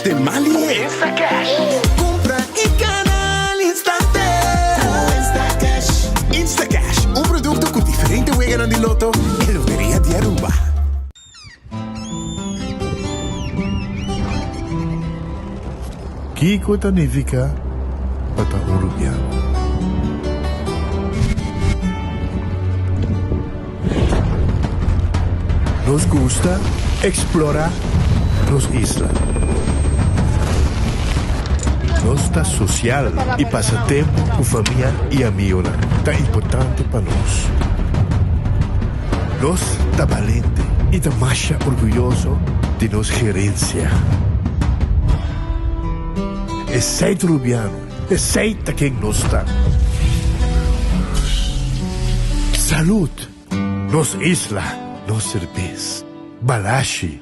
Cash den man lihe. Instacash. Cumpra y gana al instante. Cu Instacash. Instacash, un producto cu diferente weganan di loto e Loteria di Aruba. Kiko ta nifiká pa ta un rubiano? Nos gusta eksplorá nos isla. Nos ta sosial i pasa tempu ku famia i amigonan ta importante pa nos. Nos ta balente i ta masha orguyoso di nos gerensia. Esei ta Rubiano, esei ta ken nos ta. Salud! Nos isla, nos serbes. Balashi.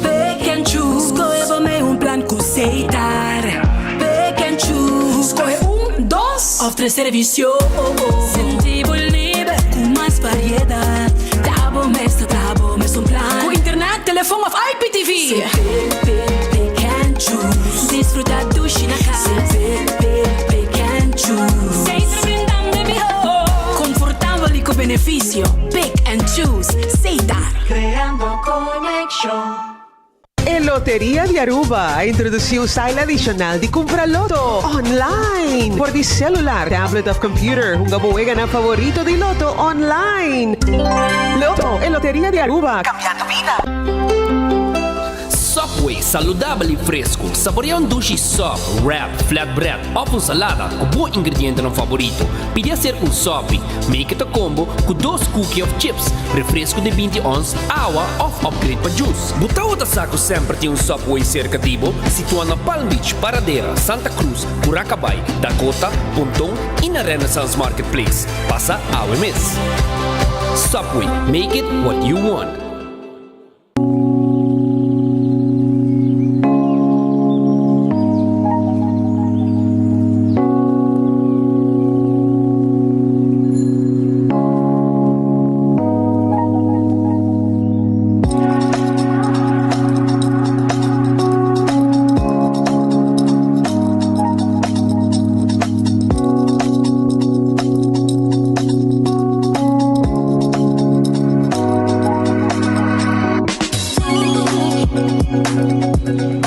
Pick and choose, skohe bo mei un plan ku Setar. Pick and choose, skohe un, dos òf tres servisio. Sinti bo liber ku mas variedat. Ta bo mes ta traha bo mes un plan. Ku internet, telefon òf IPTV. Se pick, pick, pick and choose. Disfruta dushi na kas. Se pick, pick, pick and choose. Setar brindando e mihó. Konfortabel i ku benefisio. Pick and choose. Setar. Creando conexion. E Loteria di Aruba a introduci un style adicional di cumpra loto online. Por di celular, tablet of computer, hunga bo weganan favorito di loto online. Loto, e Loteria di Aruba, cambiando bida. Subway, saludabel y fresco. Saborea un dushi sub, wrap, flatbread of un salada cu bo ingredientenan favorito. Pidi hacer un sopi. Make it a combo cu dos cookie of chips, refresco di binti ons, awa of upgrade pa juice. Bo tawata sa cu semper tin un Subway cerca di bo? Situa na Palm Beach, Paradera, Santa Cruz, Curacabai, Dakota, Ponton y na Renaissance Marketplace. Pasa awe mes. Subway, make it what you want.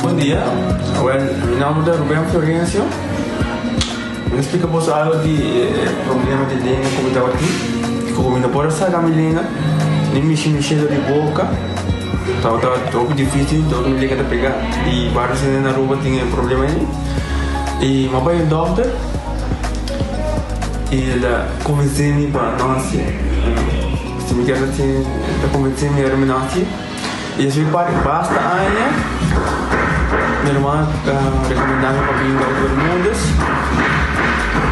Bon dia, awel mi nomber ta Ruben Florencio. Mi ta splika boso algo di e problema di lenga ku mi tabatin. Ku mi no por a saka mi lenga ni mishi mi shelo di boka. Tabata hopi dificil dor ku mi lenga ta pega. I varios hende na Aruba tin e problema ei. I mi a bai un dokter i el a konvensé mi pa no hasié. Si mi kier hasié, el ta konvensé mi ora mi no hasié. I despues di basta aña mi ruman a rekomendá mi pa bin Dokter Bermudez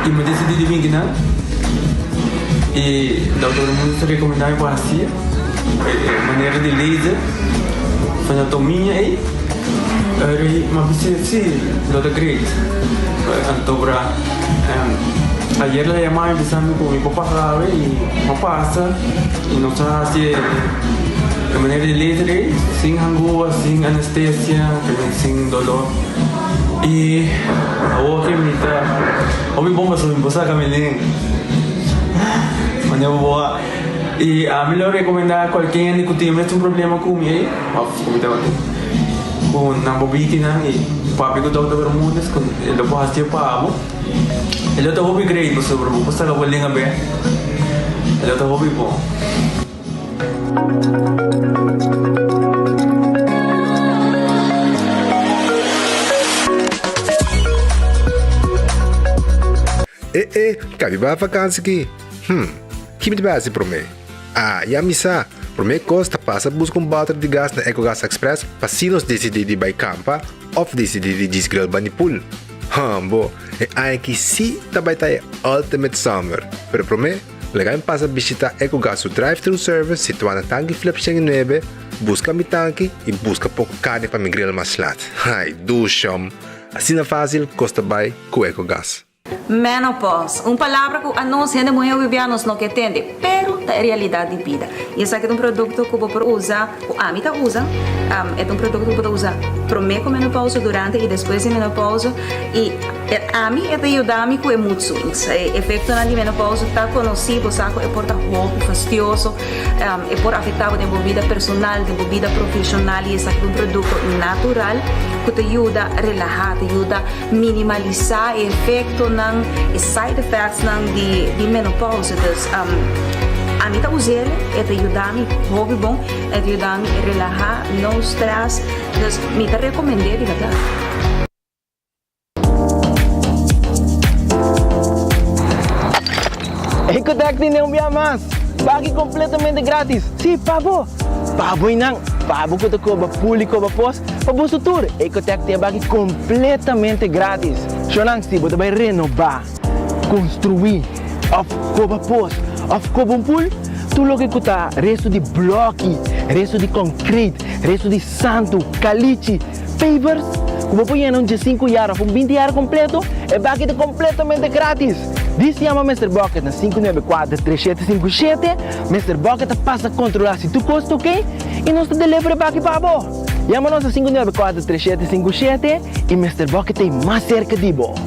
i mi a disidí di bin kinan. I Dokter Bermudez a rekomendá mi pa hasié e manera di laser frenatomiña ei. Eri mi a bisa si lo ta great. Anto bra ayer el a yama mi bisa mi ku mi por pasa awe i mi a pasa i nos a hasi e manera di laser ei sin hangua, sin anestesia, sin dolor i awor ke mi ta hopi bon pasobra mi por saka mi lenga manera bo a i ami lo rekomenda kualke hende ku tin mesun problema ku mi ei òf ku mi tabatin ku nan por bini kinan i papia ku Dòkter Bermudez ku e lo por hasi pa bo e lo ta hopi great pasobra bo por saka bo lenga bek e lo ta hopi bon. E e, kabi bai vakansi ki? Hm, ki mi ta bai hasi promé? Ah, ya mi sa! Promé kos ta pasa buska un bòter di gas na Ecogas Express pa si nos disidí di bai kampa òf disidí di djis grill bani pool. Hambo, e aña aki sí ta bai ta e ultimate summer! Pero promé, laga mi pasa bishitá Ecogas su drive-thru service situá na Tanki Flip 109, buska mi tanki i buska poko karni pa mi grill mas lat. Ai, dushom! Asina fásil kos ta bai ku Ecogas. Menopause, un palabra ku anos hende muhé hopi bia nos no ke tende, pero. ta e realidat di bida. I esaki ta un produkto ku bo por usa, ku ami ta usa, e ta un produkto ku bo ta usa promé ku menopausa, durante i despues di menopausa i ami e ta yuda mi ku e mood swings. E efektonan di menopausa ta konosí, bo sa ku e por ta hopi fastioso, e por afektá bo den bo bida personal, den bo bida profeshonal i esaki ta un produkto natural ku ta yuda relahá, ta yuda minimalisá e efektonan, e side effectsnan di di menopausa. Dus ami ta us'el, e ta yuda mi hopi bon, e ta yuda mi relahá, no stress, dus mi ta rekomend'é di bèrdat. Ecotec tin un bia mas! Baki completamente gratis! Si, pa bo! Pa bo y nan! Pa bo cu ta coba pul y coba pos, pa boso tur! Ecotec tin e baki completamente gratis! Shownan, si bo ta bay renoba, construi, of coba pos, of coba un pul, tur loke cu ta resto di bloki, resto di concrete, resto di santo, calichi, Pavers ku bo por yena un diesinku yar òf un binti yar kompleto, e baki ta kompletamente gratis! Dis yama Mister Bucket na 594 3757, Mister Bucket ta pasa kontrolá si tur kos ta oke i nos ta deliver e baki pa bo! Yama nos na 594 3757 i Mister Bucket ta ei mas serka di bo!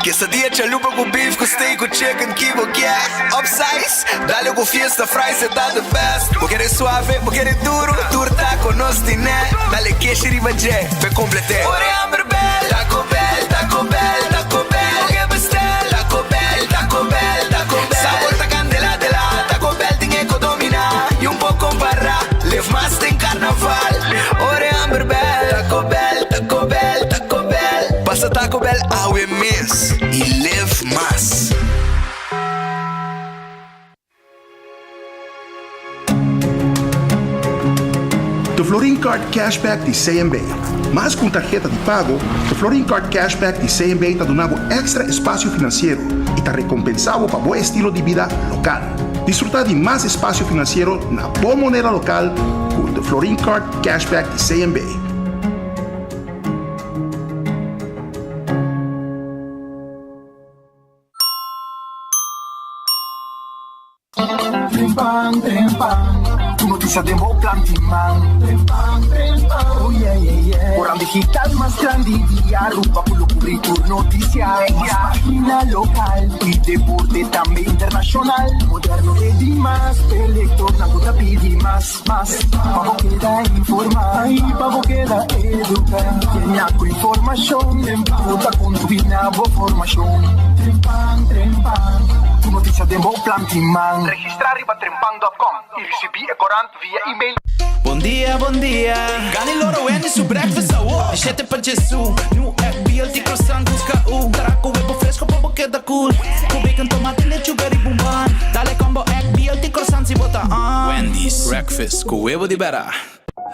Quesadilla chalupa cu beef cu steak cu chicken ki bo kier Upsize, dale cu fiesta fries e ta the best Bo kere suave, bo kere duro, tur taco nos tine Dale keshi riba dje, p'e complete Ora e hamber bel, Taco Bell, Taco Bell, Taco Bell Bo ke bestel, Taco Bell, Taco Bell, Taco Bell Sabor ta candela de la, Taco Bell tin e co domina Y un por compara, live mas den carnaval Ora e hamber bel, Taco Bell, Taco Bell, Taco Bell. Pasa Taco Bell awe mes y live mas. The Florin Card Cashback di CMB. Mas ku un tarheta di pago, The Florin Card Cashback di CMB ta duna bo èkstra espasio finansiero i ta rekompensá bo pa bo estilo di bida lokal. Disfrutá di mas espasio finansiero na bo moneda lokal ku The Florin Card Cashback di CMB. Trempan, trempan, tur noticia den bo plan di man. Trempan, trempan, oh yeah, yeah, yeah. Corant digital mas grandi di Aruba cu lo cubri tur noticia. Mas pagina local y deporte tambe internacional. Moderno e di mas, e lectornan cu ta pidi mas. Mas pa bo keda informá i pa bo keda eduká. Yena ku informashon ku ta kontribuí na bo formashon. Trempan, trempan, ku notisia den bo plan tin man. Registrá riba trempan dòt kòm i risibí e korant via email. Bon dia, bon dia. Gani loro Wendy su breakfast awo. Di shete pa Jesu. New egg, BLT croissant, busca u. Tara cu webo fresco pa bo keda cool. Cu bacon, tomate, lechuga riba un bun. Dale combo egg, BLT croissant si bo ta on. Wendy's breakfast cu webo di bera.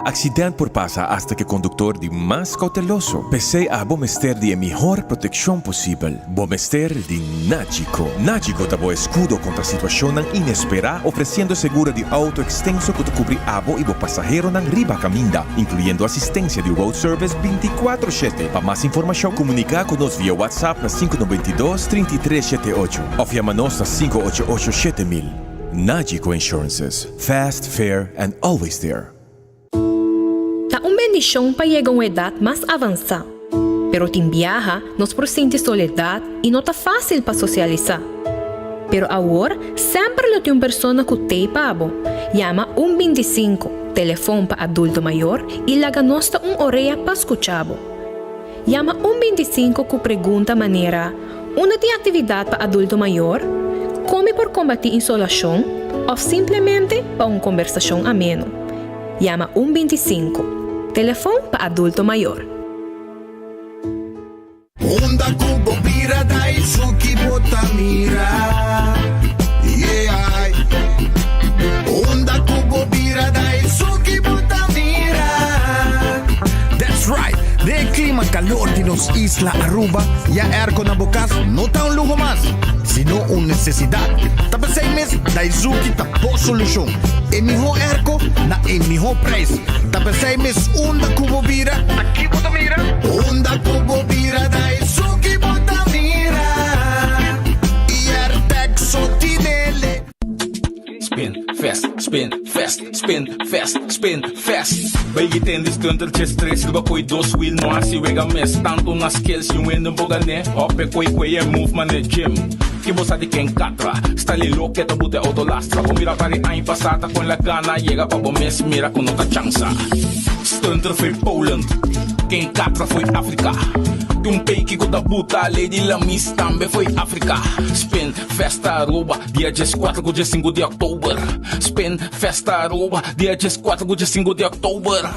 Accident por pasa hasta cu e conductor di mas cauteloso. P'esey abo mester di e mihor proteccion posibel. Bo mester di Nagico. Nagico ta bo escudo contra situacionnan inespera, ofreciendo seguro di auto extenso cu ta cubri abo y bo pasaheronan riba caminda, incluyendo asistencia di road service binticuatro shete. Pa mas informacion, comunica cu nos via WhatsApp na sinku noventa i dos, trinta i tres shete ocho of yama nos na sinku ocho ocho 7000. Nagico Insurances, fast, fair and always there. Ta un bendishon pa yega un edat mas avansá, pero tin biaha nos por sinti soledat i no ta fásil pa sosialisá. Pero awor semper lo tin un persona ku t'ei pa bo. Yama un bintisinku, telefon pa adulto mayor, i laga nos ta un orea pa skucha bo. Yama un bintisinku ku pregunta manera, Unda tin aktividat pa adulto mayor? Kon mi por kombatí insolashon? Òf simplemente pa un kombersashon ameno. Yama un bintisinku, telefon pa adulto mayor. Unda ku bo bira da esun ki bo ta mira, yeah. Unda ku bo bira da esun ki bo ta mira. That's right! Den e clima calor di nos isla Aruba, ya airco na bo cas no ta un luho mas, sino un necesidad. Ta p'esey mes Daizuki ta bo solucion. E miho airco na e miho prijs. Ta p'esey mes unda cu bo bira, ta ki bo ta mira? Unda cu bo bira, Daizuki bo ta mira. Spin fest, spin fest, spin fest. Bay tendi stunter dje stress riba koi dos wheel no hasi wega mes. Tanto na skills yung wende bo gane. Hop e koi koi e move mane gym. Ki bo sa di ken katra. Style loke ta bute auto lastra. Bo mira pari aña pasa ta kon la gana. Yega pa bo mes mira ku no ta chansa. Stunter foi Poland. Ken katra foi Afrika. Tin un peiki ku ta buta Lady Lamis tambe foi Afrika. Spin festa Aruba dia 14 ku 15 di oktober. Spin festa Aruba dia 14 ku 15 di oktober.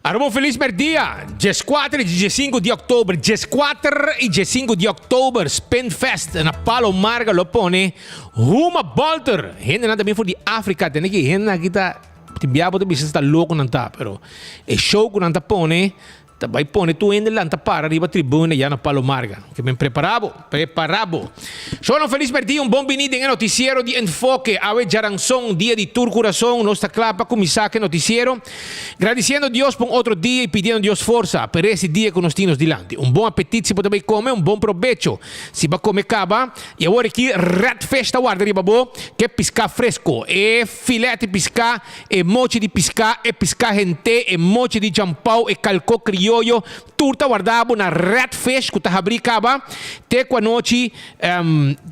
Aruba un felis merdia, 14 y 15 di oktober, 14 y 15 di oktober, Spinfest na Palo Marga lo pone Huma Bolter. Hendenan ta bin for di Afrika, tende ki hendenan aki ta, tin bia bo ta bisa ta loko nan ta, pero e show ku nan ta pone Ta bai pone tur hende lanta para riba tribuna ya na Palo Marga. Ke men prepara bo, prepara bo. Shownan felis merdia, un bon bini den e noticiero di Enfoke. Awe djaranson, dia di tur curason, nos ta kla pa cuminsa ke noticiero. Gradiciendo Dios pa un otro dia y pidiendo Dios forsa pa e rest di dia cu nos tin nos dilanti. Un bon apetit si bo ta bai come, un bon probecho si bo a come caba. Y awor aki Red Fish ta warda riba bo ke pisca fresco, e filet di pisca, E mochi di piská, e piská hent'é, e mochi di djampou, e kalkó krioyo, tur ta wardá bo na Red Fish ku ta habrí kaba te ku anochi,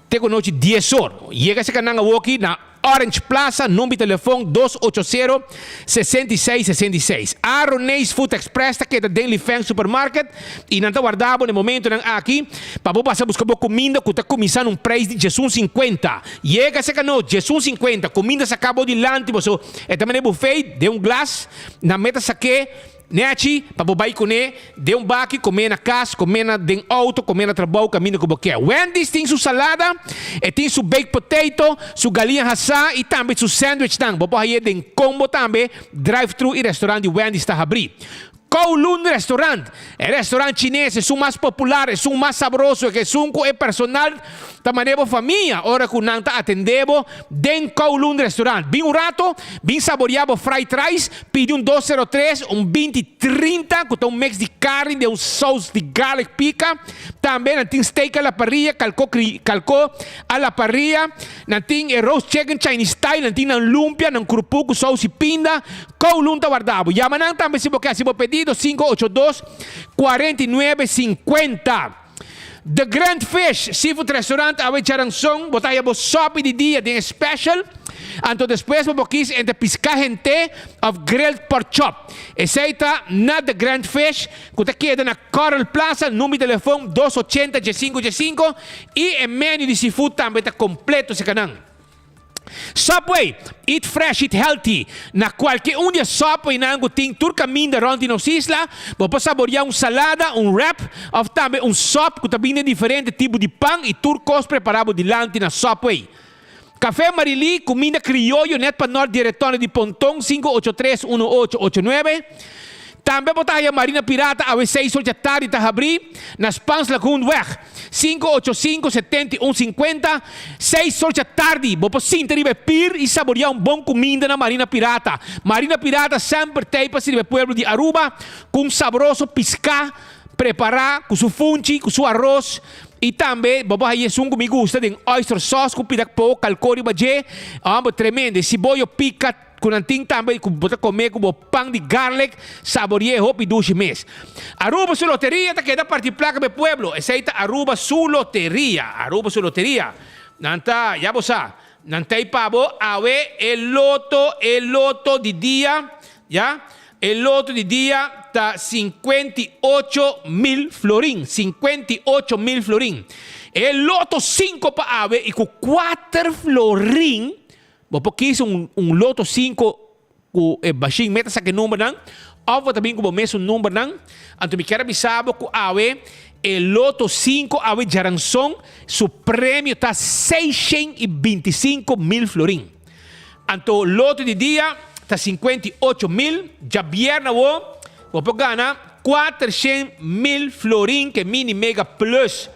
te ku anochi dies or. Yega serka nan awoki na Orange Plaza, number di telefon dos ocho sero, 66 66. Aroneis Food Express ta keda den Lifeng Supermarket i nan ta warda bo na e momentonan aki pa bo pasa buska bo kuminda ku ta kuminsá na un preis di diesun sinkuenta. Yega serka nos, djesun sinkuenta, kuminda saká bo dilanti boso. E ta mane bufei den un glas, nan meta sak'é nèchi pa bo bai kuné den un baki, komé na kas, komé na den outo, komé na trabou, kaminda ku bo ke. Wendy's tin su salada, e tin su baked potato, su galiña hasá i tambe su sandwichnan. Bo por hañ'é den kombo tambe, drive-thru i restaurant di Wendy's ta habrí. Kowloon Restaurant, e restaurant chines esun mas popular, esun mas sabroso, esun ku e personal ta mane bo famia ora ku nan ta atende bo den Kowloon Restaurant. Bin un rato, bin saboria bo fried rice, pidi un dos sero tres, un binti trinta ku ta un mix di karni den un saus di garlic pika. Tambe nan tin steak a la parrilla, kalko kri, kalko a la parrilla, nan tin e roast chicken Chinese style, nan tin nan lumpia, nan krupu ku saus i pinda. Kowloon ta warda bo. Yama nan tambe si bo ke hasi bo pedido, 582 49 50. The Grand Fish Seafood Restaurant awe djaranson bo ta haya bo sopi di dia den e special. Anto despues bo por kis entre piská hent'é of grilled pork chop. Esei ta na The Grand Fish ku ta keda na Coral Plaza, number di telefon dos ochenta diesinco diesinco i e menu di seafood tambe ta kompleto serka nan. Subway, Eat fresh, eat healthy. Na kualke un di e Subwaynan ku tin tur kaminda rònt di nos isla, bo por saboreá un salada, un wrap òf tambe un sòp ku ta bini den diferente tipo di pan i tur kos prepará bo dilanti na Subway. Café Marilí, kuminda krioyo nèt pa nòrt di e retòne di Ponton, 583 1889. Tambe bo ta haya Marina Pirata awe seis or djatardi ta habrí na Spaans Lagoonweg, 585 71 50, seis or djatardi. Bo por sinta riba e pir i saboreá un bon kuminda na Marina Pirata. Marina Pirata semper t'ei pa sirbi e pueblo di Aruba ku un sabroso piská prepará ku su funchi, ku su aros i tambe bo por haya esun ku mi gusta den oyster sauce ku pida poko kalkó riba dje. Homber tremendo. E siboyo pika. Ku nan tin tambe ku bo ta kome ku bo pan di garlic, sabori'é hopi dushi mes. Aruba su loteria ta keda parti plaka pa e pueblo. Esei ta Aruba su loteria. Aruba su loteria. Nan ta, ya bo sa, nan ta ei pa bo awe e loto, e loto di dia, ya, e loto di dia ta 58 mil florin, 58 mil florin. E loto sinku pa awe i ku kuater florin Bo por kis un un loto sinku ku e bashin meta saka e numbernan òf bo ta bin ku bo mesun numbernan. Anto mi kier a bisa bo ku awe e loto sinku awe djaranson su premio ta 625 mil florin. Anto loto di dia ta 58 mil, djabièrnè awo bo por gana 400 mil florin ku e mini mega plus.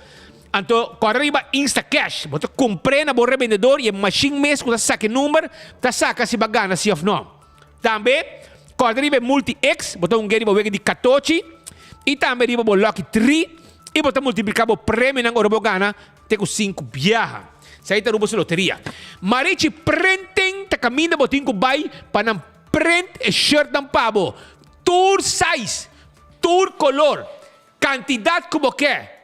Anto kòrda riba Instacash, bo ta kumpr'é na bo rebendedor i e mashin mes ku ta saka e number ta saka si bo a gana si òf nò. Tambe kòrda riba e Multi-X, bo ta hung'é riba wega di katochi i tambe riba bo Lucky Tree. i bo ta multipliká bo premionan ora bo gana te ku sinku biaha. Esei ta Aruba su loteria. Marichi Printing ta kaminda bo tin ku bai pa nan print e shirtnan pa bo. Tur size, tur kolor, kantidat ku bo ke.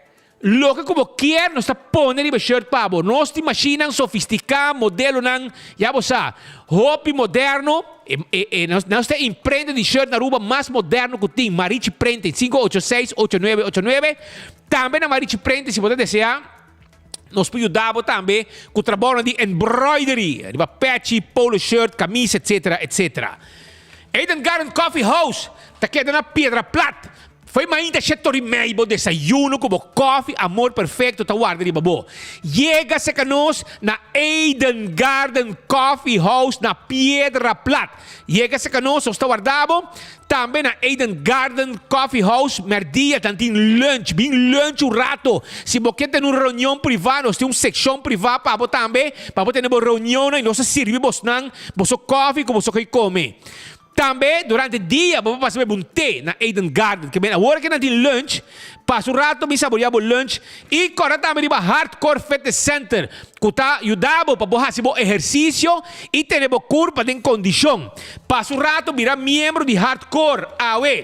Loke ku bo kier nos ta pone riba e shirt pa bo. Nos tin mashinnan sofistiká, modelonan, ya bo sa, hopi moderno. E, e, e, nos, nos ta e imprenta di shirt na Aruba mas moderno ku tin, Marichi Printing, 586-8989. Tambe na Marichi Printing, si bo ta deseá, nos por yuda bo tambe ku trabounan di embroidery, riba pechi, polo shirt, kamisa, etcetera, etcetera. Eden Garden Coffee House ta keda na Piedra Plat. Fo'i mainta shet tor i mei bo desayuno ku bo kòfi Amor Perfecto ta warda riba bo. Yega serka nos na Eden Garden Coffee House na Piedra Plat. Yega serka nos, nos ta warda bo. Tambe na Eden Garden Coffee House mèrdia nan tin lunch. Bin lunch un rato. Si bo ke tene un reunion privá nos tin un sekshon privá pa bo tambe pa bo tene bo reunionnan i nos ta sirbi bosnan boso kòfi ku boso ke kome. Tambe durante dia bo por pasa bebe un te na Eden Garden. Ke men awor ke nan tin lunch, pasa un rato bin saborea bo lunch i kòrda tambe riba Hardcore Fitness Center ku ta yuda bo pa bo hasi bo ehersisio i tene bo kurpa den kondishon. Pasa un rato bira miembro di Hardcore awe.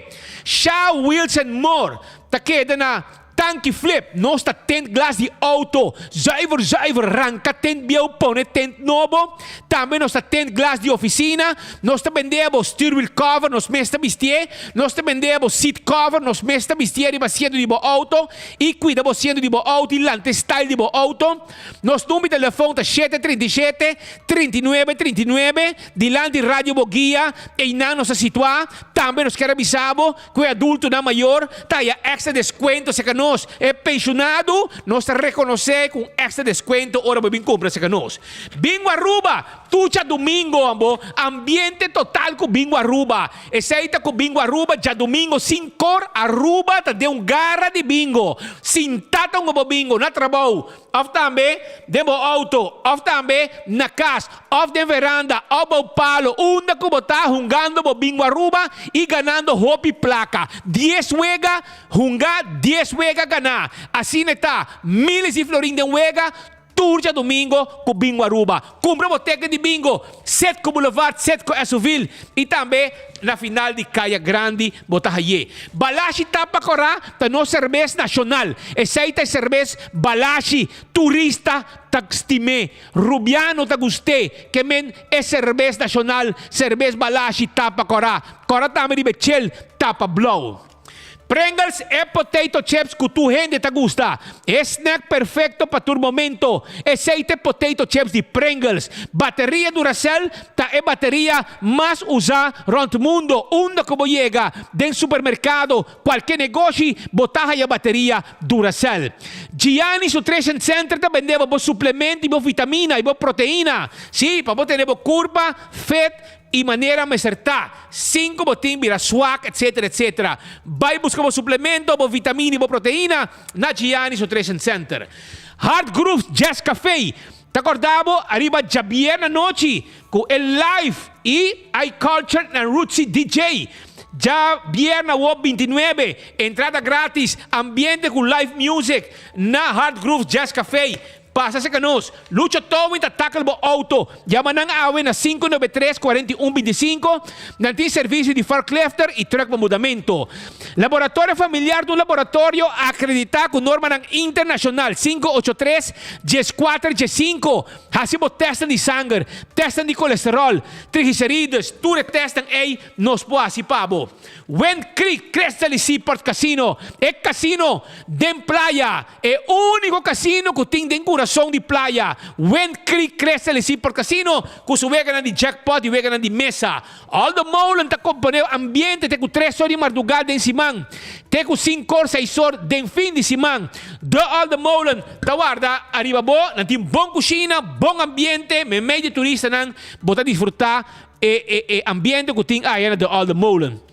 Sha Wheels and More ta keda na Tanki flip, nos ta tint glas di auto, zuiver zuiver, ranka tint bieu pone tint nobo. Tambe nos ta tint glas di oficina, nos ta bendea bo stuurwiel cover, nos mes ta bistié, nos ta bendea bo seat cover, nos mes ta bistié riba asiento di bo auto y cuida bo asiento di bo auto y lanta e style di bo auto. Nos number di telefon ta shete 37, 39, 39, dilanti Radio Boguia, eynan nos ta situa. Tambe nos kier a bisa bo Ku e adultonan mayor ta haya extra deskuento serka nos. E penshonado nos ta rekonosé ku un extra deskuento ora bo bin kumpra serka nos. Bingo Aruba! Tur djadumingo ambo ambiente total ku Bingo Aruba. Esei ta ku Bingo Aruba djadumingo sinkor Aruba ta den un gara di bingo. Sinta ta hunga bo bingo na trabou. Of tambe den bo auto, of tambe na cas, of den veranda, of bou palo, unda cu bo ta hungando bo bingo Aruba y ganando hopi placa. Dies wega hunga, dies wega gana. Asina e ta, miles di florin den wega tur djadomingo cu bingo Aruba. Cumpra bo teken di bingo, Setco Boulevard, Setco Esoville y tambe na final di Caya Grandi bo ta haye. Balashi Tapa Corá ta nos serbes nacional. Esey ta e serbes Balashi. Turista ta stim'é, Rubiano ta gust'é. Ke men e serbes nacional, serbes Balashi Tapa Corá. Corá tambe riba e chel tapa blou. Pringles e potato chips cu tur hende ta gusta. E snack perfecto pa tur momento. Esey ta e potato chips di Pringles. Bateria Duracell ta e bateria mas usa rond mundo. Unda cu bo yega, den supermercado, cualke negoshi, bo ta haya bateria Duracell. Gianni's Nutrition Center ta bende bo bo suplemento y bo vitamina y bo proteina. Si, pa bo tene bo curpa fit Y manera mester ta, sin cu bo tin bira swak, etc. Etc. Bay busca bo suplemento, bo vitamina y bo proteina na Gianni's Nutrition Center. Hard Grooves Jazz Café ta corda bo ariba djabier na nochi cu e live y iCulture and Rootsy DJ. Djabier na wop 29, entrada gratis, ambiente cu live music na Hard Grooves Jazz Café. Pasa serka nos. Lucho Towing ta tackle bo auto. Yama nan awe na 593 41 25. Nan tin servicio di forklifter y truck pa mudamento. Laboratorio Familiar ta un laboratorio acredita cu normanan internacional. 583 14 15. Haci bo testnan di sanger, testnan di colesterol, triglicerides, tur e testnan ey nos por haci pa bo. Wind Creek Crystal y Seaport Casino, e casino den playa. E úniko kasino ku tin den kurason di playa, Wind Creek Crystal i Seaport Casino, ku su weganan di jackpot i weganan di mesa. Aldo Molen ta komponé ambiente te ku tres or di mardugá den siman, te ku sinkor seis or den fin di siman. De Aldo Molen ta warda ariba bo, nan tin bon kushina, bon ambiente, meimei di turistanan bo ta disfrutá e e ambiente ku tin aya na De Aldo Molen.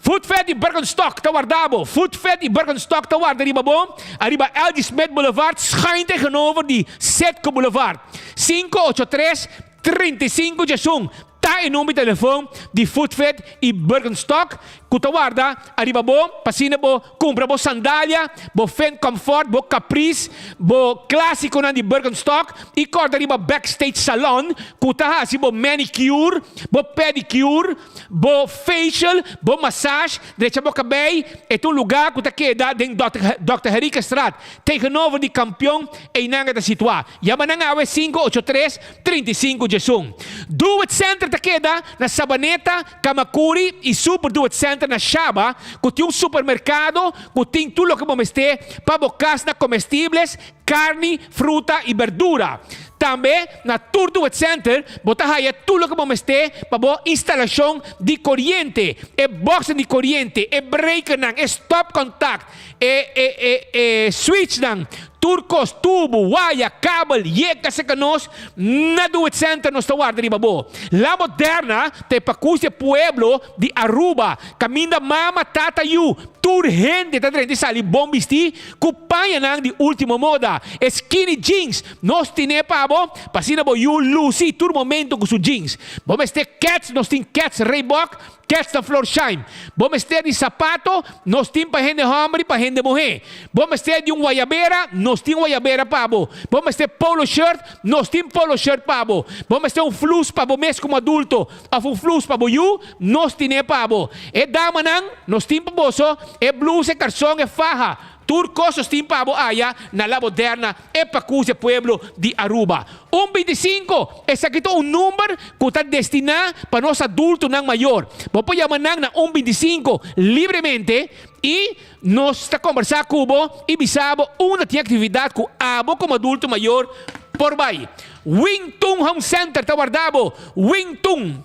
Foodfed i Birkenstock ta warda bo. Foodfed i Birkenstock ta warda riba bo ariba LG Smith Boulevard schuin tegenover di Citgo Boulevard. 583 35 diesun ta e number di telefon di Foodfed i Birkenstock. ku ta warda ariba bo pa asina bo kumpra bo sandalia, bo Finn Comfort, bo Caprice, bo klásikonan di Birkenstock i kòrda riba Backstage Salon ku ta hasi bo manicure, bo pedicure, bo facial, bo massage, drecha bo kabei. E ta un lugá ku ta keda den Dòkter Henriquezstraat, tegenover di Kampion, einan e ta situá. Yama nan awe 583 35 diesun. Do It Center ta keda na Sabaneta, Kamakuri y Super Do It Center na Shaba cu tin un supermercado cu tin tur loke bo mester pa bo cas na comestibles, carni, fruta y berdura. Tambe na tur Do It Center bo ta haya tur loke bo mester pa bo instalacion di coriente, e boxnan di coriente, e breakernan, e stopcontact, E e e e switchnan, tur kos, tubu, waya, kabel, yega serka nos na Do It Center nos ta warda riba bo. La Moderna ta e pakus di e pueblo di Aruba, kaminda mama, tata, yu, tur hende ta drenta i sali bon bistí ku pañanan di último moda. E skinny jeans nos tine pa bo, pa asina bo yu lusi tur momento ku su jeans. Bo mester kets, nos tin kets Reebok, Kets ta Florsheim. Bo mester di sapato? Nos tin pa hende hòmber i pa hende muhé. Bo mester di un wayabera? Nos tin wayabera pa bo. Bo mester polo shirt? Nos tin polo shirt pa bo. Bo mester un flus pa bo mes komo adulto òf un flus pa bo yu? Nos tin'é pa bo. E damanan, nos tin pa boso e blus, e karson, e faha. Tur kos nos tin pa bo aya na La Moderna, e pakus e pueblo di Aruba. Un 25, esaki ta un number ku ta destiná pa nos adultonan mayor. Bo por yama nan na un 25 libremente i nos ta kombersá ku bo i bisa bo unda tin aktividat ku abo komo adulto mayor por bai. Wing Tun Home Center ta warda bo. Wing Tun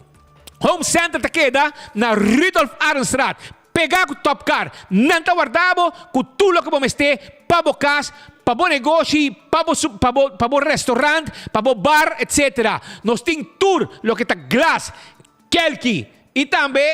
Home Center ta keda na Rudolf Arendstraat. Pegá ku Top Car. Nan ta warda bo ku tur loke bo mester pa bo kas, pa bo negoshi, pa bo pa bo pa bo restaurant, pa bo bar, etc. Nos tin tur loke ta glas, kelki i tambe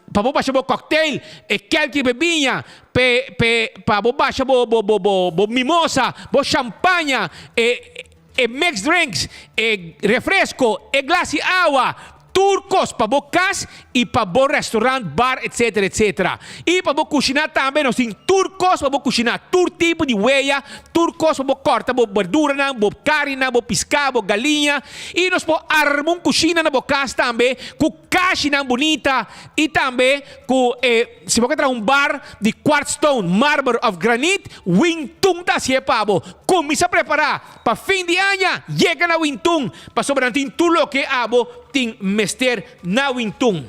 pa bo basha bo cocktail, e kelki pa e biña, p'e p'e pa bo basha bo bo bo bo mimosa, bo champaña, e e mixed drinks, e refresco, e glas di awa, Tur kos pa bo kas i pa bo restaurant, bar etc. Etc. I pa bo kushiná tambe nos tin tur kos pa bo kushiná, tur tipo di weya, tur kos pa bo kòrta bo berduranan, bo karinan, bo piská, bo galiña. I nos por arma un kushina na bo kas tambe ku kashinan bunita i tambe ku e si bo ke traha un bar di quartzstone, marmer òf granit, Wintun ta hasié pa bo. Kuminsá prepará! Pa fin di aña yega na Wintun, pasobra nan tin tur loke abo tin mester na Wintun.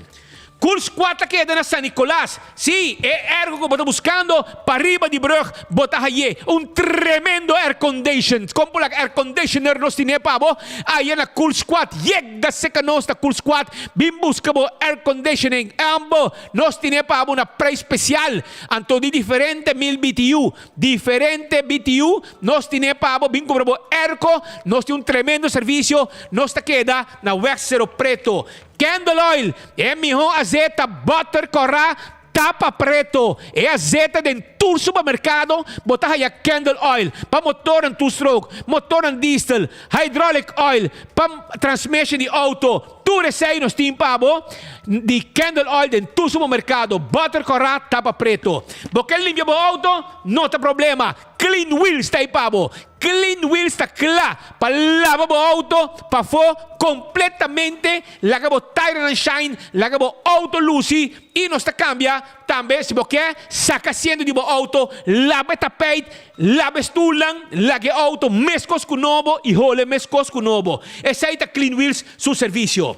Cool Squad ta keda na San Nicolas. Sí, e airco cu bo ta buscando pariba di brug bo ta haye. Un tremendo aircondation. Con por laga airconditioner nos tine pa bo aya na Cool Squad. Yega seca nos na Cool Squad bin busca bo airconditioning. Ambo nos tine pa bo na prijs special. Anto di diferente mil BTU. Diferente BTU nos tine pa bo bin kumpra bo airco, nos tin un tremendo servicio, nos ta keda na Weg Cero Preto. Candle oil, e miho azeta butter kora tapa preto, e azeta den tur supermercado bo ta haya candle oil pa motornan two stroke, motornan diesel, hydraulic oil pa transmission di auto, Tur esei nos tin pa bo di candle oil den tur supermercado. Butter cora, tapa preto. Bo ke limpia bo auto? No ta problema. Clean Wheels ta ei pa bo. Clean Wheels ta cla pa laba bo auto pafo completamente, laga bo tairenan shine, laga bo auto luci y nos ta cambia tambe si bo ke saca asiento di bo auto, laba e tapijt, Laba e stulnan, laga e auto meskos ku nobo i hole meskos ku nobo. Esei ta Clean Wheels su servisio.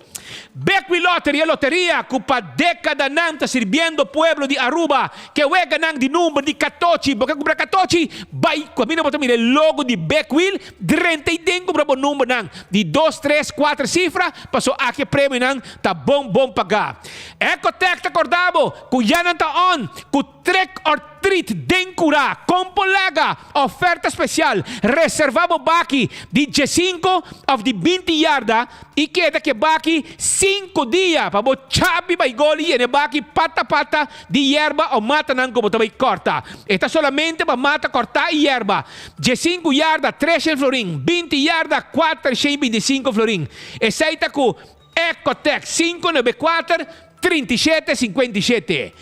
Bekwee Lottery, e loteria ku pa dekadanan ta sirbiendo pueblo di Aruba. Ke weganan di number di katochi. Bo ke kumpra katochi? Bai ku aminda bo ta mira e logo di Bekwee, drenta i den kumpra bo numbernan di dos, tres, kuater sifra, paso aki e premionan ta bon bon pagá. Ecotech ta korda bo ku ya nan ta on ku Trick or treat den curá, con por laga oferta special, reserva bo baki di diesinco of di binti yarda y keda ke baki cinco dia pa bo chabi bay gol y yena e baki pata pata di yerba o matanan cu bo ta bay corta. E ta solamente pa mata corta y yerba. Diesinco yarda treshen florin, binti yarda cuatershen binticinco florin. Esey ta cu. Ecotec 594 37 57.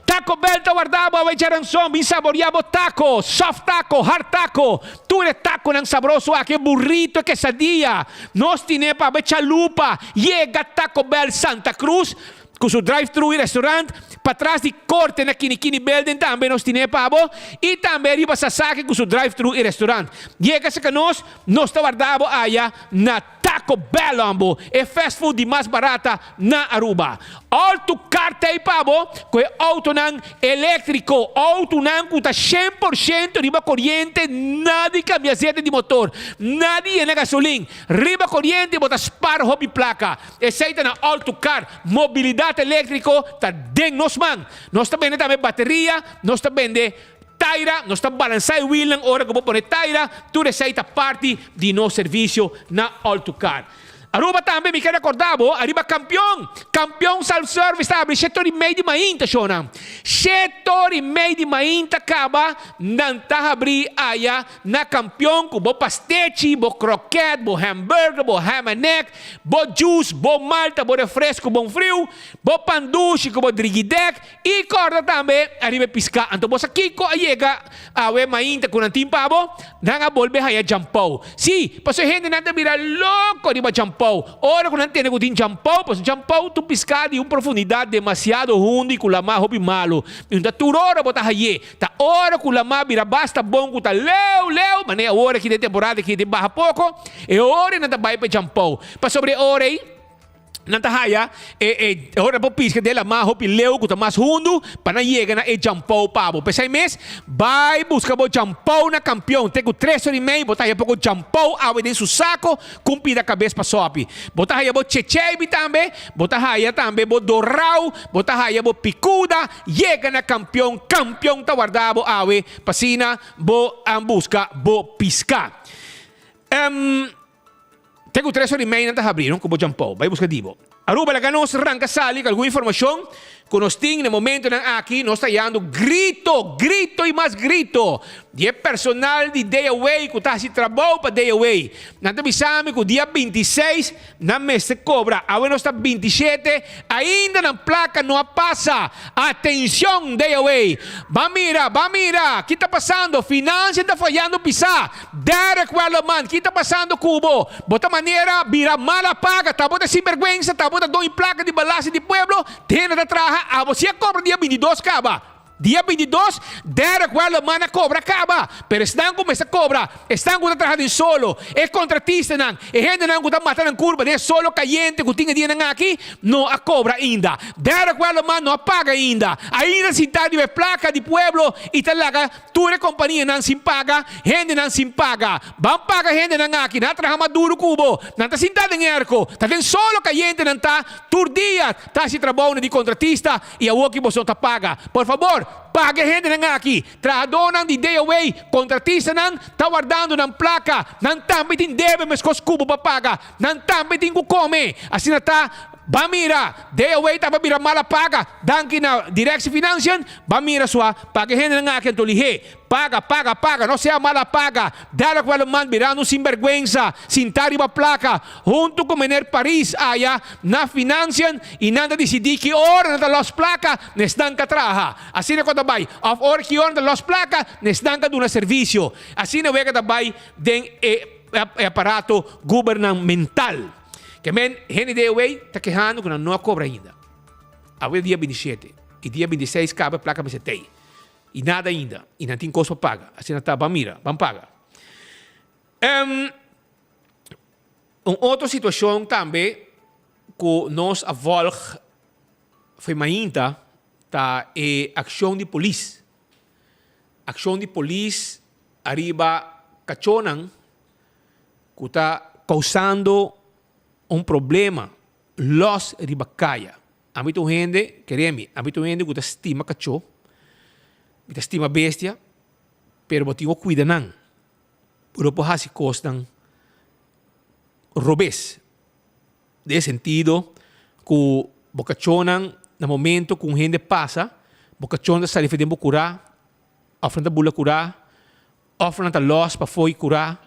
Taco Bell ta warda bo awe djaranson, bin saboria bo taco, soft taco, hard taco, tur e taconan sabroso aki, e burrito, e quesadilla, nos tine pa bo e chalupa, yega Taco Bell Santa Cruz cu su drive thru y restaurant, patras di corte na Kini Kini Building tambe nos tine pa bo, y tambe riba Sasaki cu su drive thru y restaurant. Yega cerca nos, nos ta warda bo aya na. Taco Bell hombo, e fast food di mas barata na Aruba. All to car ta ei pa bo cu e autonan electrico, autonan cu ta 100% riba coriente, nada di cambia azete di motor, nada di yena gasolin, riba coriente bo ta spar hopi placa. Esey ta na All to Car, mobilidad electrico ta den nos man. Nos ta bende tambe bateria, nos ta bende. Taira, nos ta balansá e wielnan ora ku bo pone taira, tur esei ta parti di nos servisio na All-to-Car. Aruba tambe mi ke rekordá bo ariba Kampion! Kampion Self Service ta abri shete ora i mei di mainta shownan. Shete ora i mei di mainta kaba nan ta habri aya na Kampion ku bo pastechi, bo kroket, bo hamburger, bo ham and egg, bo juice, bo malta, bo refresco bon friu, bo pan dushi ku bo drigidek, I kòrda tambe ariba e piská. Anto bo sa kiko a yega awe mainta ku nan tin pa bo? Nan a bolbe haña djampou. Sí, pasobra e hendenan ta bira loko riba djampou. Ora ku nan tende ku tin djampou, pasobra djampou ta un piská di un profundidat demasiado hundu i ku lamá hopi malu. I no ta tur ora bo ta hañ'é. Ta ora ku lamá bira basta bon ku ta leu leu, manera awor aki den temporada aki den baha poko, e ora nan ta bai pa e djampou. Pasobra e ora ei. Nan ta haya e e ora bo pisca den lamá hopi leu cu ta mas hundu pa nan yega na e jampou pa bo. P'esei mes, bai busca bo jampou na Campeon. Te cu tres ora y mei bo ta haya poco jampou awe den su saco cu un pida cabes pa sopi. Bo ta haya bo checheibi tambe, bo ta haya tambe bo dorau, bo ta haya bo picuda. Yega na Campeon, Campeon ta warda bo awe p'asina bo a busca bo pisca. Te ku tres ora i mei nan ta habri, no? Ku bo djampou. Bai buska di bo. Aruba, laga nos ranka sali ku algun informashon ku nos tin na e momentonan aki. Nos ta yando grito, grito i mas grito di e personal di Day Away ku ta hasi trabou pa Day Away. Nan ta bisa mi ku dia 26 nan mester kobra. Awe nos ta 27, ainda nan plaka no a pasa. Atencion Day Away! Ban mira, ban mira! Ki ta pasando? Financiën ta fayando pisá. Derek Wellerman, ki ta pasando ku bo? Bo ta manera bira mala paga, ta bo ta sinbergwensa, ta bo ta doño plaka di balasting di pueblo, tene ta traha, abo si a kobra dia 22 kaba. Dia 22, Derek Wellerman a kobra kaba, pero esnan ku mester kobra, esnan ku ta traha den solo, e kontratistanan, e hendenan ku ta mata nan kurpa den e solo kayente ku tin e dianan aki, no a kobra ainda. Derek Wellerman no a paga ainda. Ainda sinta riba e plaka di pueblo i ta laga Tur e kompanianan sin paga, hendenan sin paga. Ban paga hendenan aki, nan a traha mas duru ku bo. Nan ta sinta den erko, ta den solo kayente nan ta, tur dia ta hasi trabounan di kontratista i awoki boso no ta paga. Por fabor, paga e hendenan aki. Trahadónan di DOW, kontratistanan, ta wardando nan plaka. Nan tambe tin debe meskos ku bo pa paga. Nan tambe tin ku kome. Asina ta, ban mira, DOW ta pa bira mala paga. Danki na Directie Financiën. Ban mira sua, paga e hendenan aki anto lihé. Paga, paga, paga, no sea mala paga. Derek Wellerman birando un sinbergwensa, sintá riba plaka, huntu ku meneer Paris aya na Financiën i nan ta disidí ki ora nan ta lòs plaka na esnan ka traha. Asina ku ta bai. Òf ora ki ora nan ta lòs plaka na esnan ka duna servisio. Asina wega ta bai den e aparato gubernamental. Ke men hende di awey ta kehando ku nan no a kobra ainda. Awe dia 27 y dia 26 caba e placa mester tey. Y nada ainda. Y nan tin cos pa paga. Asina ta, ban mira, ban paga. Um, un otro situacion tambe cu nos a volg foi mainta ta e accion di polis. Accion di polis ariba cachonan cu ta causando un problema Los riba kaya. Ami ta un hende, kere mi, ami ta un hende ku ta stima kachó, mi ta stima bestia, pero bo tin ku kuida nan. Bo no por hasi kosnan robes. Den e sentido ku bo kachónan na momento ku un hende pasa, bo kachónan ta sali for den bo kurá òf nan ta bula kurá òf nan ta lòs pafó i kurá,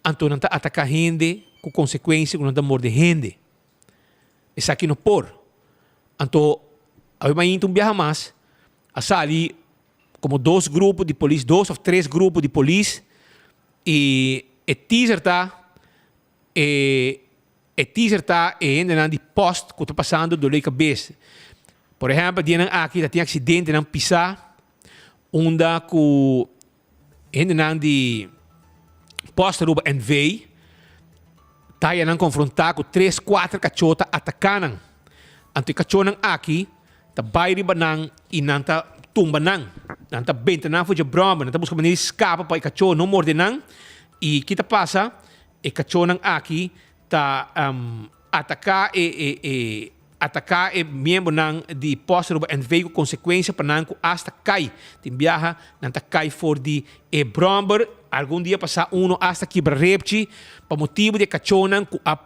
anto nan ta ataká hende ku konsekuensia ku nan ta morde hende. Esaki no por. Anto awe mainta un biaha mas a sali como dos grupo di polis, dos of tres grupo di polis y e teaser ta e e teaser ta e hendenan di post cu ta pasando dolor di cabes. Por ehempel dianan aki ta tin accidentenan pisa unda cu Hendenan di Post Aruba NV ta haya nan konfrontá ku tres kuater kachó ta ataká nan. Anto e kachónan aki ta bai riba nan i nan ta tumba nan. Nan ta benta nan for dje bròmber, nan ta buska manera di skapa pa e kachó no morde nan. I ki ta pasa? E kachónan aki ta ataká e e e ataká e miembronan di Post Aruba NV ku konsekuensia pa nan ku asta kai. Tin biaha nan ta kai for di e bròmber. Algun dia pasá uno asta kibra repchi pa motibu di e kachónan ku a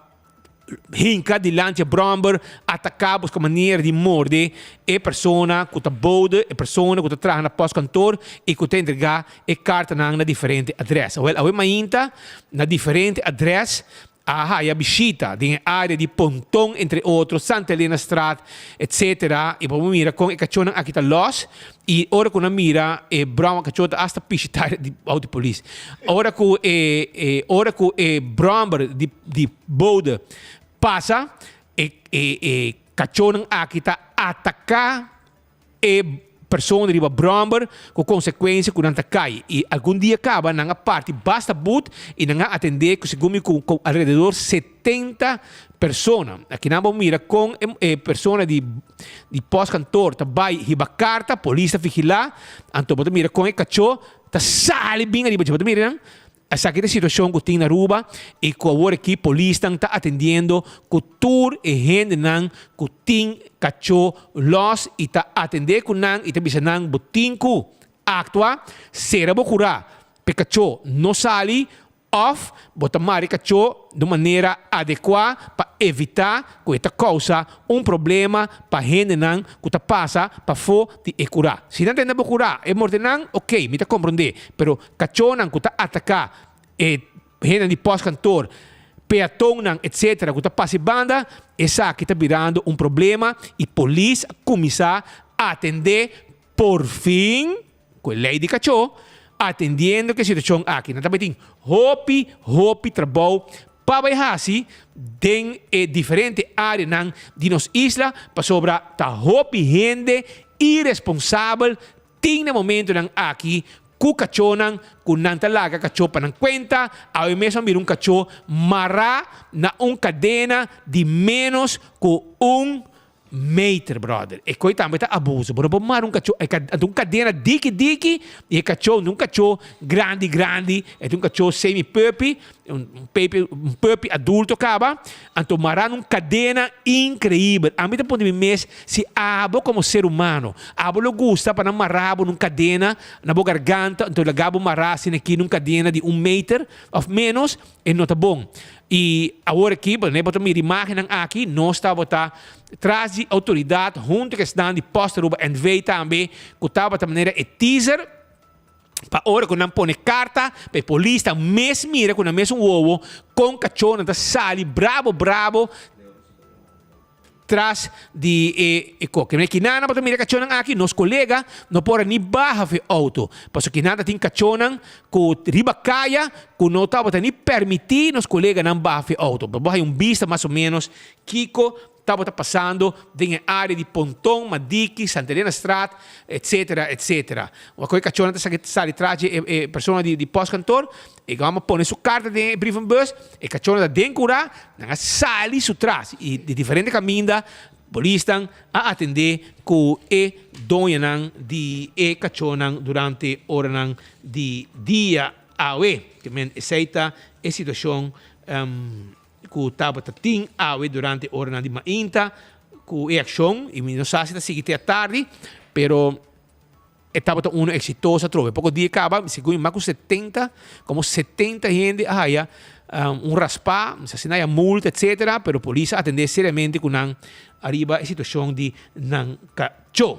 hinka dilanti e bròmber, ataká buska manera di morde e persona ku ta bode, e persona ku ta traha na pòstkantor i ku ta entregá e kartanan na diferente adrès. Awèl, awe mainta na diferente adrès a haya bishita den e área di Ponton, entre otro, Santa Elenastraat, etcetera, i bo por mira kon e kachónan aki ta lòs i ora ku nan mira e bròmber kachó ta asta pishi tayer di bou di polis. Ora ku e e ora ku e bròmber di di bode pasa e e e kachónan aki ta ataká e persona riba bromber ku konsekuensia ku nan ta kai i algun dia kaba nan a parti basta but i nan a atendé ku segun mi ku alrededor 70 persona. Aki nan bo mira kon e persona di di postkantoor ta bai hiba karta, polis ta vigilá, anto bo ta mira kon e kachó ta sali bin ariba dje. Bo ta mira nan? Esaki ta e situacion cu tin na Aruba y cu awor aki polisnan ta atendiendo cu tur e hendenan cu tin cacho los y ta atende cu nan y ta bisa nan bo tin cu actua, cera bo cura p'e cacho no sali of bo ta mara e cacho di un manera adecua pa evita cu e ta causa un problema pa hendenan cu ta pasa pafo di e cura. Si nan tende bo cura e morde nan, ok, mi ta comprende, pero Kachónan ku ta ataká e hendenan di pòstkantor, peatonnan etsetera ku ta pasa e banda, esaki ta birando un problema i polis a kuminsá atendé porfin ku e lei di kachó, atendiendo ku e situashon aki. Nan tabatin hopi, hopi trabou pa bai hasi den e diferente áreanan di nos isla pasobra ta hopi hende iresponsabel Tin na momentonan aki ku kachónan ku nan ta laga kachó pa nan kuenta, awe mes a mira un kachó mará na un kadena di ménos ku un meter, brother. E koi tambe ta abuso. Bo no por mara un kachó, anto un kadena diki diki i e kachó no un kachó grandi grandi, e ta un kachó semi puppy, un pepe, un puppy adulto kaba, anto mará na un kadena inkreibel. Ami ta puntra mi mes si abo komo ser humano, abo lo gusta pa nan mará bo na un kadena na bo garganta, anto laga bo mará asina aki na un kadena di un meter òf ménos, e no ta bon. I awor aki, bo ta mira imágennan aki, nos tabata tras di outoridat huntu ku esnan di Post Aruba NV tambe ku tabata manera e teaser, Pa ora ku nan pone karta pa e polis ta mes mira ku nan mes un wowo kon kachónan ta sali brabo brabo tras di e e koke. Mira kinan nan por ta mira e kachónan aki, nos kolega no por a ni baha for e outo pasobra kinan ta tin kachónan ku riba kaya ku no tabata ni permití nos koleganan baha for e outo. Bo haña un bista mas o ménos kiko Tabata pasando den e área di Ponton, Madiki, Santa Elenastraat, etcetera, etcetera. Ora ku e kachónan ta sali tras dje e persona di pòstkantor, e gama pone su karta den e brievenbus, e kachónan ta den kurá, nan a sali su tras i di diferente kaminda polisnan a atendé ku e doñonan di e kachónan durante oranan di dia awe. Esei ta e situashon. Ku tabata tin awe durante oranan di mainta ku e akshon i mi no sa si ta sigui te atardi pero e tabata uno eksitoso atrobe. Poko dia kaba segun mi mas ku setenta komo setenta hende a haya un raspá mi sa si nan haya multa etsetera pero polis a atendé seriamente ku nan ariba e situashon di nan kachó.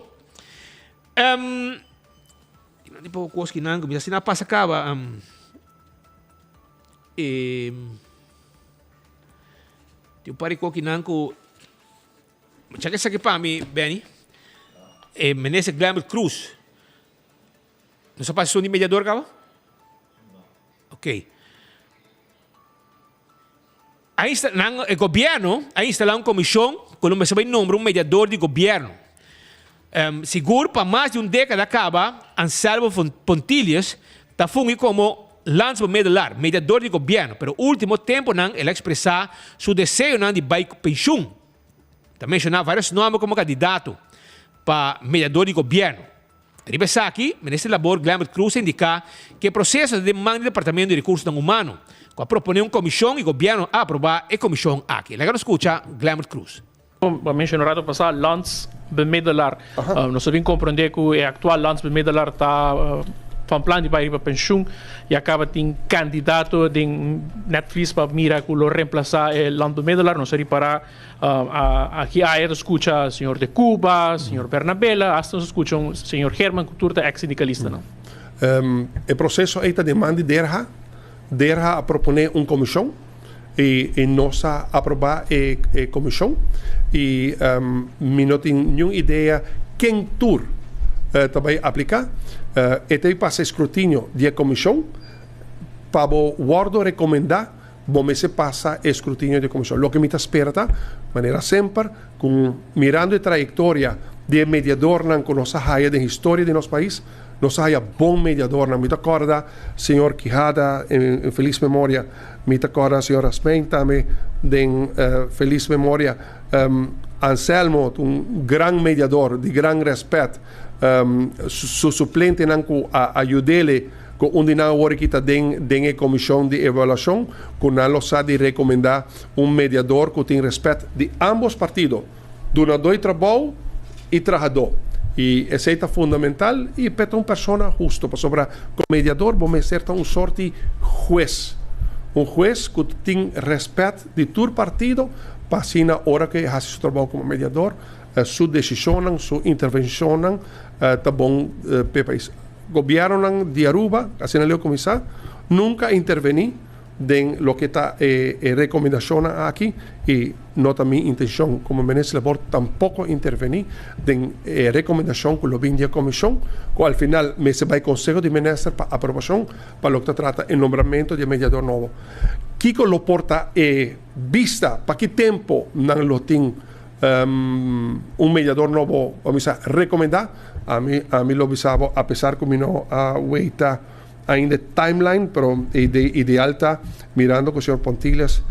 Di poko kos ki nan ku mi sa si nan a pasa kaba. E tin un par di kokinan ku Check esaki pa mi, Benny. E minister Glenbert Croes. Nos a pasa esun di mediador caba? Ok. A insta nan e gobierno a instala un comision cu lo mester bay nombra un mediador di gobierno. Um, sigur pa mas di un decada caba Anselmo Pontilius ta fungi como landsbemiddelaar, mediador di gobierno, pero ultimo temponan el a expresa su deseonan di bay cu pensioen. Ta menciona varios nomber como candidato pa mediador di gobierno. Riba esaki, Minister di Labor Glenbert Croes a indiká ku e proseso ta den man di Departamento di Rekursonan Humano, ku a proponé un komishon i gobièrnu a aprobá e komishon aki. Laga nos skucha Glenbert Croes. Bo a menshoná rato pasá landsbemiddelaar. Nos a bin komprondé ku e aktual landsbemiddelaar ta van plan di bai riba penshun i a kaba tin kandidato den netvlies pa mira ku lo remplasá e landbemiddelaar. Nos a ripará Aki aya ta skucha señor De Cuba, señor Bernabela, hasta nos a skucha un señor Herman ku tur ta eks sindikalistanan. E proseso ei ta den man di DERHA. DERHA a proponé un komishon i nos a aprobá e komishon i mi no tin niun idea ken tur ta bai apliká. E ta pasa e skrutinio di e komishon pa bo wòrdu rekomendá. Bo mester pasa e scrutinio di e comision. Loke mi ta spera ta, manera semper, cu mirando e trayectoria di e mediadornan cu nos a haya den historia di nos pais, nos a haya bon mediadornan. Mi ta corda señor Quijada en feliz memoria, mi ta corda señor Rasmijn tambe den feliz memoria. Anselmo ta un gran mediador di gran respet. Su suplentenan cu a ayudele. Ku un di nan awor aki ta den den e komishon di evaluashon ku nan lo sa di rekomendá un mediador ku tin rèspèt di ámbos partido, dunadó di trabou i trahadó. I esei ta fundamental i p'e ta un persona hustu pasobra komo mediador bo mester ta un sort di hues, un hues ku tin rèspèt di tur partido pa asina ora ku e hasi su trabou komo mediador su desishonnan, su intervenshonnan ta bon p'e pais. Gobiernonan di Aruba, asina leu cuminsa, nunca a interveni den loke ta e recomendacionnan aki y no ta mi intencion como Minister Labor tampoco interveni den e recomendacion cu lo bin di e comision cu al final mester bay Conseho di Minister pa aprobacion pa loke ta trata e nombramento di e mediador nobo. Kico lo por ta e bista pa ki tempo nan lo tin Un mediador nobo bo misa recomenda? Ami ami lo bisa bo apesar cu mi no a weita ainda e timeline pero e ideal ta mirando cu señor Pontiles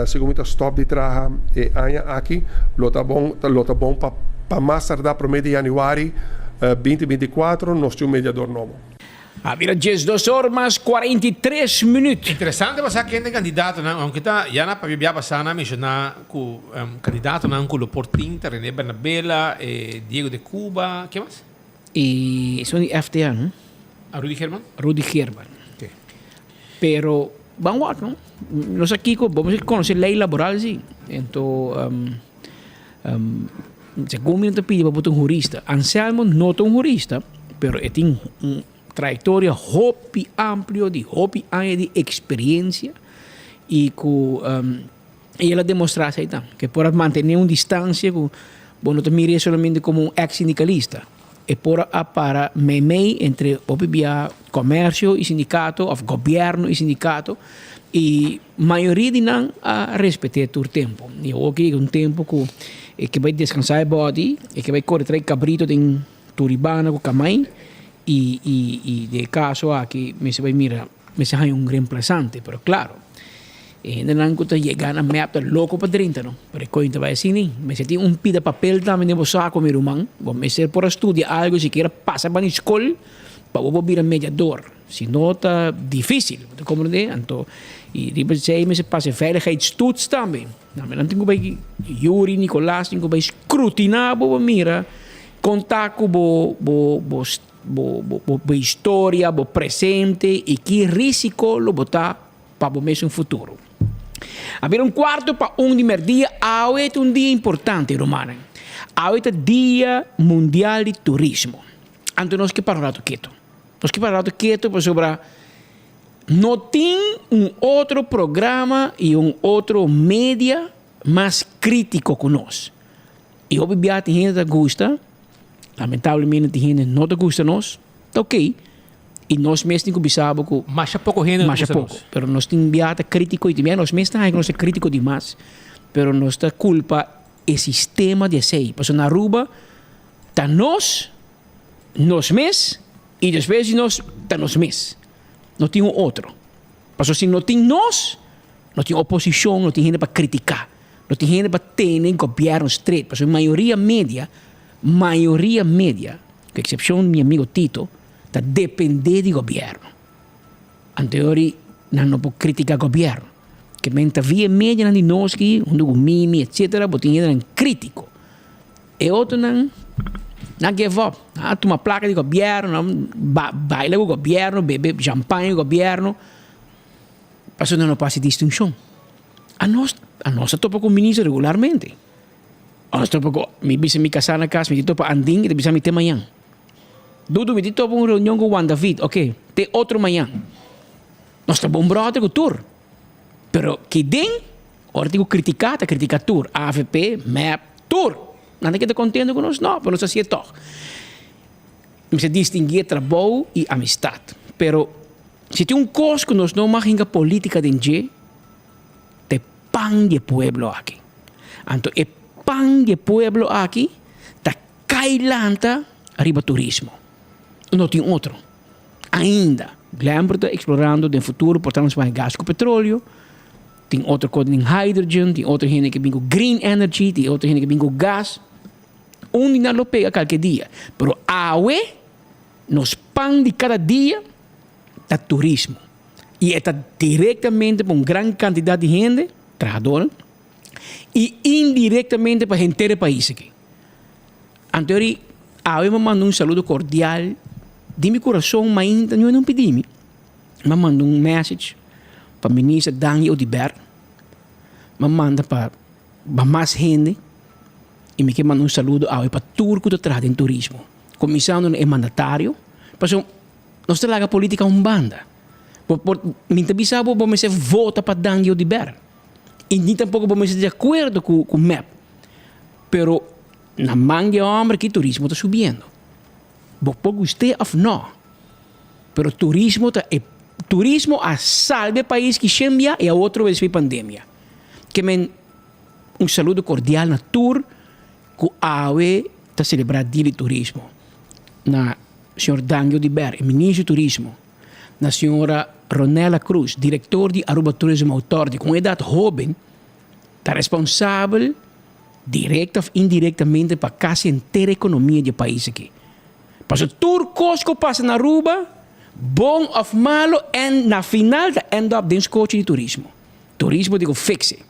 segun mi ta stop di traha e aña aki lo ta bon lo ta bon pa pa mas tarda prome di januari binti 24 nos tin un mediador nobo. A bira 12 or mas 43 minuut. Interesante pa sa ken ta e kandidatonan, aunke ta ya na papia bia pasá nan a menshoná ku kandidatonan ku lo por tin ta Rene Bernabela, Diego de Cuba, ken mas? E esun di FTA no? A Rudy Geerman? Rudy Geerman. Ok. Pero ban wak no, no sa kiko, bo mester konosé lei laboral si. Ento Segun mi no ta pidi pa bo ta un hurista. Anselmo no ta un hurista, pero e tin un trayectoria hopi amplio di hopi aña di experiencia y cu y el a demostra esey ta, que por a mantene un distancia cu bo no ta mir'e solamente como un ex sindicalista. E por a para meimei entre hopi bia comercio y sindicato of gobierno y sindicato y mayoria di nan a respet'é tur tempo. Y awor ki yega un tempo cu e ke bay descansa e body, e ke bay core trae cabrito den Turibana cu Kamay y y y den e caso aki mester bay mira mester haña un reemplazante, pero claro e hendenan cu ta yega na mep ta loco pa drenta no, pero e coin ta bay asina ni, mester tin un pida papel tambe den bo saco mi ruman, bo mester por a studia algo sikiera pasa pa ni scol pa bo por bira mediador, si no ta dificil, bo ta comprende? Anto y riba esey mester pasa e veiligheidstoets tambe, nan nan tin cu bay Yuri, Nicolas tin cu bay scrutina bo pa mira con ta cu bo bo bo Bo bo historia, bo presente y ki risico lo bo ta pa bo mesun futuro. A bira un cuarto pa un di merdia, awe ta un dia importante rumannan. Awe ta dia mundial di turismo. Anto nos ke para un rato keto. Nos ke para un rato keto pasobra no tin un otro programa y un otro media mas critico cu nos. I hopi bia tin hende ta gusta, lamentablemente tin hende no ta gusta nos, ta ok. I nos mes tin ku bisa bo ku. Masha poko hende ta Masha gusta poko. nos. Pero nos tin bia ta kritiko i tin bia nos mes ta haña ku nos ta kritiko dimas, pero nos ta kulpa e sistema di esei. Pasobra na Aruba ta nos, nos mes i despues di nos ta nos mes. No tin un otro. Pasobra si no tin nos, no tin oposishon, no tin hende pa kritiká. No tin hende pa tene gobièrnu stret. Pasobra mayoria media, mayoria media, ku eksepshon di mi amigo Tito, ta dependé di gobièrnu. Anteori nan no por kritiká gobièrnu. Ke men ta via medianan di nos aki, huntu ku Mimi, etsetera, bo tin hendenan krítiko. E otronan, nan give up. Nan a tuma plaka di gobièrnu, nan baila ku gobièrnu, bebe champagne ku gobièrnu, pasobra nan no por hasi distinshon. Anos, anos ta topa ku minister regularmente. Anos ta topa ku, mi bisa mi kasá na kas, mi tin topa Andin, e ta bisa mi te mañan. Dudu, mi tin topa un reunion ku Juan David, oke, te otro mañan. Nos ta bon bròder ku tur. Pero ki den, ora tin ku kritiká, ta kritiká tur. Avp, mep, tur. Nan ta keda kontento ku nos? No, pero nos ta hasié tòg. Mester distinguí e trabou i amistat. Pero si tin un kos ku nos no mag hinka polítika den dje, ta e pan di e pueblo aki. Anto e pan di e pueblo aki ta kai lanta riba turismo. No tin otro. Ainda, Glenbrook ta explorando den futuro por transforma e gas cu petroleo. Tin otro cos den hydrogen, tin otro hende ke bin cu green energy, tin otro hende ke bin cu gas. Un di nan lo pega kalke dia. Pero awe, nos pan di kada dia ta turismo. Y e ta directamente pa un gran cantidad di hende, trahadornan, y indirectamente pa henter e pais aki. Anto ri awe mi a manda un saludo cordial di mi corazon mainta no no pidi mi. Mi a manda un message pa Minister Dangui Oduber, mi a manda pa pa mas hende y mi ke manda un saludo awe pa tur cu ta traha den turismo, cuminsando na e mandatario, pasobra nos ta laga politica un banda. Bo por mi ta bisa bo bo mester vota pa Dangui Oduber y ni tampoco bo mester di acuerdo cu cu mep, pero Na man di e homber aki turismo ta subiendo. Bo por gust'é of no, pero turismo ta e turismo a salba e pais ki shen bia y a otro bes fi pandemia. Ke men un saludo cordial na tur ku awe ta celebra dia di turismo. Na señor Dangio di Ber, e ministro di turismo, na señora Ronella Cruz, director di Aruba Tourism Authority, ku un edad hoben ta responsabel Directa of indirectamente pa casi henter economia di e pais aki. Pasobra tur cos cu pasa na Aruba, bon of malo, en na final ta end up den scochi di turismo. Turismo dico fixe.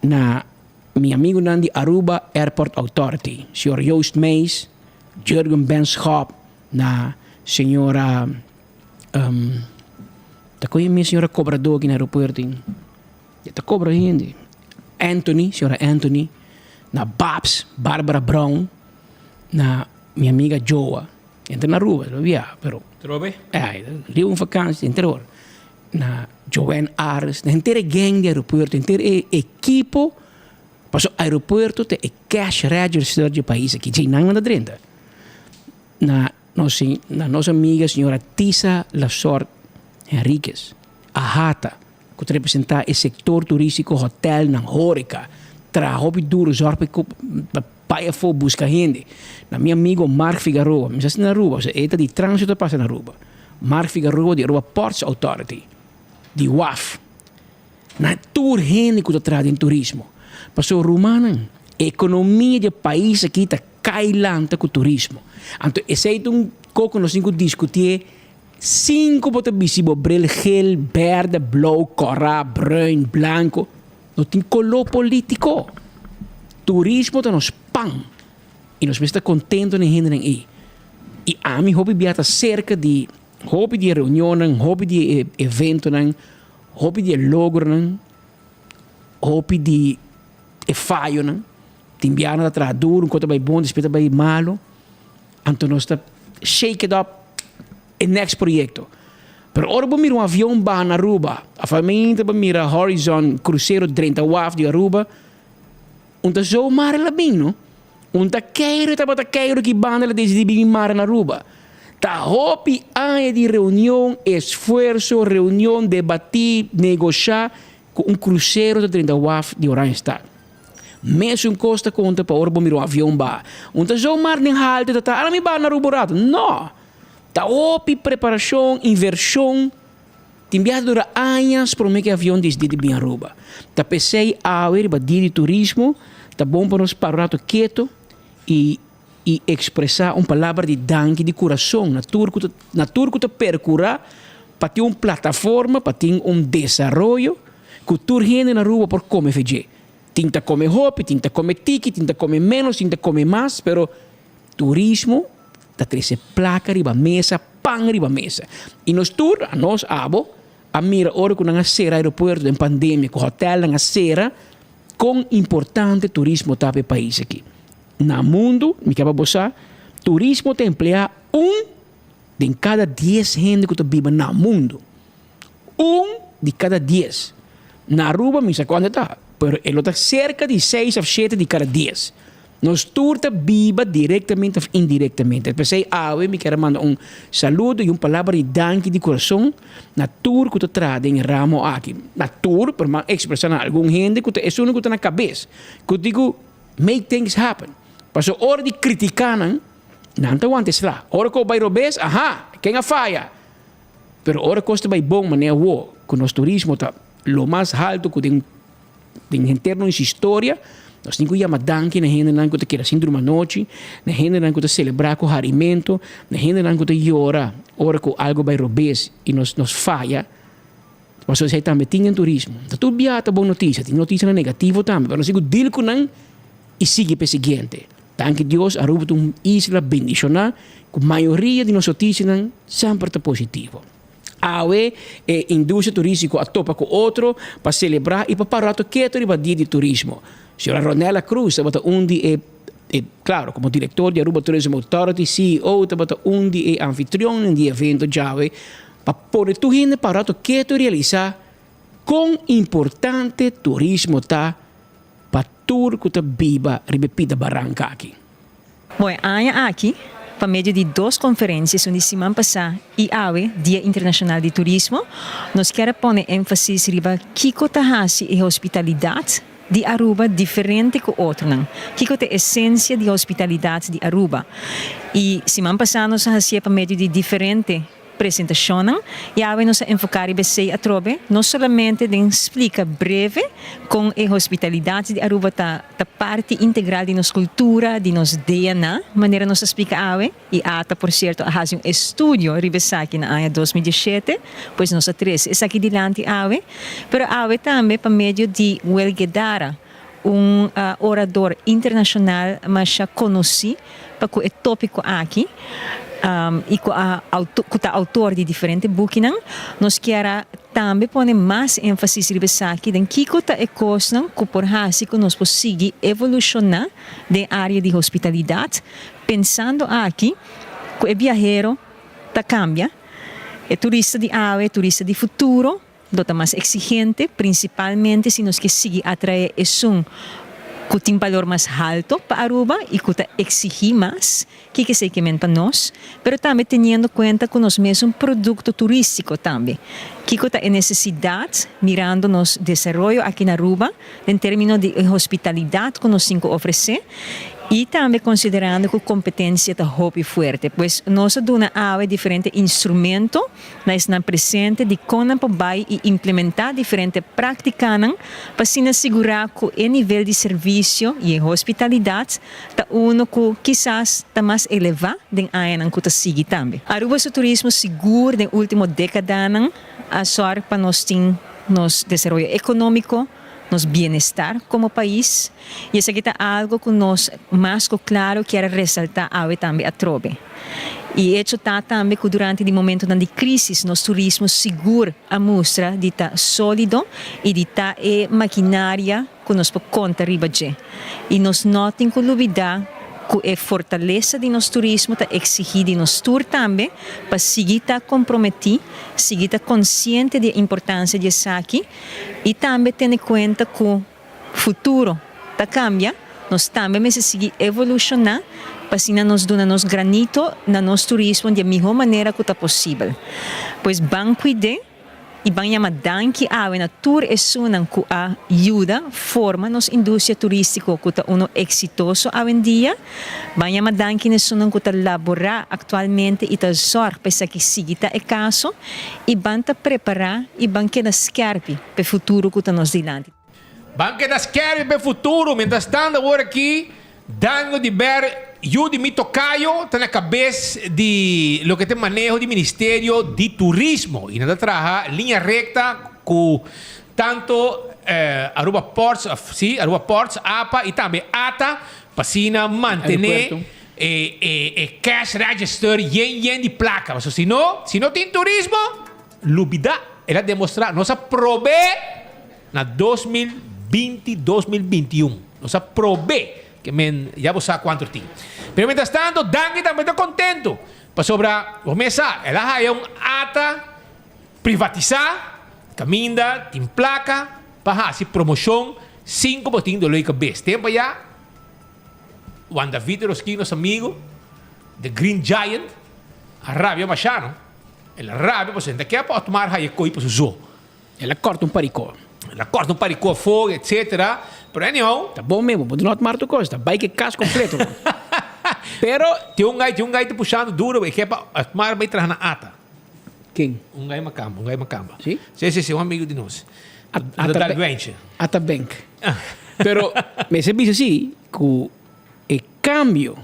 Na mi amigonan di Aruba Airport Authority, señor Joost Meijs, Jurgen Benschop, na señora, ta con e mi señora cobrador aki na aeropuerto? E ta cobra hende. Anthony, señora Anthony, na Babs, Barbara Brown, na mi amiga Joa. Entra na Aruba, lo bia, pero. Trobe? Eh, riba un vakantie, henter ora. Na Joanne Ares, na henter e gang di aeropuerto, henter e ekipo. Paso aeropuerto ta e cash register di e pais aki. Djei nan nan ta drenta. Na nos, na nos amiga señora Tisa Lasort Henriquez, AHATA. Ku ta representá e sektor turístiko, hotèlnan, hóreka, traha hopi duru, zòrg pa e pa bai afó buska hende. Na mi amigo Mark Figaroa, mi sa si na Aruba, pasobra e ta di tránsito ta pasa na Aruba. Mark Figaroa di Aruba Ports Authority, di waf. Na tur hende ku ta traha den turismo. Pasobra rumannan, ekonomia di e pais aki ta kai lanta ku turismo. Anto esei ta un kos ku nos tin ku diskutié. Sin ku bo ta bisti bo bril gel, berde, blou, kòrá, bruin, blanko. No tin koló polítiko. Turismo ta nos pan i nos mester ta kontento na e hendenan ei. I ami hopi bia ta serka di hopi di e reunionnan, hopi di e eventonan, hopi di e logronan, hopi di e fayonan. Tin bia nan ta traha duru, un kos ta bai bon, despues ta bai malu. Anto nos ta shake it up e next proyecto. Pero ora bo mira un avion baha na Aruba, of a meinta bo mira Horizon crucero drenta waf di Aruba, Un ta zomaar el a bin no. Un ta keiru e tabata keiru ki banda el a decidí bin bin mara na Aruba. Ta hopi aña di reunion, esfuerso, reunion, debatí, negoshá ku un krusero ta drenta waf di Oranjestad. Mesun kos ta konta pa ora bo mira un avion baha. Un ta zomaar den halte ta ta, ala mi baha na Aruba un rato. No! Ta hopi preparashon, invershon. Tin biaha ta dura añas promé ku e avion disidí di bin Aruba. Ta p'esei awe riba Dia di Turismo ta bon pa nos para un rato keto i i ekspresá un palabra di danki di kurason na tur ku ta na tur ku ta perkurá pa tin un plataforma, pa tin un desaroyo ku tur hende na Aruba por kome fe dje. Tin ta kome hopi, tin ta kome tiki, tin ta kome ménos, tin ta kome mas, pero turismo ta trese plaka riba mesa, pan riba mesa. I nos tur, anos, abo, a mira ora ku nan a sera aeropuerto den pandemia, ku hotelnan a sera, kon importante turismo ta pa e pais aki. Na mundu, mi ke pa bo sa, turismo ta empleá un den kada dies hende ku ta biba na mundu. Un di kada dies. Na Aruba mi sa kuantu ta, pero e lo ta serka di seis òf shete di kada dies. Nos tur ta biba direktamente òf indirektamente. P'esei awe mi kier a manda un saludo i un palabra di danki di kurason na tur ku ta traha den e ramo aki. Na tur, pero mi a ekspresá na algun hende ku ta esun ku ta na kabes, ku di ku make things happen. Pasobra ora di kritiká nan, nan ta wanta e sla. Ora ku bo bai robes, aha, ken a faya? Pero ora kos ta bai bon manera awor ku nos turismo ta lo mas haltu ku den den henter nos historia, nos tin ku yama danki na hendenan ku ta keda sin durmi anochi, na hendenan ku ta selebrá ku harimentu, na hendenan ku ta yora ora ku algu bai robes i nos nos faya. Pasobra esei tambe tin den turismo. Ta tur biaha ta bon notisia, tin notisianan negativo tambe, pero nos tin ku dil ku nan i sigui pa e siguiente. Danki Dios, Aruba ta un isla bendishoná ku mayoria di nos notisianan semper ta positivo. Awe e industria turístiko a topa ku otro pa selebrá i pa para un rato ketu riba Dia di Turismo. Señora Ronella Cruz tabata un di e, e klaro, komo direktor di Aruba Tourism Authority, CEO, tabata un di e anfitrionnan di e evento djawe pa pone tur hende para un rato ketu i realisá kon importante turismo ta pa tur ku ta biba riba e pida baranka aki. Bon, e aña aki, pa medio di dos konferensia, esun di siman pasá i awe, Dia Internashonal di Turismo, nos kier a pone énfasis riba kiko ta hasi e hospitalidat di Aruba diferente ku otronan. Kiko ta e esensia di hospitalidat di Aruba? I siman pasá nos a hasié pa medio di diferente. Presentashonnan, i awe nos a enfoká riba esei atrobe, no solamente den splika breve kon e hospitalidat di Aruba ta ta parti integral di nos kultura, di nos DNA, manera nos a splika awe, i ata por sierto a hasi un estudio riba esaki na aña 2017, pues nos a trese esaki dilanti awe, pero awe tambe pa medio di Will Guedara, un orador internashonal masha konosí pa ku e tópiko aki i ku a ku ta outor di diferente bukinan. Nos kier a tambe pone mas énfasis riba esaki den kiko ta e kosnan ku por hasi ku nos por sigui evolushoná den área di hospitalidat, pensando aki ku e biahero ta kambia, e turista di awe, e turista di futuro. Lo ta mas exigente, principalmente si nos ke sigui atrae esun cu tin balor mas halto pa Aruba y cu ta exigi mas, kiko esey ke men pa nos, pero tambe teniendo cuenta cu nos mes un producto turistico tambe. Kiko ta e necesidad mirando nos desaroyo aki na Aruba den termino di e hospitalidad cu nos tin cu ofrece y tambe considerando cu competencia ta hopi fuerte. Pues nos a duna awe diferente instrumento. Na esnan presente di kon nan por bai i implementá diferente práktikanan pa asina sigurá ku e nivel di servisio i e hospitalidat ta unu ku kisas ta mas elevá den añanan ku ta sigui tambe. Aruba su turismo sigur den último dékadanan a sòrg pa nos tin nos desaroyo ekonómiko, nos bienestar komo pais i esaki ta algu ku nos mas ku klaro kier a resaltá awe tambe atrobe. I echo ta tambe ku durante di momentonan di krísis nos turismo sigur a mustra di ta sólido i di ta e makinaria ku nos por konta riba dje. I nos no tin ku lubidá ku e fortalesa di nos turismo ta eksigí di nos tur tambe pa sigui ta komprometí, sigui ta konsiente di e importansia di esaki. I tambe tene kuenta ku futuro. ta kambia, nos tambe mester sigui evolushoná pa asina nos duna nos granito na nos turismo di e mihó manera ku ta posibel. Pues ban kuid'é i ban yama danki awe na tur esunnan ku a yuda forma nos industria turístiko ku ta uno eksitoso awendia. Ban yama danki na esunnan ku ta laborá aktualmente i ta zòrg pa esaki sigui ta e kaso i ban ta prepará i ban keda skèrpi pa e futuro ku ta nos dilanti. Ban keda skèrpi pa e futuro. Mientras tanto awor aki Daniel de Ber, yu di mi tokayo, ta na kabes di loke ta e maneho di Ministerio di Turismo i nan ta traha liña rekta ku tanto Aruba Ports, sí, Aruba Ports, apa i tambe ata pa asina mantené e e cash register yen yen di plaka. Pasobra si no, si no tin turismo, lubidá. El a demostrá, nos a prob'é na 2020, 2021. Nos a prob'é ke men ya bo sa kuantu tin. Pero mientras tanto, Dangui tambe ta kontentu pasobra bo mes sa, el a haya un ata privatisá kaminda tin plaka pa hasi promoshon sin ku bo tin doló di kabes. Tempu ayá Juan David Rosquin, nos amigo, The Green Giant, a rabia mashá, no? El a rabia pasobra e ta ke pa Otmar haya koi pa su zo. El a kòrta un parikó. El a kòrta un parikó afó, etcétera. Pero anyhow. Ta bon mesmo, bo no Otmar tur kos, ta bai ke kas kompleto. Pero. Tin un gai, tin un gai ta pushando duro, e ke pa Otmar bai traha na ata. Ken? Un gai makamba, un gai makamba. Sí? Sí, sí, sí, un amigo di nos. Ata Bank. Ata Bank. Pero mester bisa sí ku e kambio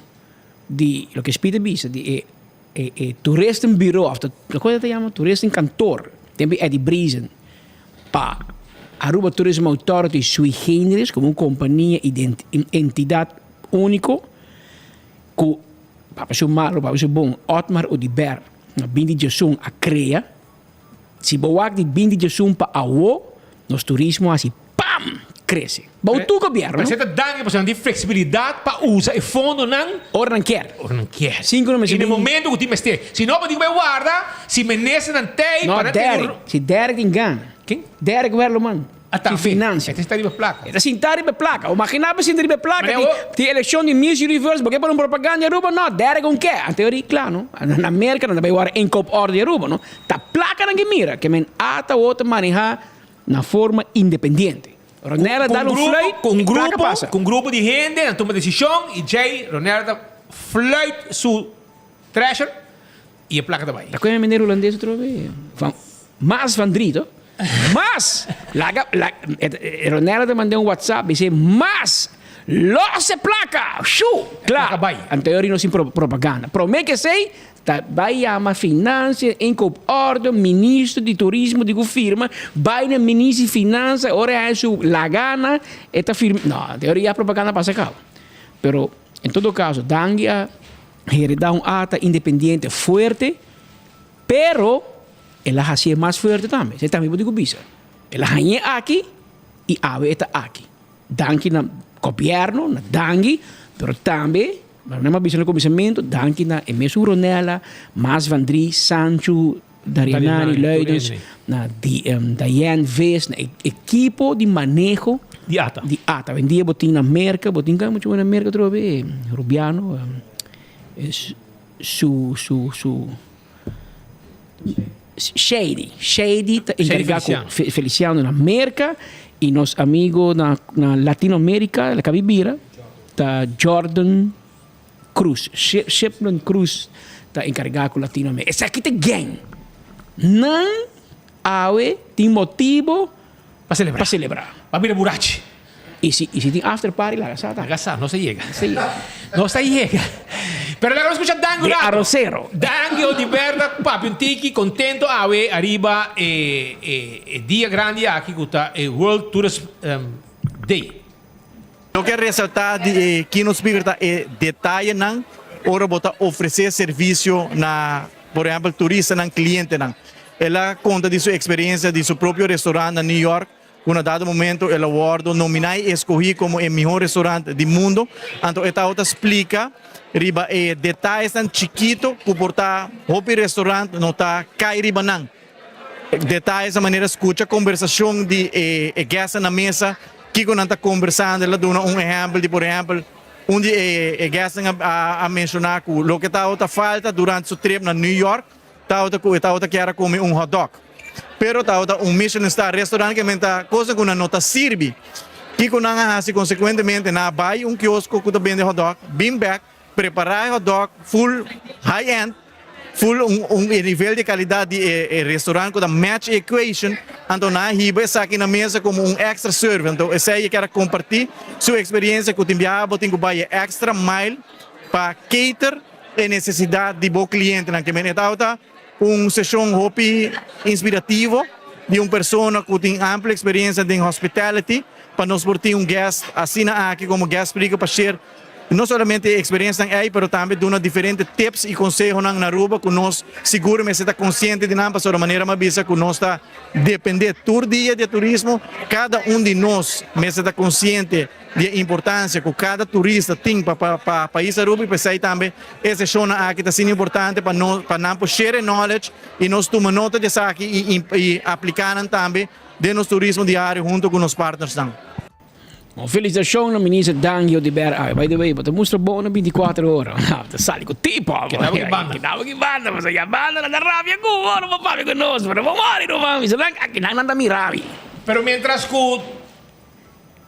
di loke Speed a bisa di e e e toeristenbureau of loke ta yama toeristenkantoor tempo di Eddie Briesen pa Aruba Tourism Authority sui generis komo un kompania entidat úniko ku papia su malo papia su bon Otmar Oduber na binti diesun a krea. Si bo wak di binti diesun pa awo nos turismo a hasi pam! Krese. Bou tur gobierno. Pero esei ta danki pasobra nan tin flexibilidad pa usa e fondonan. Ora nan kier. Ora nan kier. Sin ku nan mester I na momento ku tin mester. Si no bo tin ku bai warda si ministernan tei No pa nan tin Derek. Si Derek tin gana. Ken? Derek Werleman. A Di tambe. financia. E ta sinta riba plaka. E ta sinta riba plaka. Bo magina bo sinta riba plaka Mane di awo. di elekshon di Miss Universe bo ke pone un propaganda di Aruba? No, Derek un ke. Anto ori kla no. Na Merka nan ta bai wòrdu inkoop order di Aruba no. Ta plaka nan ke mira. Ke men ata awor ta maneha na forma independiente. Ronella Ku dal un un grupo, fluit, ku un e plaka grupo, pasa. ku un grupo di hende nan tuma desishon i djei Ronella ta fluit su treasure i e plaka ta bai. Ta koe meneer Hulandes otro be? Van Maas van Drie to? Maas! Laga, laga, Ronella ta mand'é un WhatsApp bis'é Maas! Los e plaka! Shu! Kla! Plaka bai. Anto e ori nos tin propaganda. Promé ke esei Ta bai yama Financia, Inkoop Orde, Ministro di Turismo di ku firma, bai na Ministro di Finansa, ora e haña su lagana e ta firma. No, te ora ya propaganda pasa kaba. Pero en todo caso, Dangui a hereda un ata independiente fuerte, pero el a hacié mas fuerte tambe. Esei tambe bo tin ku bisa. El a hañ'é aki i awe e ta aki. Danki na gobierno, na Dangui, pero tambe Pero nan a bisa na kuminsamentu, danki na e mesun Ronella, Maas van Drie, Sancho, Darianani, Luidens, na Diane Vis, na e ekipo di maneho di ata. Di ata. Awendia bo tin na Merka, bo tin muchu na Merka atrobe, Rubiano, su, su, su, Shady. Shady ta enkargá ku Feliciano na Merka i nos amigo na Latinoamérika, el a kabi bira, ta Jordan Cruz. Shipman Cruz ta enkargá ku Latinoamérika. Esaki ta gang. Nan awe tin motibo pa selebrá. Pa selebrá. Pa bira burachi. I si i si tin after party laga sa ta. Laga sa, nos ta yega. Nos ta yega. Pero laga nos skucha Dangui un De rato. arrocero. Dangui Oduber ta papia un tiki contento awe ariba e e e dia grandi aki ku ta e World Tourist Day. Loke a resalta di e keynote speaker ta e detayenan ora bo ta ofrece servicio na por ehempel turistanan, clientenan. El a conta di su experiencia di su propio restaurant na New York Ku na dado momento el a wòrdu nominá i eskohí komo e mihó restorant di mundu. Anto e tabata splika riba e detayesnan chikitu ku por ta hopi restorant no ta kai riba nan. Detayes na manera skucha kombersashon di e gèstnan na mesa. Kiko nan ta kombersando? El a duna un ehèmpel di por ehèmpel un di e guestnan a menshoná ku loke tabata falta durante su trip na New York tabata ku e tabata kier a kome un hotdog pero tabata un Michelin star restaurant ke men ta kosa ku nan no ta sirbi. Kiko nan a hasi konsekuentemente nan a bai un kiosko ku ta bende hotdog bin bèk Prepará e hotdog full high end, full un un e nivel di calidad di e e restaurant cu ta match e equation, anto nan a hiba esaki na mesa como un extra service. Anto esey e kier a comparti su experiencia cu tin biaha bo tin cu bay e extra mile pa cater e necesidad di bo clientenan. Ke men e tabata un sesion hopi inspirativo di un persona cu tin amplio experiencia den hospitality pa nos por tin un guest asina aki como guest speaker pa share No solamente e experiencianan ey, pero tambe duna diferente tips y consehonan na Aruba cu nos sigur mester ta consciente di nan, pasobra manera mi a bisa cu nos ta depende tur dia di e turismo, cada un di nos mester ta consciente di e importancia cu cada turista tin pa pa pais Aruba y p'esey tambe e sesionnan aki ta asina importante pa nos pa nan por share e knowledge y nos tuma nota di esaki y y aplica nan tambe den nos turismo diario hunto cu nos partnersnan. Un felicitacion na Minister Dangio de Ber Ay, by the way, bo ta mustra bon na 24 ora. Bo ta sali cu tipo. Keda bo ki banda. Keda bo ki banda, pasobra ya banda nan ta rabia cu bo, no por papia cu nos, pero bo mori ruman, mi sa aki nan nan ta mira mi. Pero mientras cu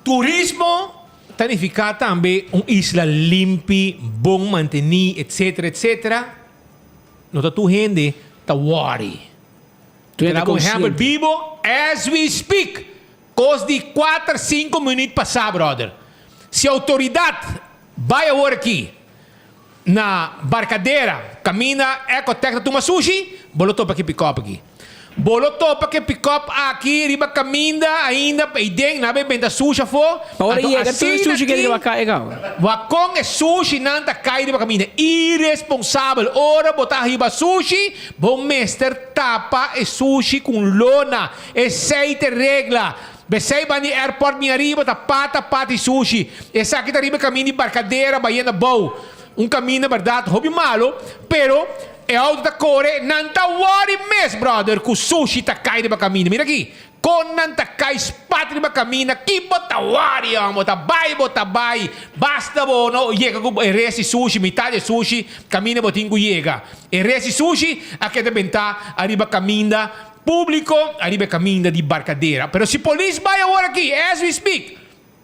turismo ta nifica tambe un isla limpi, bon manteni, etcetera, etcetera, no ta tur hende ta worry. Tur hende Te da un ehempel consciente. bibo as we speak. Kos di kuater sinku minüt pasá brother. Si outoridat bai awor aki na Barcadera kaminda Ecotec ta tuma sushi, bo lo topa ki pikòp aki. Bo lo topa ku e pikòp aki riba kaminda ainda eiden nan a bai benta sushi afó. Pa ora Anto yega tur e asina sushi keda tin riba kai kaba. Wak kon e sushinan ta kai riba kaminda. Iresponsabel. Ora bo ta hiba sushi, bo mester tapa e sushi ku un lona. Esey ta e regla. Besey ban di airport mi ariba ta pata pata y sushi. Esaki ta riba e caminda di Barcadera bayendo abou. Un caminda berdad hopi malo, pero e auto ta core, nan ta worry mes brother cu sushi ta cay riba caminda. Mira aki, con nan ta cay spat riba caminda, ki bo ta worry homber, bo ta bay bo ta bay, basta bo no yega cu e rest di sushi, mitad di e sushi caminda bo tin cu yega. E rest di sushi a keda benta ariba caminda. Públiko ariba e kaminda di Barkadera. Pero si polis bai awor aki, as we speak,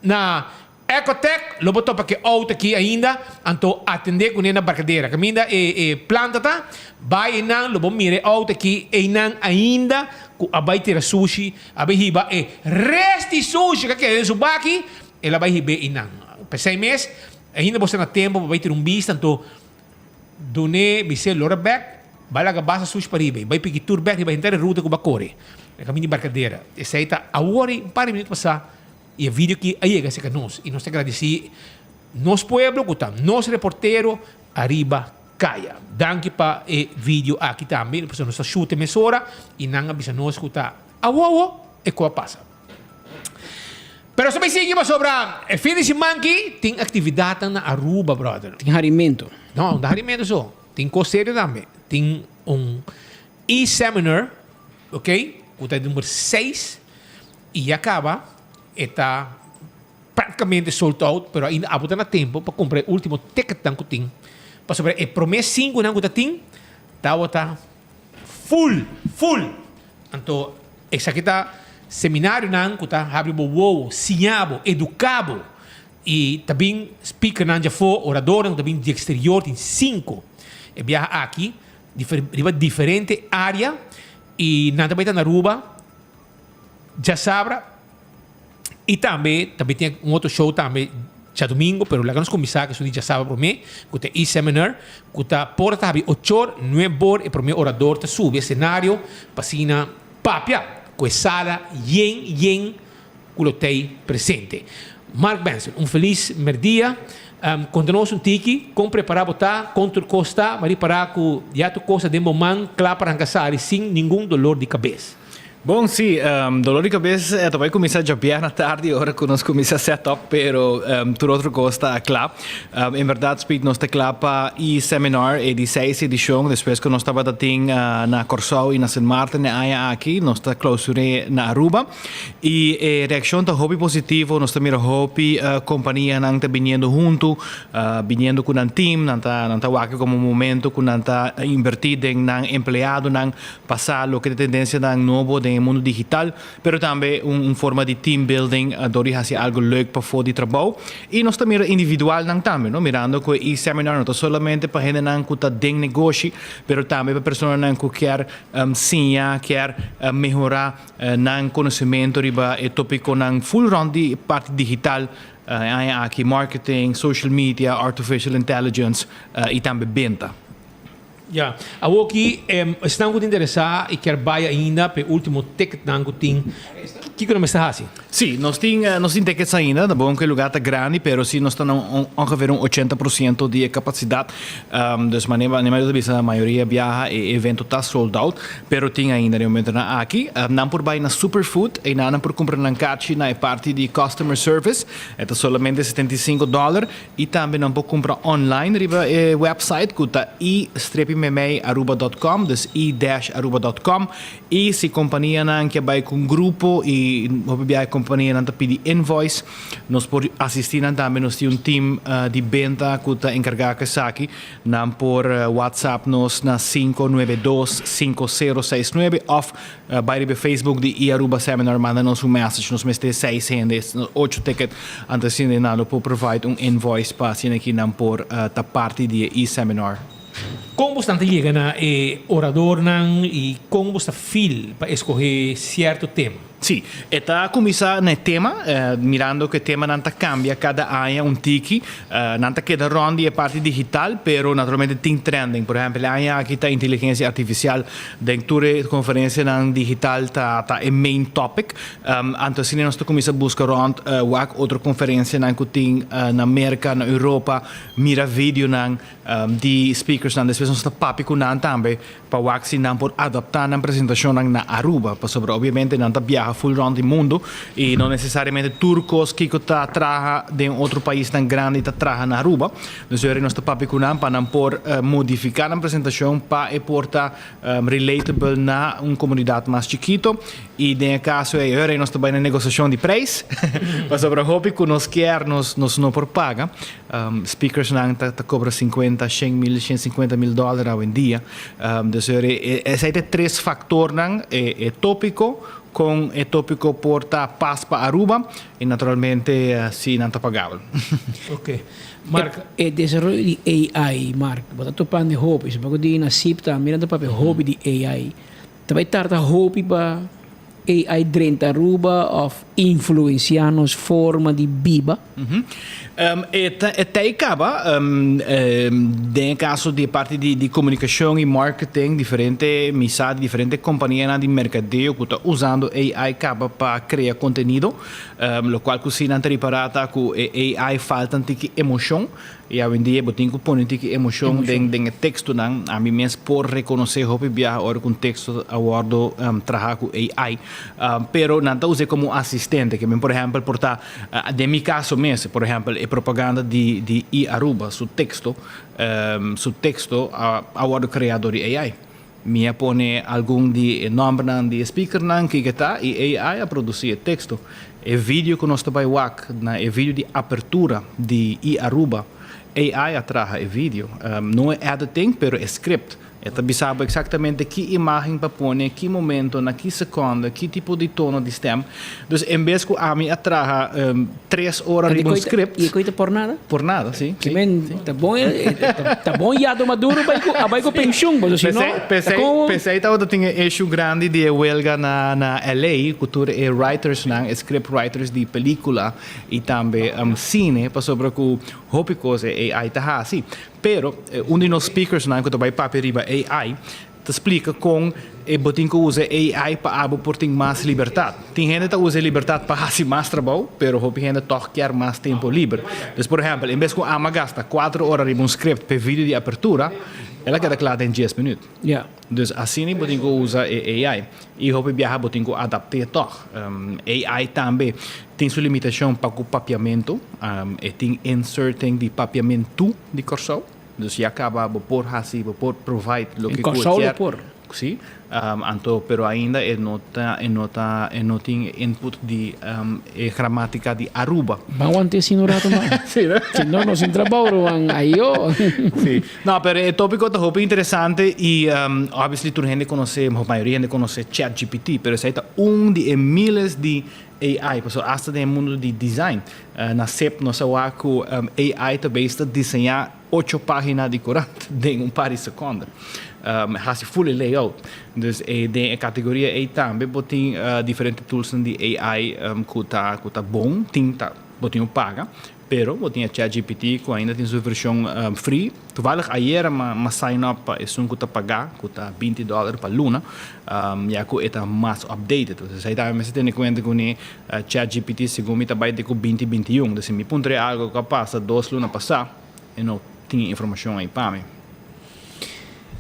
na Ecotec, lo bo topa ku e outo aki ainda, anto atendé kuné na Barkadera. Kaminda e e planta ta, bai einan lo bo mira e outo aki einan ainda ku a bai tira sushi, a bai hiba e rest di sushi ku a keda den su baki, el a bai hib'é einan. P'esei mes, ainda bo sta na tempu pa bai tira un bista, anto Dun'é bis'é lora bèk, bai laga basa sushi pa riba i bai piki tur bèk riba henter e ruta ku bo a kore na kaminda di Barcadera. Esei ta awor i un par di minuto pasá i e video aki a yega serka nos i nos ta gradisí nos pueblo ku ta nos reportero ariba kaya. Danki pa e video aki tambe pasobra nos ta shuta mesora i nan a bisa nos ku ta awowo e ku a pasa. Pero sa bay sigui pasobra e fin di siman ki tin actividadnan na Aruba, brother. Tin harimento. No, no ta harimento so. Tin cos serio tambe. Tin un e-seminar, ok, cu ta e number seis y ya caba e ta practicamente sold out, pero ainda abo ta na tempo pa cumpra e ultimo ticketnan cu tin. Pasobra e prome cinconan cu ta tin tawata full, full. Anto esaki ta seminarionan ku ta habri bo wowo, siña bo, eduká bo. I ta bin speakernan djafó, oradornan ku ta bin di eksterior, tin sinku e biaha aki riba diferente área i nan ta bai ta na Aruba djasabra. I tambe ta bin tin un otro show tambe djadumingo, pero laga nos kuminsá ku esun di djasabra promé, ku ta e seminar, ku ta por ta habri ochor, nuebor e promé orador ta subi esenario pa asina papia ku e sala yen yen ku lo t'ei presente. Mark Benson, un felis merdia. Konta nos un tiki kon prepará bo ta, kon tur kos ta, ma ripará ku ya tur kos ta den bo man kla pa ranka sali sin ningun dolor di kabes. Bon, sí, dolor di cabes ta bai cuminsa djabièrnè tardi ora cu nos cuminsa set up, pero tur otro cos ta cla. En berdad, Speed, nos ta cla pa e seminar, e di seis edicion, despues cu nos tabata tin na Corsou y na Sint Maarten e aña aki, nos ta clausur'é na Aruba. Y e reaccion ta hopi positivo, nos ta mira hopi companianan ta biniendo hunto, biniendo cu nan team, nan ta nan ta wak como un momento cu nan ta inverti den nan empleadonan, pa sa loke ta tendencianan nobo den e mundo digital, pero tambe un forma di team building dor di haci algo leuk pafo di trabou. Y nos ta mira individualnan tambe, no, mirando cu e e-seminar no ta solamente pa hendenan cu ta den negoshi, pero tambe pa personanan cu kier siña, kier mehora nan conocimento riba e topiconan full rond di parti digital, e aña aki marketing, social media, artificial intelligence y tambe benta. Ya. Awoki, esnan ku ta interesá i kier bai ainda pa e último ticketnan ku tin, kiko nan mester hasi? Sí, nos tin, nos tin tickets ainda. Ta bon ku e lugá ta grandi, pero sí nos ta na un ongeveer un ochenta por siento di e kapasidat. Dus manera manera ta bisa mayoria biaha e evento ta sold out, pero tin ainda den e momentonan aki. Nan por bai na Superfood, einan nan por kumpra nan kachi na e parti di customer service. E ta solamente 75 dòler. I tambe nan por kumpra online riba e website ku ta i strepi memei aruba dot com, dus i dash aruba dot com. I si kompanianan ke bai ku un grupo i hopi biaha e kompanianan ta pidi invoice, nos por asistí nan tambe. Nos tin un team di benta ku ta enkargá ku esaki. Nan por whatsapp nos na 592 5069 òf Bai riba e Facebook di e-Aruba Seminar manda nos un message, nos mester seis hende, ocho ticket, anto asina nan lo por provide un invoice pa asina ki nan por ta parti di e e-seminar. Kon bosnan ta yega na e oradornan i kon bos ta feel pa escoge cierto tema? Sí, e ta cuminsa na e tema, mirando cu e temanan ta cambia cada aña un tiki. Nan ta keda rond di e parti digital, pero naturalmente tin trending. Por ehempel, e aña aki ta inteligencia artificial. Den tur e conferencianan digital ta ta e main topic. Anto asina nos ta cuminsa busca rond wak otro conferencianan cu tin na Merca, na Europa, mira videonan di speakersnan. Despues nos ta papia cu nan tambe pa wak si nan por adapta nan presentacionnan na Aruba, pasobra obviamente nan ta biaha full rond di mundo y no necesariamente tur cos kico ta traha den otro paisnan grandi ta traha na Aruba. Dus ora nos ta papia cu nan pa nan por modifica nan presentacion pa e por ta relatable na un comunidad mas chikito y den e caso ey ora nos ta bay na negociacion di prijs pasobra hopi cu nos kier nos nos no por paga. Speakersnan ta ta cobra 50, 100 mil, 150 mil dollar awendia. Dus esei ta e tres factornan, e e topico, con e topico por ta pas pa Aruba y naturalmente si nan ta pagabel. Ok. Mark. E desaroyo di AI, Mark, bo ta topando e hopi, supongo di na SIP tambe nan ta papia hopi di AI. Ta bai tarda hopi pa AI drenta Aruba of influencia nos forma di biba? E ta e tei caba den e caso di e parti di di comunicacion y marketing diferente mi sa di diferente companianan di mercadeo cu ta usando AI caba pa crea contenido locual cu si nan ta ripara ta cu e AI falta un tiki emocion. I awendia bo tin ku pone un tiki emoshon den den e tekstonan. Ami mes por rekonosé hopi biaha ora ku un teksto a wòrdu trahá ku AI. Pero nan ta us'é komo un asistente. Ke men por ehèmpel por ta, den mi kaso mes, por ehèmpel e propaganda di di e-Aruba su teksto, su teksto a a wòrdu kreá dor di AI. Mi a pone algun di e nòmbernan di e speakernan kiko ta i AI a produsí e teksto. E video ku nos ta bai wak na e video di apertura di e-Aruba, AI a traha e video. No e editing, pero e script. E ta bisa bo eksaktamente ki imágen pa pone, ki momento, na ki sekònde, ki tipo di tono di stèm. Dus en bes ku ami a traha tres ora riba un script. I e koe ta por nada? Por nada, si. Ki men, ta bon, ta bon Yado Maduro bai ku, a bai ku penshun, pasobra si no, ta kon. P'esei tabata tin e issue grandi di e welga na na LA ku tur e writersnan, e script writers di pelikula i tambe sine, pasobra ku hopi kos e AI ta hasi. Pero un di nos speakersnan ku ta bai papia riba AI Ta splika kon e bo tin ku usa e AI pa abo por tin mas libertat. Tin hende ta usa e libertat pa hasi mas trabou, pero hopi hende tòg kier mas tempu liber. Dus por ehèmpel, en bes ku ama gasta kuater ora riba un script p'e video di apertura, El a keda kla den dies minuut. Ja. Dus asina bo tin ku usa e AI. I hopi biaha bo tin ku adapt'é tòg. AI tambe tin su limitashon pa ku papiamentu. E tin inserting di papiamentu di Kòrsou. Dus ya kaba bo por hasi, bo por provide loke In ku e Kòrsou lo kier. por. Sí. Anto, pero ainda e no ta, e no ta, e no tin e input di e gramatica di Aruba. Ban want'é asina un rato mas. Sí, no? Si no, nos sin trabou, ruman. Ayo. Sí. No, pero e tópiko ta hopi interesante i obviously tur hende konosé, mayoria hende konosé ChatGPT, pero esei ta un di e miles di AI, pasobra asta den e mundu di design, na sep nos a wak ku AI ta bezig ta diseñá ocho página di korant den un par di sekonde. Hasi full e layout. Dus e den e kategoria ei tambe bo tin diferente toolsnan di AI ku ta ku ta bon, tin ta bo tin ku paga, pero bo tin e ChatGPT ku ainda tin su vershon free. Toevallig ayera mi a sign up pa esun ku ta pagá, ku ta binti dòler pa luna, ya ku e ta mas updated. Entonces esei tambe mester tene kuenta ku ni ChatGPT segun mi ta bai te ku binti 21. Dus si mi puntra e algu ku a pasa dos luna pasá, e no tin e informashon ei pa mi.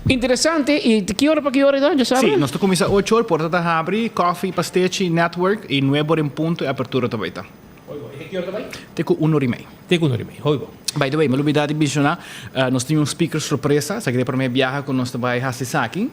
Interesante, i ki ora pa ki ora ta, djasabra? Sí, nos ta kuminsá ocho or, porta ta habri, kòfi, pastechi, network, i nuebe or en punto e apertura ta bai ta. Hoi bo, i te ki ora ta bai? Te ku un or i mei. Te ku un or i mei, hoi bo. By the way, mi a lubidá di menshoná, nos tin un speaker sorpresa, esaki ta e promé biaha ku nos ta bai hasi esaki.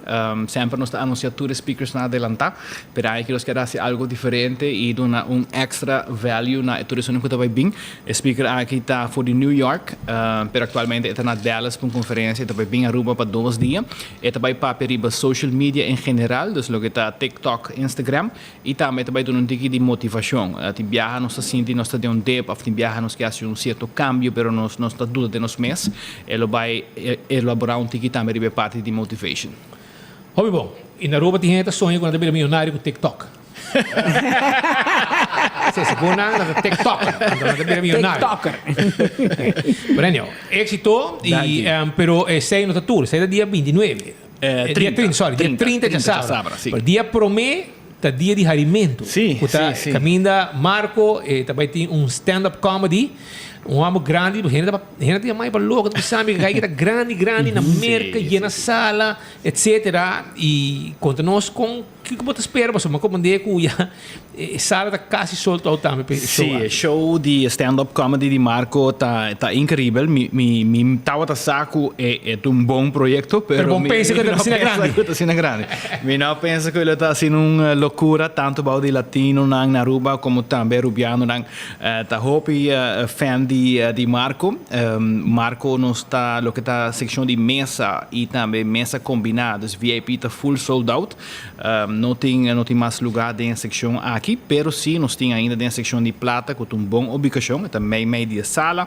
Semper nos ta anunsiá tur e speakersnan adelantá, pero aña aki nos kier hasi algu diferente i duna un extra value na e tur esunnan ku ta bai bin. E speaker aki ta for di New York, pero aktualmente e ta na Dallas pa un konferensia, e ta bai bin Aruba pa dos dia. E ta bai papia riba social media en general, dus loke ta TikTok, Instagram. I tambe ta bai duna un tiki di motivashon. Tin biaha nos ta sinti nos ta den un dip òf tin biaha nos ke hasi un sierto kambio pero nos nos ta duda den nos mes. E lo bai elaborá un tiki tambe riba e parti di motivation. Hopi bon. I na Aruba tin hende ta soña ku nan ta bira miyonario ku TikTok. Sí, segun nan, nan ta TikToker. Anto nan ta bira miyonario. TikToker. Pero anyhow, éxito. I, pero esei no ta tur. Esei ta dia 29. Eh, dia 30, sorry, dia 30 djasabra. Pero dia promé ta dia di harimentu. Sí, Ku ta sí, sí. kaminda Marco eh, ta bai tin un stand-up comedy. Un hòmber grandi, hende ta hende ta yama pa loko, ta bisa mi gai ta grandi, grandi na Merka, yena sala, etcetera. I konta nos kon Kiko bo ta spera pasobra mi a komprendé ku ya e sala ta kasi sold out tambe pa e show Sí, aki. e show di stand up comedy di Marco ta ta inkeribel. Mi mi mi tabata sa ku e e ta un bon proyekto, Pero pero bo mi pensa ku e mi ta no asina pensa grandi. ku ta asina grandi. Mi no pensa ku e lo ta asina un lokura tantu bou di latinonan na Aruba komo tambe Arubianonan. Ta hopi fan di di Marco. Marco nos ta loke ta seccion di mesa y tambe mesa combina, dus VIP ta full sold out. No tin no tin mas lugar den e seccion aki, pero si nos tin ainda den e seccion di plata cu ta un bon ubicacion, e ta mei mei di e sala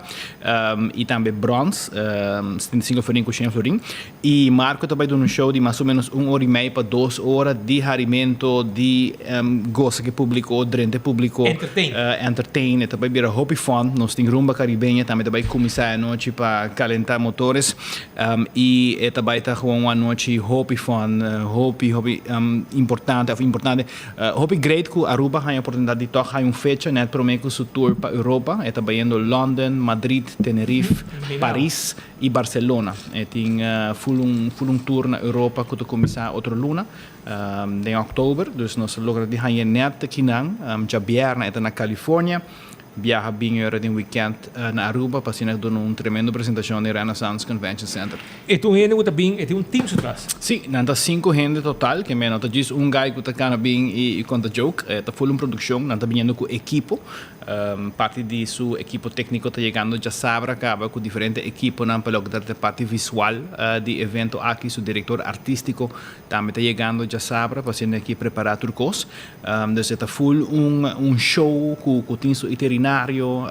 y tambe brons, 75 florin cu 100 florin. Y Marco ta bay duna un show di mas o menos un ora y mei pa dos ora di harimento, di gosa cu e publico, drenta e publico. Entertain. Entertain. E ta bay bira hopi fun. Nos tin rumba caribeña tambe ta bay cuminsa e anochi pa calenta motores. Y e ta bay ta gewoon un anochi hopi fun, hopi, hopi importante, of importante, hopi great cu Aruba haña oportunidad di toch haña un fecha net prome cu su tour pa Europa. E ta bayendo London, Madrid, Tenerife, Paris. y Barcelona. E tin full un full un tour na Europa cu ta cuminsa otro luna den october. Dus nos a logra di haña net kinan. Djabièrnè e ta na California. Biaha bin ora den weekend na Aruba pa asina duna un tremendo presentacion den Renaissance Convention Center. E ta un hende cu ta bin, e tin un team su tras. Si, nan ta cinco hende total, ke men no ta djis un guy cu ta cana bin y conta joke. E ta full un produccion, nan ta biniendo cu ekipo. Parti di su ekipo tékniko ta yegando djasabra kaba ku diferente ekiponan pa loke ta e parti visual di evento aki. Su direktor artístiko tambe ta yegando djasabra pa asina aki prepará tur kos. Dus e ta full un un show ku ku tin su iterinario,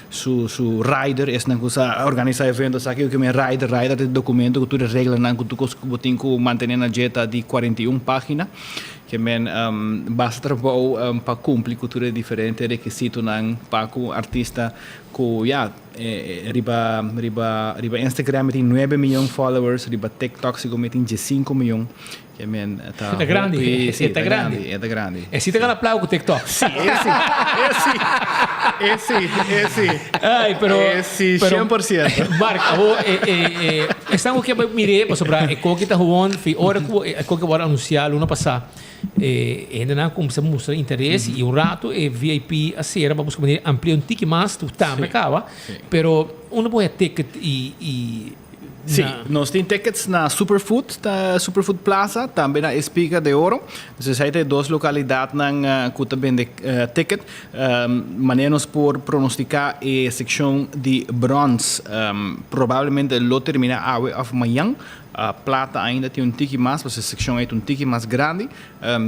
su su rider, esnan ku sa organisá evento sa kiko ke men rider. Rider ta e dokumento ku tur e reglanan ku tur kos ku bo tin ku mantené na dje ta di 41 página. Ke men basta trabou pa kumpli ku tur e diferente rekisitonan pa ku artista ku ya Riba riba riba Instagram e tin nuebe miyon followers, riba TikTok segun mi tin diesinco miyon. Ke men ta E ta grandi, hopi, si, e ta grandi. e ta grandi. E si ta gana plaka ku TikTok. Si, e si, e si, e si, e si. Ay, pero, E si, pero, shen por siento. Mark, abo, e, e, e, esnan ku ke bai mir'é, pasobra e koki ta gewoon, fi ora ku e koki a wòrdu anunsiá luna pasá, E hendenan a cuminsa mustra interes y un rato e VIP a cera pa busca manera di amplia un tiki mas, tu tambe a caba, pero unda bo haya ticket y y Sí, na. nos tin tickets na Superfood, ta Superfood Plaza, tambe na Espiga de Oro. Dus esei ta e dos localidadnan cu ta bende ticket. Manera nos por pronostica e seccion di brons probablemente lo termina awe of mañan. Plata ainda tin un tiki mas, pasobra e seccion ei ta un tiki mas grandi.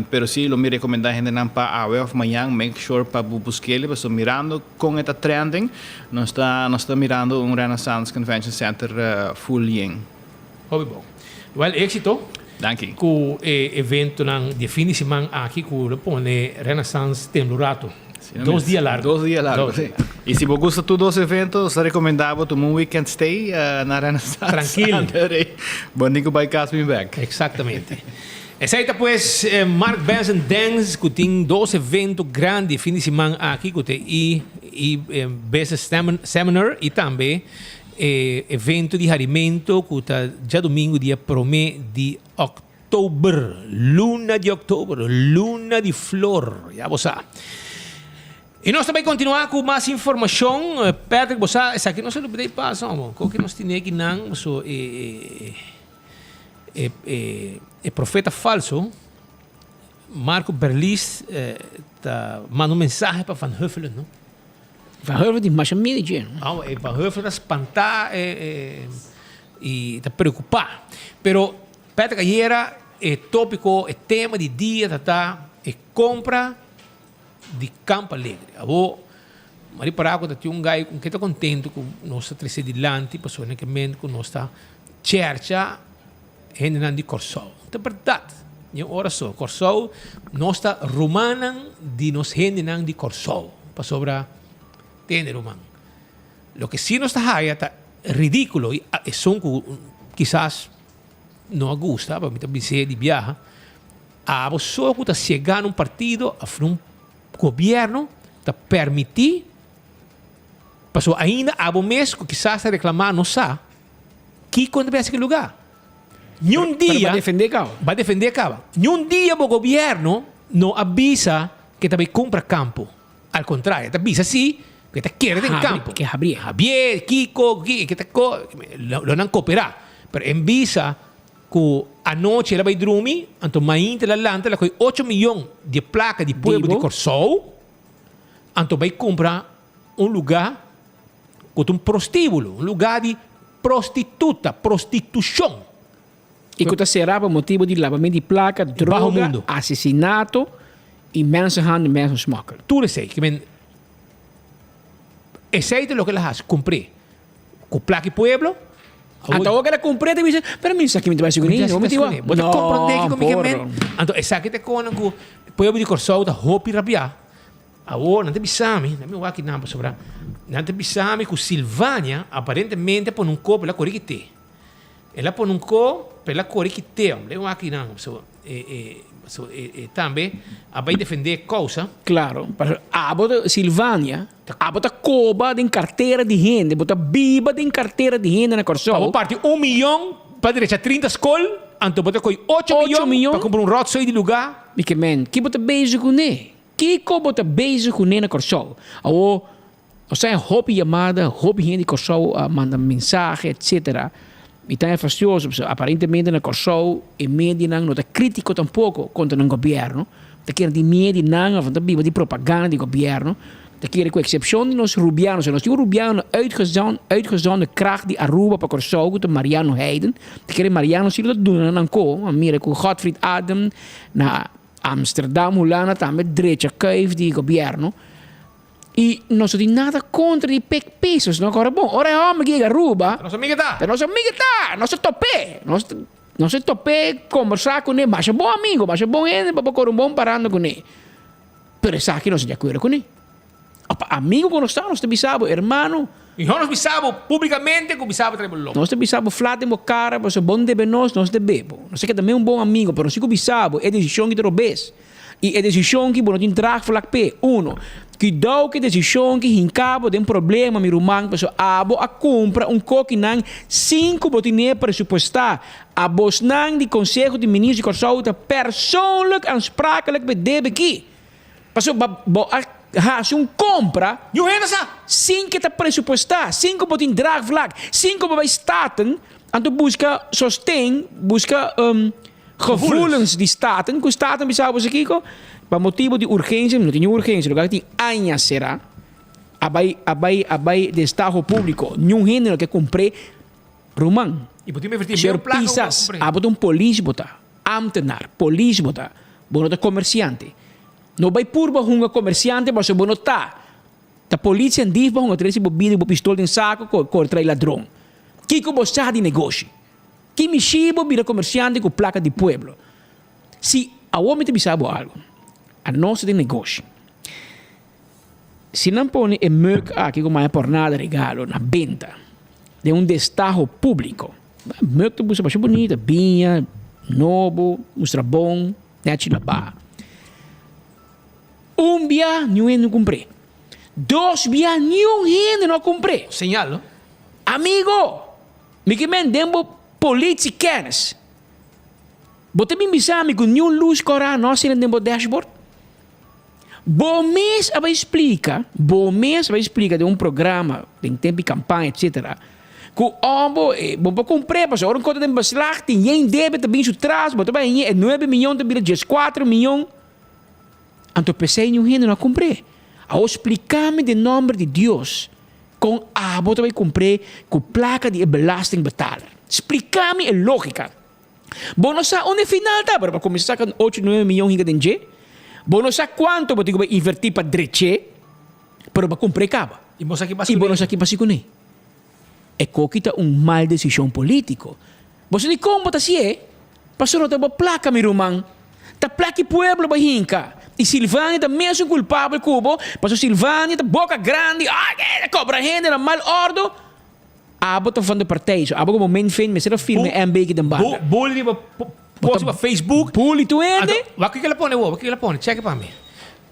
Pero si lo mi recomenda hendenan pa awe of mañan make sure pa bo busk'el, pasobra mirando con e ta trending, nos ta nos ta mirando un Renaissance Convention Center full yen. Hopi bon. Wel exito. Danki. Cu e eventonan di e fin di siman aki cu lo pone Renaissance tembla un rato. Dos dia largo. Dos dia largo, si. Y si bo gusta tur dos evento, nos ta recomenda bo tuma un weekend stay na Renaissance. Trankil. Bo ni cu bay cas bin bek. Exactamente. Esey ta pues Mark Benson Dance cu tin dos evento grandi fin di siman aki cu ta e Business Seminar y tambe e evento di harimento cu ta djadomingo dia prome di october. Oktober, luna di oktober, luna di flor, ya bo sa. I nos ta bai kontinuá ku mas informashon. Patrick, bo sa, esaki no sa lubidá i pasa, homo. Kon ke nos tene aki nan, so e, e, e, e profeta falso, Marco Berlis, ta manda un mensahe pa Van Huffelen, no? Van Huffelen tin masha miedu dje, no? Awa, e Van Huffelen ta spantá e, e, i ta preokupá. Pero Patrick ayera e tópiko, e tema di dia ta ta e kompra di Campo Alegre. Abo Mari Paraco ta tin un gai ku ke ta kontentu ku nos ta trese dilanti pasobra ke men ku nos ta chèrcha hendenan di Kòrsou. Ta bèrdat, ni un ora so. Kòrsou nos ta rumannan di nos hendenan di Kòrsou pasobra tende ruman. Loke si nos ta haya ta ridíkulo i esun ku kisas no a gusta, pa mi ta bis'é di biaha, abo so ku ta siega na un partido òf na un gobièrnu ta permití, pasobra ainda abo mes ku kisas ta reklamá no sa kiko nan ta hasi ku e lugá. Niun dia. Pero ba defendé kaba. Ba defendé kaba. Niun dia bo gobièrnu no a bisa ke ta bai kumpra kampo. Al contrario, e ta bisa si ku e ta kere den kampo. Ke Javier. Javier, Kiko, ki, ke ta ko, lo nan koperá. Pero en bisa ku anochi el a bai drumi, anto mainta el a lanta, el a kohe ocho miyon di e plaka di pueblo di Kòrsou, anto bai kumpra un lugá ku ta un prostíbulo, un lugá di prostituta, prostitushon. I ku ta será pa motibu di labament di plaka, droga, asesinato i mensenhandel, mensensmokkel. Tur esei. Ke men esei ta loke el a hasi, kumpr'é ku plaka di pueblo. Anto awor ku el a kumpr'é ta bisa, pero mi sa ki mi ta bai hasi kuné, bo ta Bo ta komprondé kiko mi ke men. Anto esaki ta e konan ku pueblo di Kòrsou ta hopi rabiá. Awor nan ta bisa mi, nan mi wak kinan pasobra nan ta bisa mi ku Silvania aparentemente a pone un kop el a kore kite. El a pone un ko, pero el a kore kit'é. Lei wak kinan. So, e, e, so, e, e tambe a bai defendé e kousa. Klaro, pasobra abo ta, Silvania, abo ta koba den kartera di hende, bo ta biba den kartera di hende na Kòrsou. Pa bo parti un miyon pa drecha 30 skol, anto bo ta kohe ocho miyon pa kumpra un ròtsooi di lugá. Mi ke men, ki bo ta bezig kuné? Kiko bo ta bezig kuné na Kòrsou? Awor, Osea hopi yamada, hopi hende di Kòrsou a manda mensahe etcetera. Mi ta fastioso pasobra aparentemente na Kòrsou e medianan no ta kritiko tampoko kontra nan gobièrnu. Ta kere tin miedu di nan òf nan ta biba di propaganda di gobièrnu. Ta kere ku eksepshon di nos rubiano, osea nos tin un rubiano uitgezond, uitgezonden kracht di Aruba pa Kòrsou ku ta Mariano Heiden. Ta kere Mariano si lo ta duna nan ko. A mira ku Godfried Adam na Amsterdam, Hulanda tambe drecha kuif di gobièrnu. I nos no tin nada kontra di pek pesos, no kòrda bon. Ora e hòmber yega Aruba, Ta nos amiga ta. Ta nos amiga ta. Nos a top'é. Nos nos a top'é, kombersá kuné, masha bon amigo, masha bon hende pa bo kore un bon paranda kuné. Pero esaki nos no di akuerdo kuné. Pa amigo ku nos ta, nos ta bisa bo, hermano. Mihó nos bisa bo públikamente ku bisa bo trae bo lomba. Nos ta bisa bo flat den bo kara, pasobra bo no debe nos, nos debe bo. Nos ta keda men un bon amigo, pero nos tin ku bisa bo e desishon ki ta robes. I e desishon ki bo no tin draagvlak p'e. Uno, kuidou ku e desishon ki hinka bo den problema, mi ruman, pasobra abo a kumpra un kokinan sin ku bo tine presupuestá. Abosnan di Konseho di Minister di Kòrsou ta persoonlijk aansprakelijk p'e debe ki. Pasobra bo a hasi un kompra. Niun hende sa. Sin ke ta presupuestá, sin ku bo tin draagvlak, sin ku bo bai Staten, anto buska sosten, buska gevoelens di Staten, ku Staten bisa bo sa kiko, pa motibu di urgensia, no tin niun urgensia, loke a tin aña será, a bai a bai a bai destaho públiko, niun hende no ke kumpr'é, ruman. I bo tin mester tin Señor medio plaka ku bo Pisas, kumpr'é. abo ta un polis bo ta. Ambtenaar, polis bo ta, bo no ta komersiante. No bai purba hunga komersiante pasobra bo no ta. Ta politie en dief bo hunga trese bo bida i bo pistol den sako ko kore trai ladron. Kiko bo sa di negoshi? Ki mishi bo bira komersiante ku plaka di pueblo? Si, awor mi ta bisa bo algu. Anos ta den negoshi. Si nan pone e merk aki ku maya por nada regalo na benta den un destaho públiko, merk ta busa masha bunita, biña, nobo, mustra bon, nechi labá. Un bia niun hende no kumpr'é. Dos bia niun hende no a kumpr'é. Señal, no? Amigo, mi ke men den bo politiekennis. Bo ta bin bisa mi ku niun lus kòrá no a sende den bo dashboard? Bo mes a bai splika, bo mes a bai splika den un programa, den tempu di kampaña etcetera, ku ò bo bo por kumpr'é pasobra ora un kos ta den beslag tin yen debe ta bin su tras, bo ta bai hañ'é e nuebe miyon ta bira dieskuater miyon. Anto p'esei niun hende no a kumpr'é. Awor splika mi den nòmber di Dios kon abo ta bai kumpr'é ku plaka di e belastingbetaler. Splika mi e lógika. Bo no sa unda e final ta, pero pa kuminsá saka ocho nuebe miyon hinka den dje. Bo no sa kuantu bo tin ku bai invertí pa drech'é, pero bo a kumpr'é kaba. I bo sa ki basi I bo no sa ki basi kuné. E koki ta un mal desishon polítiko. Bo sa dikon bo ta hasié? Pasobra no ta bo plaka, mi ruman. Ta plaka e pueblo bo hinka. I Silvania ta mesun kulpabel ku bo, pasobra Silvania ta boka grandi, ah, e ta kobra hende na mal òrdu. Abo ta van de partij, so abo como min fin mester a firma e MB ki den banda. Bully riba post riba Facebook. Bully tu hende. Anto, wak kiko el a pone awor? Wak kiko el a pone? Check pa mi.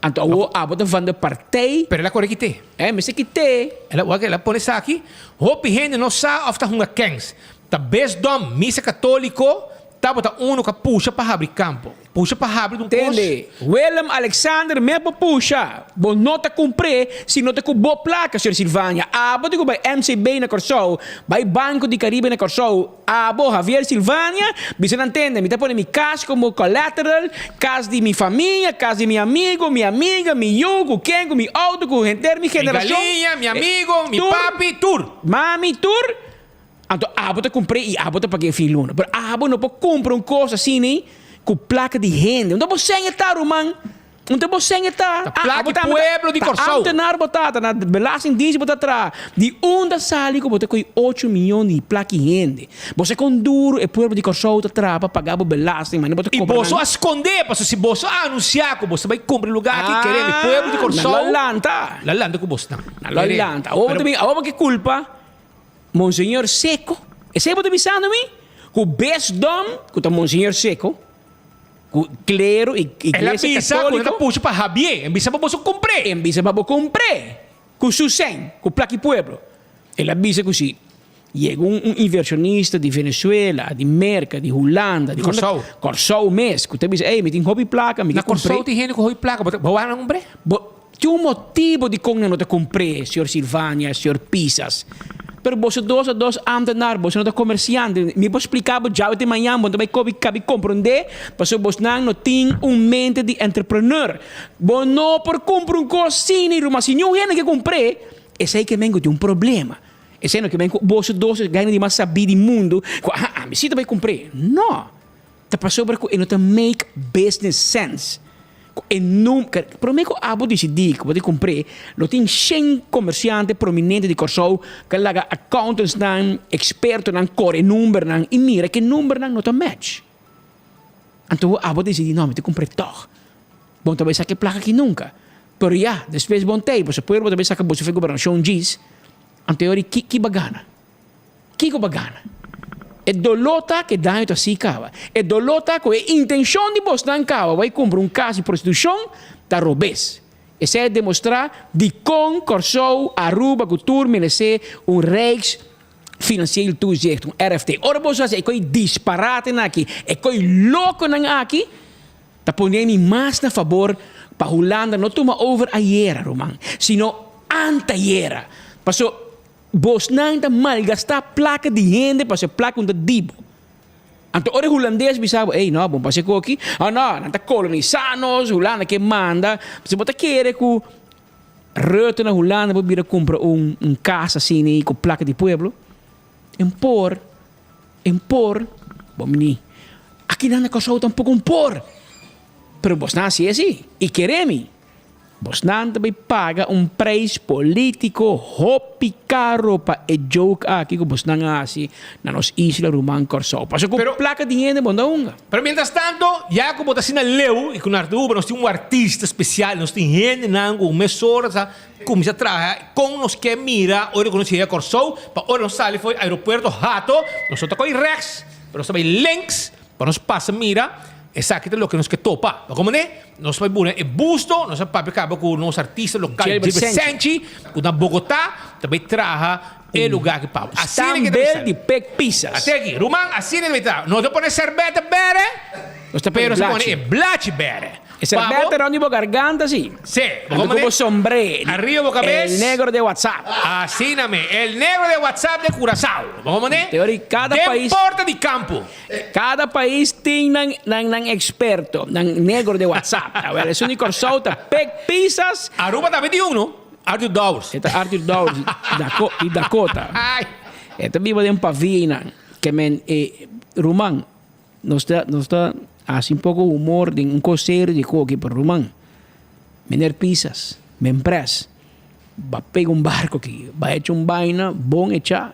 Anto awor abo ta van de partij. Pero el a kore kite. Eh, mester kite. El a, wak el a pone esaki, Hopi hende no sa of ta hunga kens. Ta bisdom, misa katoliko, tabata unu ku a pusha pa habri kampo. Pusha pa habri di un kos. Tende, Willem Alexander me bo pusha, bo no ta kumpr'é si no ta ku bo plaka, señor Silvania. Abo tin ku bai MCB na Kòrsou, bai Banco di Caribe na Kòrsou. Abo, Javier Silvania, bisa nan tende, mi ta pone mi kas komo collateral, kas di mi famia, kas di mi amigo, mi amiga, mi yu, ku ken, ku mi outo, ku henter mi Mi generashon. galiña, mi amigo, mi Tur. papi, tur. Mami, tur. Anto abo ta kumpr'é i abo ta pag'é fin luna. Pero abo no por kumpra un kos asina ku plaka di hende. Unda bo sèn e ta, ruman? Unda bo sèn e ta? Ta plaka di pueblo di Kòrsou. Ta ámtenar bo ta, ta na belastingdienst bo ta traha. Di unda sali ku bo ta kohe ocho miyon di plaka di hende? Bo sa kon duru e pueblo di Kòrsou ta traha pa paga bo belasting, ma no bo ta I kobra boso nan. a skondé, pasobra si boso a anunsiá ku boso ta bai kumpra e lugá aki, kere mi pueblo di Kòrsou. Nan lo lanta. Lo lanta ku bosnan. Nan lo lanta. Awor bo ta bin, awor bo ke kulpa. Monseñor Seco, esei bo ta bisando mi? Ku bisdom, ku ta Monseñor Seco, ku klero i El a iglesia bisa ku nan ta katóliko. pusha pa Javier, en bisa pa boso kumpr'é. En bisa pa bo kumpr'é, ku su sèn, ku plak i pueblo. El a bisa ku si yega un un invershonista di Venezuela, di Merka, di Hulanda, di Di Kòrsou. Kòrsou mes, ku ta bisa, ey, mi tin hopi plaka, mi Na ke kumpr'é. Kòrsou tin hende ku hopi plaka, bo ta bo wak nan kumpr'é? Bo. Tin un motibo dikon nan no ta kumpr'é, señor Silvania, señor Pisas. Pero boso dos a dos ámtenar, boso no ta komersiante. Mi por splika bo djawe te mañan, bo no ta bai kobi kabi komprondé, pasobra bosnan no tin un mente di entrepreneur. Bo no por kumpra un kos asina, ruman. Si niun hende ke kumpr'é, esei ke men ku tin un problema. Esei no ke men ku boso dos e gana di mas sabí di mundu, ku aha, ami si ta bai kumpr'é. No! Ta pasobra ku e no ta make business sense. Ku e no, promé ku abo disidí ku bo ta kumpr'é, lo tin shen komersiante prominente di Kòrsou ku a laga accountantsnan, ekspertonan kore e numbernan i mira ku e numbernan no ta match. Anto abo disidí, no, mi ta kumpr'é tòg. Bo no ta bai saka e plaka aki nunka. Pero ya, despues bon tei, pasobra pueblo ta bay saca boso fe gobernacion djis, anto e ora ki ki ba gana? Kiko ba gana? E doló ta ku e daño ta así kaba. E doló ta ku e intenshon di bosnan kaba bai kumpra un kas di prostitushon ta robes. Esei a demostrá dikon Kòrsou, Aruba ku tur meresé un Rijks Financieel Toezicht, un RFT. Ora boso hasi e koi disparatenan aki, e koi lokonan aki, ta pone mi mas na fabor pa Hulanda no tuma over ayera, ruman, sino antayera. Paso. Bosnan ta malgastá plaka di hende pasobra e plaka un ta di bo. Anto ora e hulandes bisa bo, ey no, bon pasa e koki, oh no, nan ta kolonisá nos, Hulanda ke manda. Si bo ta kere ku Rutte na Hulanda por bira kumpra un un kas asina ei ku plaka di pueblo, en por, en por, bo mini, akinan na Kòrsou tampoko un por. Pero bosnan hasi esei i kere mi. Bosnan ta bay paga un prijs politico hopi caro pa e joke aki cu bosnan a haci na nos isla ruman Corsou. Pasobra cu placa di hende bo no ta hunga. Pero mientras tanto, ya cu bo ta asina leu y cu na Aruba nos tin un artista special, nos tin hendenan cu mesora ta cuminsa traha con nos ke mira ora cu nos yega Corsou, pa ora nos sali for aeropuerto Hato, nos no ta coy rechts, pero nos ta bay links Pa nos pasa mira, esaki ta loke nos ke topa. Pa komo ne, nos bai buna e busto, nos a papia kaba ku nos artista lokal Gilbert Gilbert Senchi, ku na Bogotá ta bai traha e lugá aki pa bo. Asina ke ta Stambel bisa. di Pek Pisas. Ate aki, ruman, asina ta bai traha. Nos ta pone serbete bere, Nos ta pone pero nos ta pone blachi. e blachi bere. E serbete rond di bo garganta si. Sí, bo Anto komo ku ne? bo sombré. Arriba bo kabes. El negro de WhatsApp. Asina me, el negro de WhatsApp de Curaçao. Bo komo ne? Teori kada Den pais. porta di kampo. Kada pais tin nan nan nan eksperto, nan negro de WhatsApp. Awel esun di Kòrsou ta Pek Pisas. Aruba tambe tin un no, Arthur Dowers. E ta Arthur Dowers di Dako di Dakota. E ta biba den Pavia einan. Ke men e ruman nos ta nos ta hasi un poko humor den un kos serio di koki pero ruman Meneer Pisas, men pres ba pega un barko aki ba echa un baina bon echa.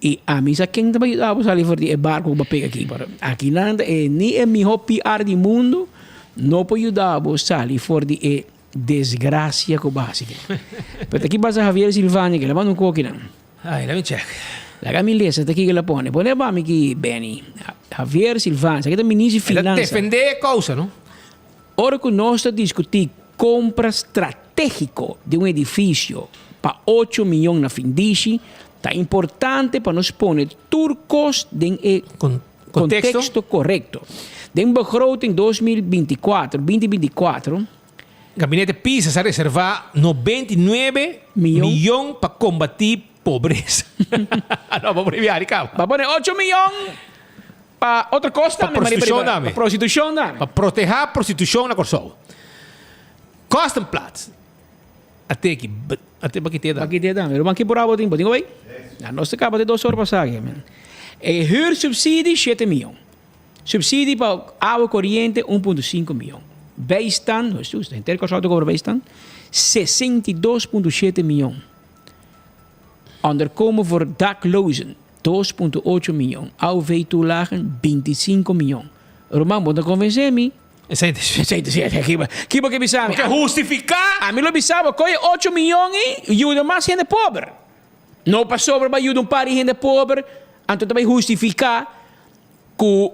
I ami sa ken ta bai yuda bo sali for di e barco ku bo a pega aki. Pero akinan ta e ni e miho PR di mundo no por yuda bo sali for di e desgracia ku bo a hasi aki. Pero ta ki pasa Javier Silvania ke la manda un koki nan. Ay, let me check. Laga mi lesa ta kiko el a pone. Pone pa mi aki Benny. Javier Silvania, esaki ta minister di El a finansa. defende e kousa, no? Ora ku nos ta diskutí kompra stratéhiko di un edifisio pa ocho miyon na findishi, ta importante pa nos pone tur kos den e konteksto korekto. Den begroting 2024, 2024, Gabinete Pisas a reservá 99 miyon pa kombatí pobresa. No, bo por biaha di kaba. Pa pone ocho miyon Pa otro kos Pa tambe, Maria prostitushon Peribel. tambe. Pa prostitushon tambe. Pa protehá prostitushon na Kòrsou. Kostenplaats. A teki, a te bakité tambe. Bakité tambe. Ruman ki por abo tin? Bo tin ku bai? Na nos ta kaba te dos or pasá aki. E huursubsidie shete mion. Subsidie pa awa koriente 1.5 mion. Bijstand, Hesus, henter Kòrsou ta kobra bijstand, 62.7 mion. Onderkomen voor daklozen, 2.8 mion. AOV-toelagen, 25 mion. Ruman, bo ta konvensé mi? Esei ta si. Esei ta si. Ki bo ke bisa mi? Bo ke hustifiká? Ami lo bisa bo, kohe ocho mion ei yuda mas hende pober. No pasobra bo a yuda un par di hende pober, anto ta bai hustifiká ku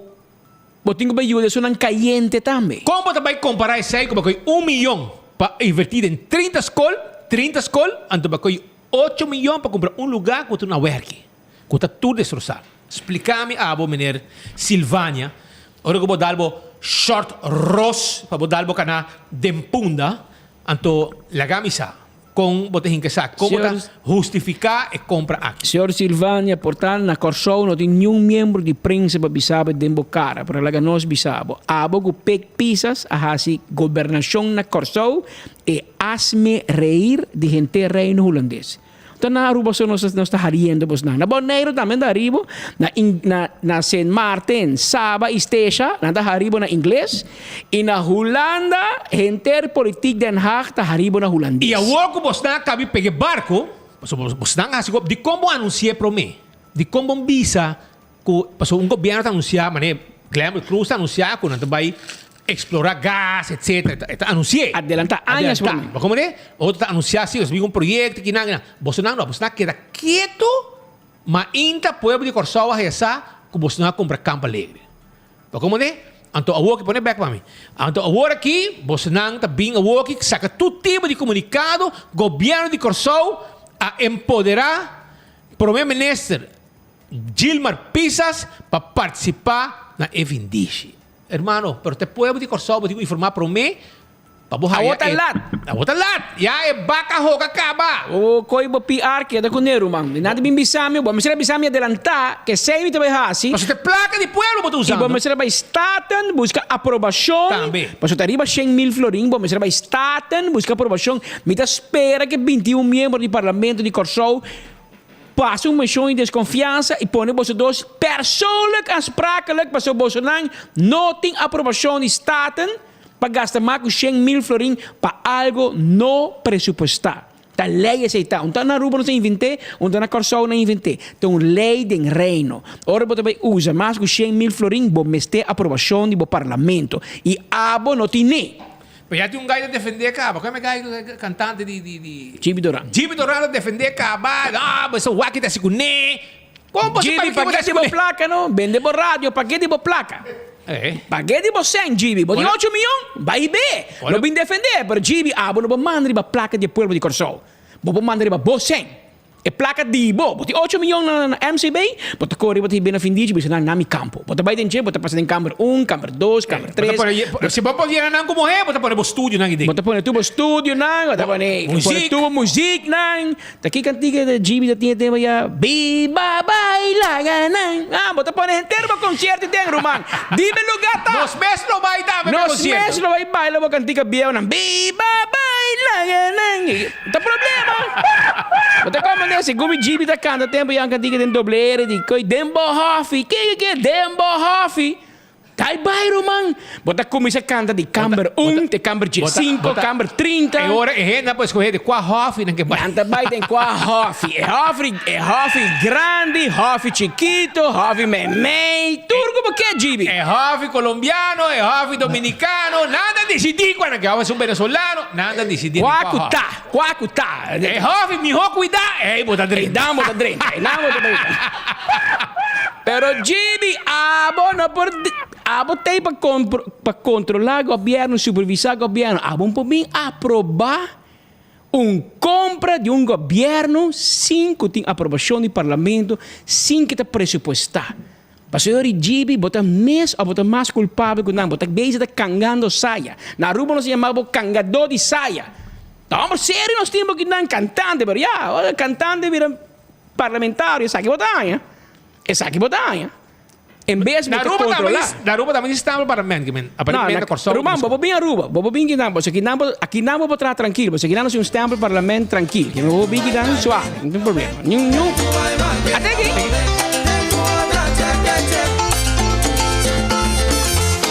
bo tin ku bai yuda esunnan kayente tambe. Kon bo ta bai kompará esei ku bo kohe un mion pa invertí den 30 skol, 30 skol, anto bo kohe ocho mion pa kumpra un lugá ku ta una wèrki, ku ta tur destrosá? Splika mi abo, meneer Silvania, ora ku bo dal bo short ros pa bo dal bo kana den punda, anto laga mi sa. Kon bo ta hinka esaki? Kon bo ta hustifiká e kompra aki? Señor Silvania, por tal na Kòrsou no tin niun miembro di prensa pa bisa bo den bo kara, pero laga nos bisa bo. Abo ku Pek Pisas a hasi gobernashon na Kòrsou e asme reir di henter Reino Hulandes. Ta na Aruba so nos nos ta hariendo bosnan. Na Boneiru tambe ta hari bo, na na na Sint Maarten, Saba i Stesha nan ta hari bo na ingles i na Hulanda henter politiek Den Haag ta hari bo na hulandes. I awor ku bosnan a kabi pega e barko, pasobra bosnan a hasi ku, dikon bo anunsi'é promé? Dikon bo bisa ku, pasobra un gobièrnu ta anunsiá, manera Glenbert Croes ta anunsiá ku nan ta bai. Explora gas, etc. E ta anuncié. Adelantá añas Adelantá. promé. Bo komprendé? Otro ta anunciá si nos bin un proyecto kinan kinan. Bosonan no, bosonan keda keto, ma inta pueblo di Kòrsou a haya sa ku bosonan a kumpra Campo Alegre. Bo komprendé? Anto awor ki pone bek pa mi. Anto awor aki bosonan ta bin awor ki saka tur tipo di komunikado, gobièrnu di Kòrsou a empoderá Prome Minister Gilmar Pisas pa partisipá na e vindishi. Hermano, pero ta e pueblo di Kòrsou bo tin ku informá promé pa bo haya Awor ta e. lat. Awor ta lat. Ya e baka hoga kaba. O koe bo PR keda ku ne ruman. Di nada bin bisa mi, bo mester a bisa mi adelantá ke esei mi ta bai hasi. Pasobra ta e plaka di pueblo bo ta I bo usando. mester a bai Staten buska aprobashon. Tambe. Pasobra ta riba 100,000 florin bo mester a bai Staten buska aprobashon. Mi ta spera ke 21 miembro di Parlamento di Kòrsou Pasa un moshon di deskonfiansa i pone boso dos persoonlijk aansprakelijk pasobra bosonan no tin aprobashon di Staten pa gasta mas ku 100,000 florin pa algo no presupuestá. Ta lei esei ta. Un ta na Aruba nos a invent'é, un ta na Kòrsou nan a invent'é. Ta un lei den Reino. Ora bo ta bai usa mas ku 100,000 florin bo mester aprobashon di bo parlamento i abo no tin'é. Pero ya tin un gai ta defendé caba. Cual e gai cantante di di di. Jimmy Doran. Jimmy Doran ta defendé caba. Ah, bo esa waki ta hasi cuné. Con bo Jimmy, pa pa ke di bo placa no? Bende bo radio, pa ke di bo placa? Eh. Pa ke di bo cent, Jimmy? Bo tin ocho miyon? Bai be. No bin defendé. Pero Jimmy, abo no por manda riba placa di e pueblo di Corsou. Bo por manda riba bo cent. E plaka di bo. Bo tin ocho miyon na MCB, bo ta kore bo ta hiba na Findichi bisa nan na mi kampo. Bo ta bai den dje, bo ta pasa den kamber un, kamber dos, kamber tres. Si bo por yena nan ku muhé, bo ta pone bo studionan ei den. Bo ta pone tur bo studionan, bo ta pone tur bo muziknan. Ta ki kantika di Jimmy ta tin e tema ya? Biba baila ganan. Ah, bo ta pone henter bo konsierto den, ruman. Dime lugar ta. Nos mes lo bai tambe pa e konsierto. Nos mes lo bai baila bo kantika bieunan. Biba baila ganan. Ta problema. Bo ta comprende segun mi Jimmy ta canta tempo yan cantica den doble R di koy den bo hofi ke ke ke den bo hofi Dai bai ruman. Bo ta cuminsa canta di camber un te camber 15 camber 30. E ora e hende nan por escoge di cua hofi nan ke bai. Nan ta bai den cua hofi. E hofi e hofi grandi hofi chikito hofi meimei tur cu bo ke Jimmy. E hofi colombiano e hofi dominicano nan ta dicidi cua nan ke hofi esun venezolano. Nan ta disidí di Kua kua ku hòfi. ta, kua ku ta. E hòfi mihó kuidá, ei bo ta drenta. Einan bo ta drenta, einan bo ta drenta. Pero Jimmy, abo no por, abo t'ei pa pa kontrolá gobièrnu, supervisá gobièrnu. Abo no por bin aprobá un kompra di un gobièrnu sin ku tin aprobashon di parlamento, sin ku ta presupuestá. Pasobra ori djibi bo ta mes of bo ta mas culpabel cu nan, bo ta bezig ta cangando saya. Na Aruba nos ta yama bo cangador di saya. Ta homber serio nos tin bo ki nan cantante, pero ya, ora cantante bira parlamentario esaki bo ta haña, esaki bo ta haña. En bes bo ta controla. Na Aruba tambe tin stambel parlamento, men aparentemente Corsou. Ruman, bo por bin Aruba, bo por bin kinan, pasobra kinan bo, akinan bo por traha trankil, pasobra kinan nos tin un stempel parlament trankil. Bo por bin kinan suave, no tin problema. Niun, niun. Ate aki.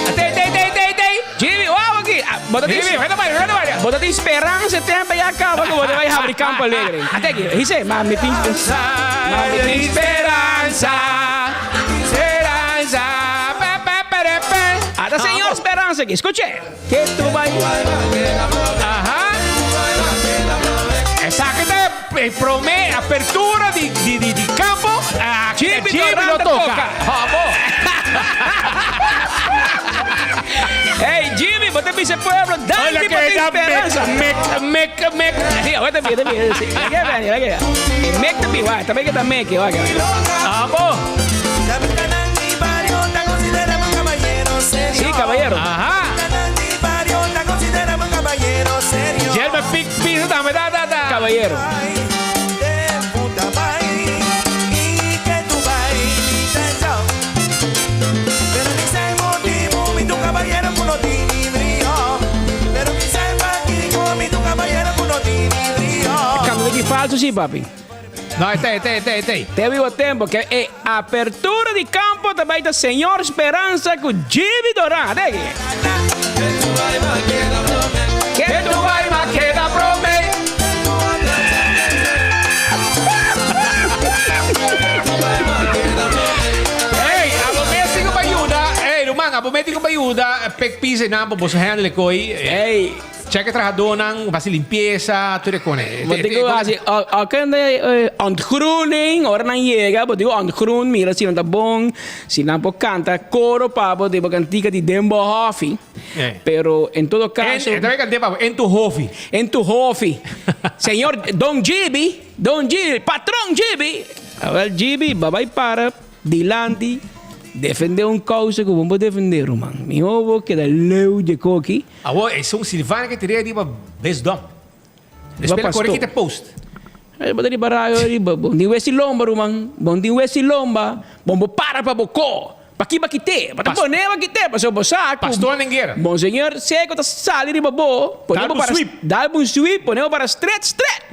Ate, ate, ate, ate, ate. Jimmy, wou aki. Ah, bo ta tin, Jimmy, vete bai, vete bai. Bo ta tin speransa tempo ya caba cu bo ta bai habri Campo Alegre. Ate aki. Hise, ma mi tin, ma mi tin speransa. Speransa. Pe, pe, pe, re, pe. Ata señor Speransa aki. Scuche. Ke tu bai. Aha. Esaki ta e prome apertura di di di di campo. Ah, Jimmy Jimmy Doran lo ta toca. toca. Hobo. Hey Jimmy, bo ta bisa pueblo Hola danki pa que tin da speransa. mek mek mek. Sí, awor ta bi, ta bi. Sí. Laga beni, laga. E mek ta bi, wak, tambe ke ta mek, wak. Abo. Sí, caballero. Aha. Jelme Pic Pisa tambe ta ta ta. Caballero. Cambio de falso sí, papi. No, este, este, este, este. Te vivo tempo que e apertura di campo ta bai ta Señor Speranza cu Jimmy Doran. Ate aki. Que tu alma queda prome. Hey, abo mes sigo pa yuda. Hey, ruman, abo Abo meti ku pa yuda pek pisa i nan pa boso handle koi. Ey. Check e trahadónan, hasi limpiesa, tur e kone. Bo tin ku hasi ontgroening, ora nan yega bo tin ku ontgroen, mira si nan ta bon, si nan por kanta koro pa bo di bo kantika di den bo hòfi. Pero en todo kaso. En, tambe kant'é pa bo, en tu hòfi. En tu hòfi. Señor Don Gibi, Don Gibi, Patron Gibi. Awel Gibi, bo bai para dilanti defendé un kousa ku bo no por defendé ruman. Mihó bo keda leu dje koki. Awor esun Silvana ke tira riba bisdom. Despues el kore kita post. Bo ta riba rayo riba. Bon tin wesi lomba ruman. Bon tin wesi lomba. Bon bo para pa bo ko. Paki ba kite? Bo ta pone ba kite pasobra bo sa ku. Pastor Nenguera. Monseñor Seco ta sali riba bo. Pone bo para. Dal bo un sweep. Pone bo para stret stret.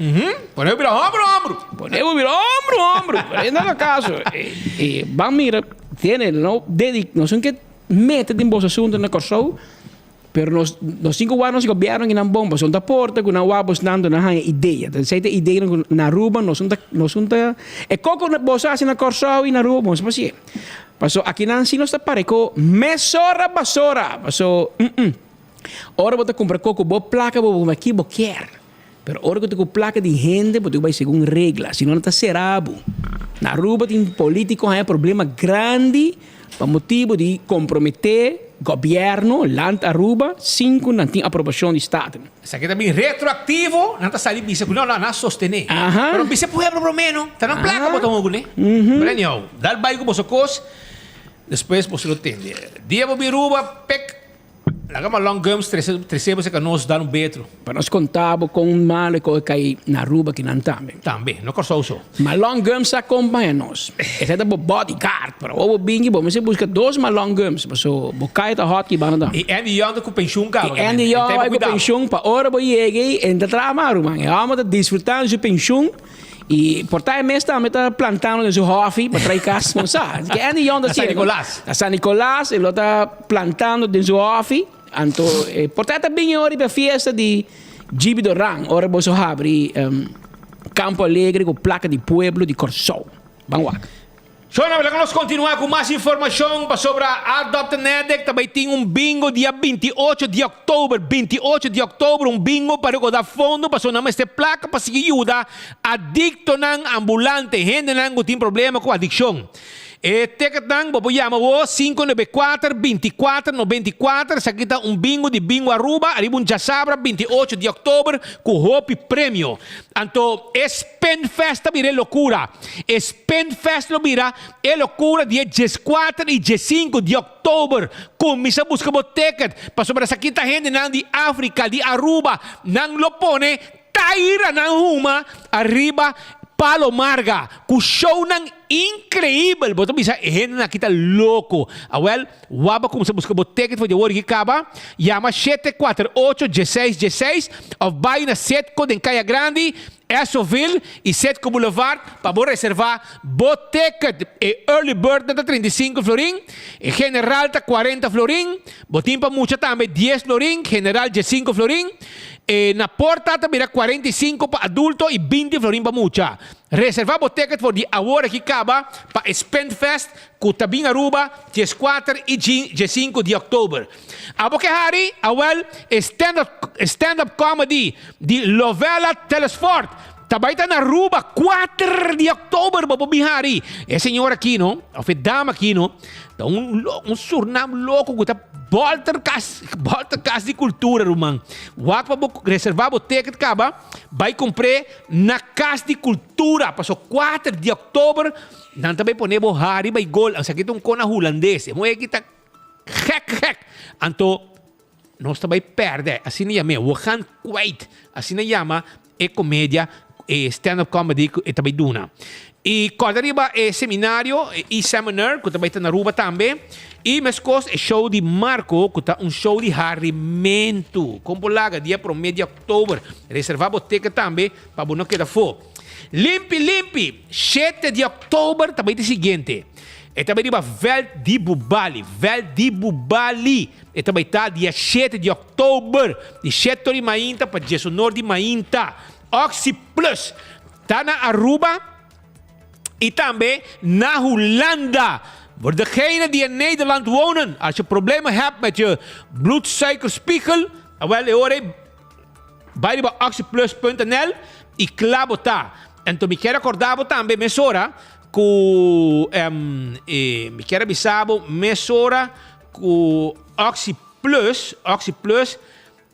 Pone bo bira hombro hombro. Pone bo bira hombro hombro. Pero en todo caso. Ban mira. Tiene no dedi nos un ke mete den boso asunto na Kòrsou. Pero nos nos tin ku wak nos gobièrnu ki nan bon pasobra no ta porta ku nan wak bosnan anto nan haña idea. Ta esei ta ideanan ku na Aruba nos no ta nos no ta e koko boso a hasi na Kòrsou i na Aruba bo no sa hasié. Pasobra akinan si nos ta pareko mesora basora paso ora bo ta kumpra koko bo plaka bo bo aki bo kier. Pero ora ku ta ku plaka di hende bo tin ku bai segun regla si no nan ta sera bo. Na Aruba tin politico haña problema grandi pa motibo di compromete gobierno, Land Aruba, sin ku nan tin aprobacion di Staten. Esaki ta bin retroactivo, nan ta sali bisa ku no, no, nan a sostene. Pero bisa pueblo prome no, ta nan plaka bo ta hunga kuné. Pero anyhow, dal bai ku boso kos, despues boso lo tende. Dia bo bin Aruba, pek. Laga Malon Gums trece trece bo cerca nos dar un betro. Pa nos conta bo con malo e coge cay na Aruba kinan tambe. Tambe, no Corsou so. Malon Gums sa acompaña nos. Esey ta bo bodyguard. Pero awor bo bingi bo mester busca dos Malon Gums paso bo cay ta hot ki banda ta. Y Andy Young ta cu pensioen caba. Y Andy Young bay cu pensioen pa ora bo yega ey e ta traha mas ruman. E homber ta disfrutando su pensioen. Y por ta e mes tambe ta plantando den su hofi pa trae cas, no sa. Así que Andy Young ta Na San haciendo. Nicolas. Na San Nicolas e lo ta plantando den su hofi. Anto e por ta e ta bin e ora riba e fiesta di Gibi Doran, ora boso habri Campo Alegre cu placa di pueblo di Corsou. Ban wak. Shona, laga nos kontinuá ku mas informashon pasobra Adopt an Addict ta bai tin un bingo dia 28 di òktober, 28 di òktober, un bingo pa rekoudá fondo pasobra nan mester plaka pa sigui yuda adiktonan ambulante, hendenan ku tin problema ku adikshon. E ticketnan bo por yama awor 594 24 94, esaki ta un bingo di Bingo Aruba ariba un djasabra 28 di òktober ku hopi premio. Anto e Spinfest ta bira e lokura. E Spinfest lo bira e lokura di e dieskuater i diesinku di òktober. Kuminsá buska bo ticket, pasobra esaki ta hendenan di Afrika, di Aruba. Nan lo pone taira nan huma ariba Palo Marga ku shownan inkreibel. Bo ta bisa e hendenan aki ta loko. Awèl, wak bo kuminsá buska bo ticket for di awor aki kaba. Yama 748 16 16 òf bai na Setco den Kaya Grandi. Essoville y Setco Boulevard pa bo reserva bo ticket. E early bird nan ta 35 florin, e general ta 40 florin, bo tin pa mucha tambe 10 florin, general 15 florin. E na porta ta bira 45 pa adulto y 20 florin pa mucha. Reserva bo ticket for di awor aki caba pa e Spendfest cu ta bin Aruba 14 y 15 di october. Abo ke hari? Awel, e stand-up stand-up comedy di Lovella Telesfort ta bai ta na Aruba kuater di oktober. Bo por bin hari. E señor aki no, of e dama aki no, ta un un surnam loko ku ta bolter kas bolter kas di kultura ruman. Wak pa bo reserva bo ticket kaba bai kumpr'é na kas di kultura paso kuater di oktober nan ta bai pone bo hari bai gol. Esaki ta un kona hulandes. E muhé aki ta. Gek gek! Anto nos ta bai pèrdè, asina yam'é, we gaan kwijt, asina yama e komedia, e stand-up comedy ku e ta bai duna. I kòrda riba e seminario, e e-seminar ku ta bai ta na Aruba tambe, i meskos e show di Marco ku ta un show di harimentu. Kon por laga dia promé di òktober. Reservá bo ticket tambe pa bo no keda afó. Limpi limpi! Shete di òktober ta bai ta e siguiente. E ta bai riba vèlt di Bubali, vèlt di Bubali. E ta bai ta dia shete di òktober, di shete or di mainta pa diesunor di mainta. Oxi Plus ta na Aruba i tambe na Hulanda. Voor degenen die in Nederland wonen, als je problemen hebt met je bloedsuikerspiegel, wel, e ora ei bai riba oxyplus.nl y kla bo ta. Anto mi kier acorda bo tambe mesora cu eh, mi kier a bisa bo mesora cu Oxyplus, Oxyplus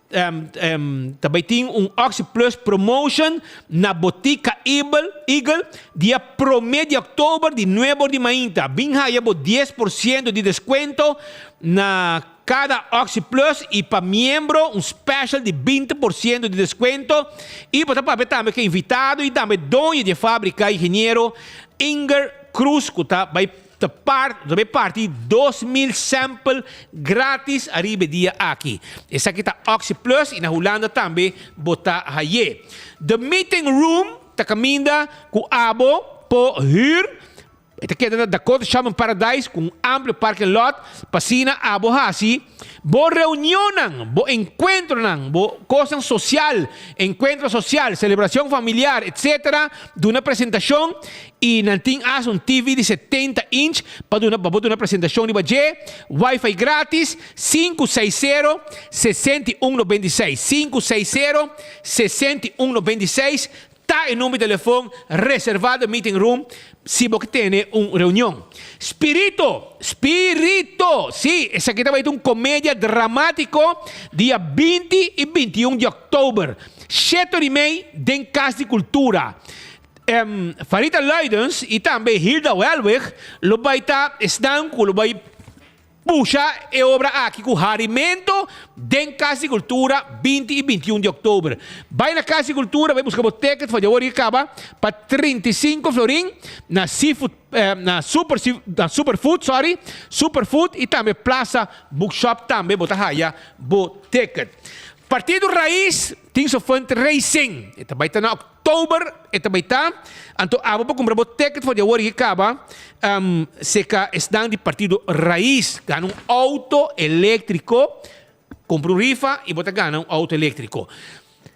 Ta bai tin un Oxi Plus Promotion na Botica Eagle, Eagle dia prome di oktober di nuebe or di mainta. Bin haya bo 10% di descuento na cada Oxi Plus y pa miembro un special di 20% di descuento. Y bo ta papia tambe cu invitado y tambe doño di e fabrica ingeniero Inger Cruz cu ta bai Ta part, ta bay parti 2000 sample gratis ariba e dia aki. Esaki ta Oxi Plus y na Hulanda tambe bo ta haye. The Meeting Room ta caminda cu abo por huur. E ta keda na Dakota Shopping Paradise cu un amplio parking lot pa asina abo haci bo reunionnan, bo encuentronan, bo cosnan social, encuentro social, celebracion familiar, etc. Duna presentacion I nan tin asta un TV di 70 inch pa duna pa bo duna presentacion riba dje, wifi gratis, 560 6196, 560 6196 ta e number di telefon reserva den meeting room si bo ke tene un reunion. Spirito! Spirito! Si, esaki ta bai ta un comedia dramatico dia 20 y 21 di october, shete ora y mei den Cas di Cultura. Farita Luidens y tambe Hilda Welwig lo bay ta esnan cu lo bay pusha e obra aki cu harimento den Cas di Cultura 20 y 21 di october. Bay na Cas di Cultura bay busca bo ticket for di awor y caba pa 35 florin na Seafood na Super na Superfood sorry Superfood y tambe Plaza Bookshop tambe bo ta haya bo ticket. Partido Raiz tin su fundraising e ta bay ta na Oktober e ta bai ta, anto abo por kumpra bo ticket for di awor i kaba seka esnan di partido Raiz gana un auto eléktriko, kumpra un rifa i bo ta gana un auto eléktriko.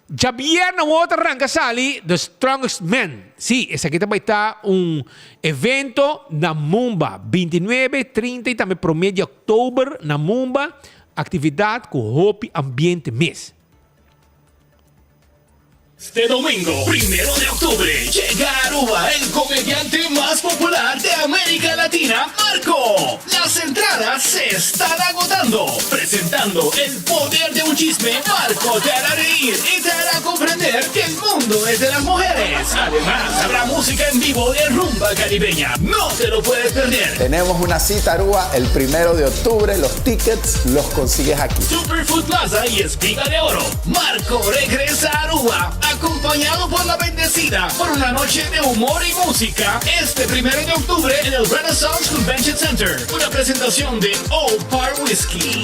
Djabièrnè awor ta ranka sali The Strongest Man, si esaki ta bai ta un evento na Mumba 29, 30 i tambe promé di oktober na Mumba, aktividat ku hopi ambiente mes. Este domingo, primero de octubre, llega a Aruba el comediante más popular de América Latina, Marco. Las entradas se están agotando. Presentando el poder de un chisme, Marco te hará reír y te hará comprender que el mundo es de las mujeres. Además, habrá música en vivo de rumba caribeña. No te lo puedes perder. Tenemos una cita, Aruba, el primero de octubre. Los tickets los consigues aquí. Superfood Plaza y Espiga de Oro. Marco regresa a Aruba, acompañado por la bendecida, por una noche de humor y música, este primero de octubre en el Renaissance Convention Center. Una presentación de Old Par Whiskey.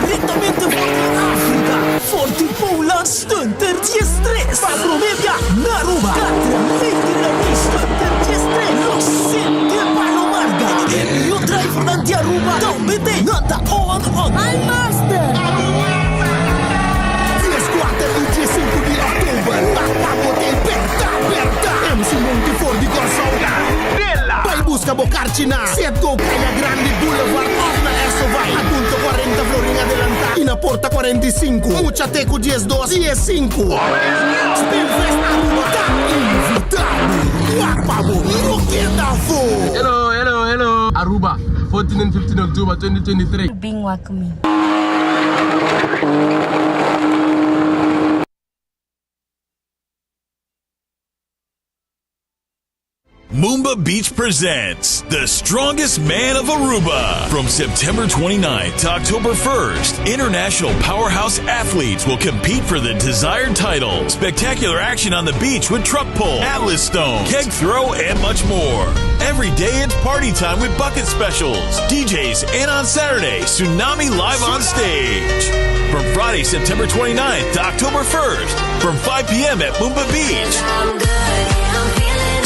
Directamente for di Africa, for di Poland Stunter 13 pa prome bia na Aruba. Catra Lady Lamis Stunter 13 lo sende Palo Marga. E mihó drivernan di Aruba tambe t'ei. Nan ta on on. Al Master! Dieskuater i diesinku di òktober ta pa bo t'ei bèrda bèrda. MC Monty for di Kòrsou. Candela! Bai buska bo karchi na Setco Kaya Grandi Boulevard òf na Esso Vai. Adulto 40 florin adelantá i na porta 45. Mucha te ku 12 15. Spinfest Aruba ta invitá bo. Wak pa bo no keda afó! Hello, hello, hello. Aruba, 14 and 15 October 2023. Bin wak mi. Moomba Beach presents The Strongest Man of Aruba. From September 29th to October 1st, international powerhouse athletes will compete for the desired title. Spectacular action on the beach with truck pull, atlas stone, keg throw, and much more. Every day it's party time with bucket specials, DJs, and on Saturday, Tsunami live on stage. From Friday, September 29th to October 1st, from 5 p.m. at Moomba Beach.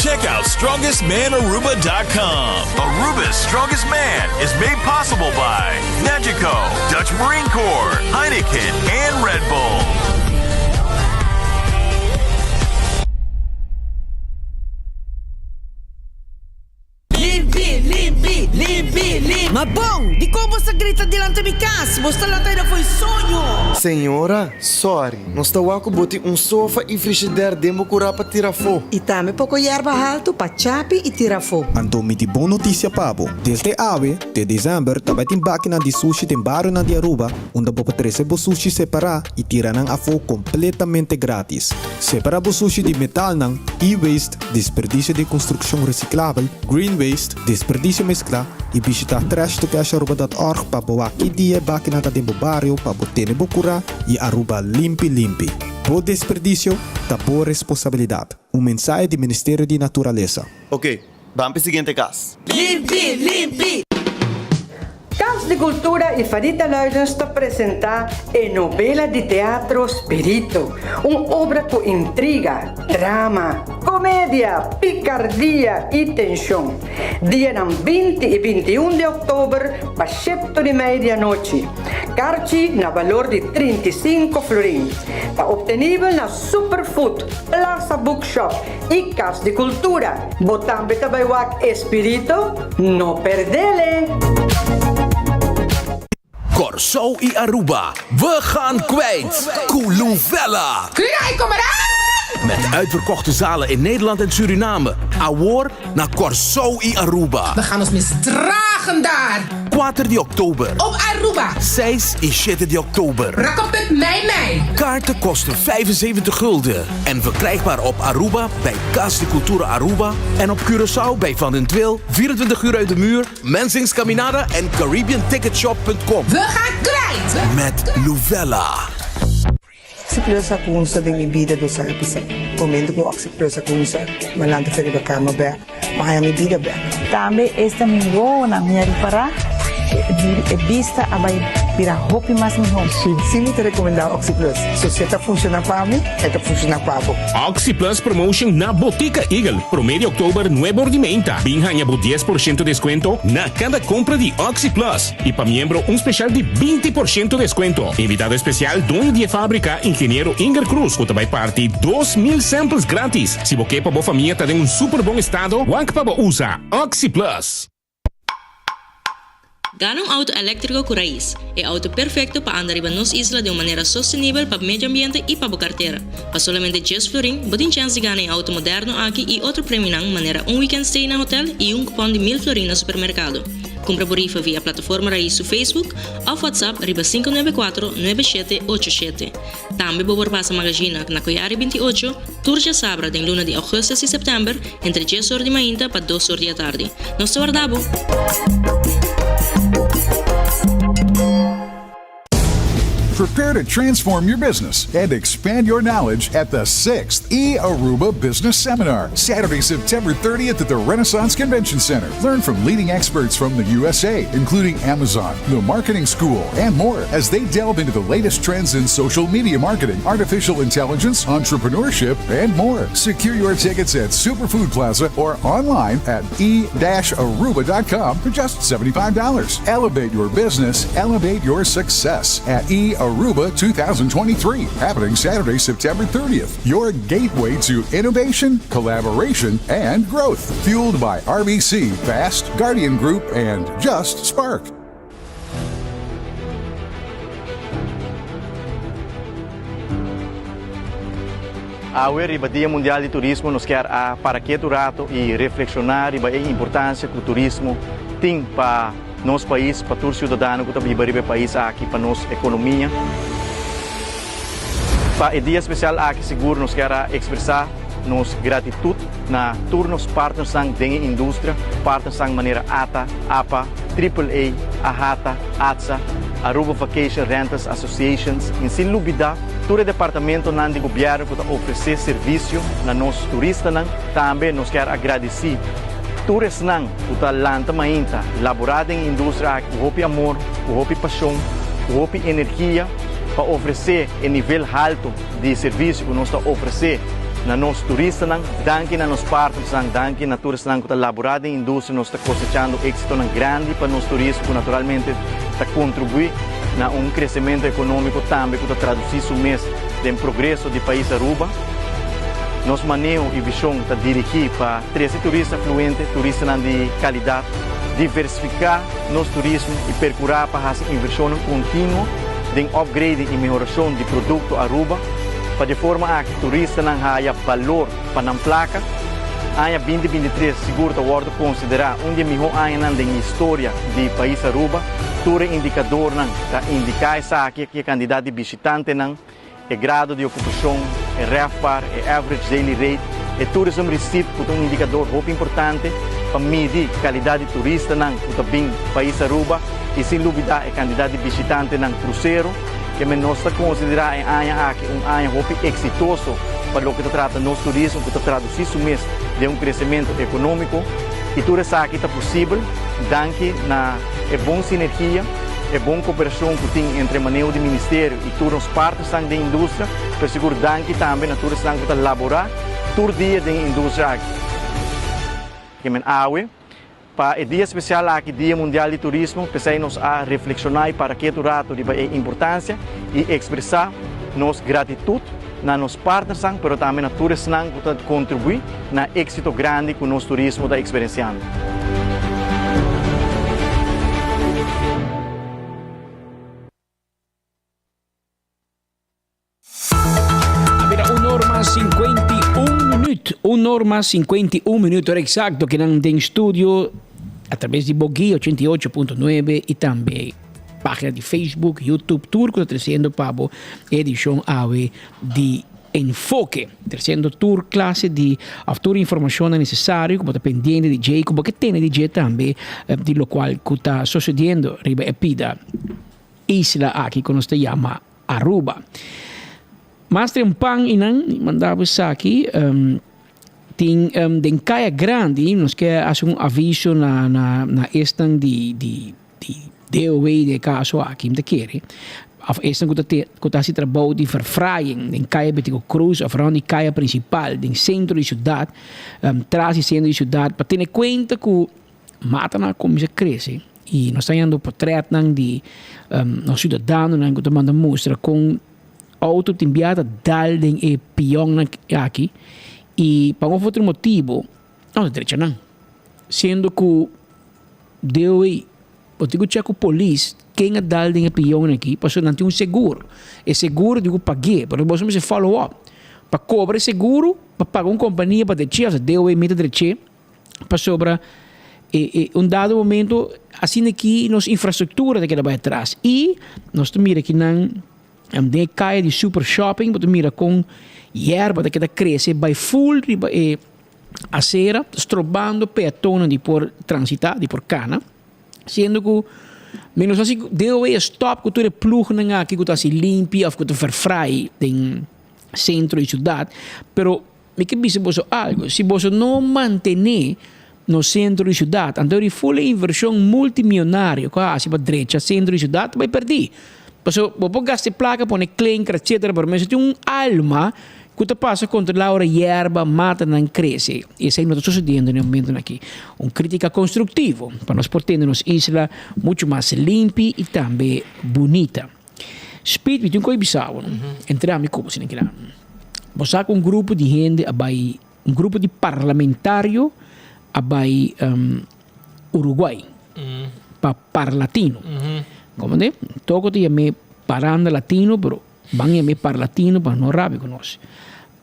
Check out strongestmanaruba.com. Aruba's Strongest Man is made possible by Nagico, Dutch Marine Corps, Heineken, and Red Bull. Limpi, limpi, limpi, limpi. Ma bon, dikon bo sa grita dilanti mi kas? Bo sta lanta aida fo'i soño. Señora, sorry, nos ta wak ku bo tin un sofa i frishider den bo kurá pa tira afó. I tambe poko yerba haltu pa chapi i tira afó. Anto mi tin bon notisia pa bo. Desde awe te desèmber ta bai tin bakinan di sushi den barionan di Aruba unda bo por trese bo sushi separá i tira nan afó kompletamente grátis. Separá bo sushi di metalnan, e-waste, Desperdisio di konstrukshon resiklabel, green waste, desperdisio mesklá i bishitá trashtocasharuba.org pa bo wak ki dia e bakinan ta den bo bario pa bo tene bo kurá i Aruba limpi limpi. Bo desperdisio ta bo responsabilidat. Un mensahe di Ministerio di Naturalesa. Ok, ban p'e siguiente kas. Limpi, limpi! Cas di Cultura y Farita Luidens ta presenta e novela di teatro Spirito, un obra cu intriga, drama, comedia, picardia y tension. Dianan 20 y 21 di october pa shepto di media anochi. Carchi na balor di 35 florin. Ta obtenibel na Superfood, Plaza Bookshop y Cas di Cultura. Bo tambe ta bay wak e Spirito? No perdele! Kòrsou i Aruba, we gaan kwijt! Ku Luvella! Krijg kom eraan! Met uitverkochte zalen in Nederland en Suriname, awor na Kòrsou i Aruba. We gaan ons misdragen daar! Kuater di òktober. Op Aruba. Seis i shete di òktober. Rakkeput mei mei. Kaarten kosten 75 gulden en verkrijgbaar op Aruba bij Cas di Cultura Aruba en op Curaçao bij Van den Tweel, 24 uur uit de muur, Mensing's Caminada en CaribbeanTicketShop.com. We gaan kwijt! Met Luvella. Oxyplus a cunsa den mi bida dos aña pisa. Momento cu Oxyplus a cunsa, mi a lanta fe riba cama bek, mi a haña mi bida bek. Tambe esta mi wowonan mi a ripará e bista a bai bira hopi mas mihó. Si mi ta recomendá Oxyplus. So si e ta funciona pa mi, e ta funciona pa bo. Oxyplus Promotion na Botica Eagle, promé di oktober nuebe or di meinta. Bin haña bo 10% deskuento na kada kompra di Oxyplus i pa miembro un speshal di 20% deskuento. Invitado espesial doño di e fábrika, ingeniero Inger Cruz ku ta bai parti 2000 samples gratis. Si bo ke pa bo famia ta den un super bon estado, wak pa bo usa Oxyplus. Gana un auto eléktriko ku Raiz, e auto perfekto pa anda riba nos isla den un manera sostenibel pa medio ambiente i pa bo kartera. Pa solamente djes florin, bo tin chèns di gana e auto moderno aki i otro premionan manera un weekend stay na hotel i un kupòn di mil florin na supermerkado. Kumpra bo rifa via plataforma Raiz su Facebook òf WhatsApp riba 594 9787. Tambe bo por pasa Magazina na Koyari 28, tur djasabra den luna di augustus i september entre djes or di mainta pa dos or di atardi. Nos ta warda bo! Prepare to transform your business and expand your knowledge at the 6th E Aruba Business Seminar, Saturday, September 30th at the Renaissance Convention Center. Learn from leading experts from the USA, including Amazon, the Marketing School, and more as they delve into the latest trends in social media marketing, artificial intelligence, entrepreneurship, and more. Secure your tickets at Superfood Plaza or online at e-aruba.com for just $75. Elevate your business, elevate your success at E Aruba 2023, happening Saturday, September 30th. Your gateway to innovation, collaboration, and growth. Fueled by RBC, Fast, Guardian Group, and Just Spark. Awe riba Dia Mundial di Turismo nos kier a para ketu rato y reflexiona riba e importancia cu turismo tin pa nos pais, pa tur ciudadano cu ta biba riba e pais aki, pa nos economia. Pa e dia especial aki sigur nos kier a expresa nos gratitud na tur nos partnersnan den e industria, partnersnan manera ata, apa, Triple A, AHATA, ATSA, Aruba Vacation Rentals Associations y sin lubida tur e departamentonan di gobierno cu ta ofrece servicio na nos turistanan. Tambe nos kier a gradici tur esnan cu ta lanta mainta labora den e industria aki cu hopi amor, cu hopi pasion, cu hopi energia pa ofrece e nivel halto di servicio cu nos ta ofrece. na nos turistanan, danki na nos partnersnan, danki na tur esnan ku ta laborá den industria. Nos ta kosechando éksitonan grandi pa nos turismo ku naturalmente ta kontribuí na un kresementu ekonómiko tambe ku ta tradusí su mes den progreso di pais Aruba. Nos maneho i vishon ta dirigí pa trese turista fluente, turistanan di kalidat, diversifiká nos turismo i perkurá pa hasi invershonnan kontinuo den upgrading i mehorashon di produkto Aruba pa di e forma aki turistanan haya balor pa nan plaka. Aña 2023 sigur ta wòrdu konsiderá un di e mihó añanan den historia di pais Aruba. Tur e indikadornan ta indiká esaki, e kandidat di bishitantenan, e grado di okupashon, e RevPAR, e average daily rate, e tourism receipt ku ta un indikador hopi importante pa midi kalidat di turistanan ku ta bin pais Aruba i sin lubidá e kandidat di bishitantenan krusero. Keme nos ta konsiderá e aña aki un aña hopi eksitoso pa loke ta trata nos turismo ku ta tradusí su mes den un kresementu ekonómiko i tur esaki ta posibel danki na e bon sinergia, e bon koperashon ku tin entre maneho di ministerio i tur nos partnersnan den industria, pero sigur danki tambe na tur esnan ku ta laborá tur dia den e industria aki. Ke men awe, pa e dia spesial aki, Dia Mundial di Turismo, p'esei nos a reflekshoná i para ketu ratu riba e importansia i ekspresá nos gratitut na nos partnersnan, pero tambe na tur esnan ku ta kontribuí na éksito grandi ku nos turismo ta eksperensiando. A bira un or mas 51 minuut. Un or mas 51 minuut, ora exacto que nan den studio a través di Boguí 88.9 y tambe página di Facebook, YouTube, tur ku ta treciendo pa bo edicion awe di Enfoke. Treciendo tur clase di of tur informacionnan necesario ku bo ta pendiente di dje y ku bo ke tene di dje tambe di locual ku ta sucediendo riba e pida isla aki ku nos ta yama Aruba. Mas trempan y nan manda bo esaki tin den Caya Grandi nos ke haci un aviso na na na esnan di di di DOW den e caso aki mi ta kere of esnan cu ta cu ta haci trabou di verfraaiing den Caya Betico Croes of rond di Caya Principal den centro di ciudad tras di centro di ciudad pa tene cuenta cu matanan a cuminsa crece. I nos ta hañando potretnan di nos siudadanonan ku ta manda mustra kon outo tin bia ta dal den e pionnan aki i pa un of otro motibu no ta drecha nan. Siendo ku dewey bo tin ku chek ku polis ken a dal den e pionnan aki pasobra nan tin un seguro. E seguro tin ku pag'é pero boso mester follow up pa kobra e seguro pa paga un kompania pa drech'é osea dewey mi ta drech'é. Pasobra e e un dado momento asina aki nos infrastructura ta keda bai atras y nos ta mira kinan den e kaya di super shopping bo ta mira kon yerba ta keda crece bai full riba e acera strobando peatonnan di por transita di por cana siendo cu mi no sa si DOW a stop cu tur e ploegnan aki cu ta haci limpi of cu ta verfraai den centro di ciudad pero Mi ke bisa boso algo, si boso no mantené nos sentro di siudat, anto ri ful e invershon multimionario ku a hasi pa drecha sentro di siudat ta bai pèrdí. Pasobra bo por gasta e plaka pone klinker etcetera, pero mester tin un alma ku ta pasa kontrolá ora yerba, matanan krese. Esei no ta sosediendo na e momentonan aki. Un krítika konstruktivo pa nos por tene nos isla muchu mas limpi i tambe bunita. Speed mi tin ku bisa bo no entre ami ku bo si nan kila. Bo sa ku un grupo di hende a bai un grupo di parlamentario a bai Uruguay pa Parlatino. Komende? Toko ta yam'é Paranda Latino pero ban yam'é Parlatino pa no rabia ku nos.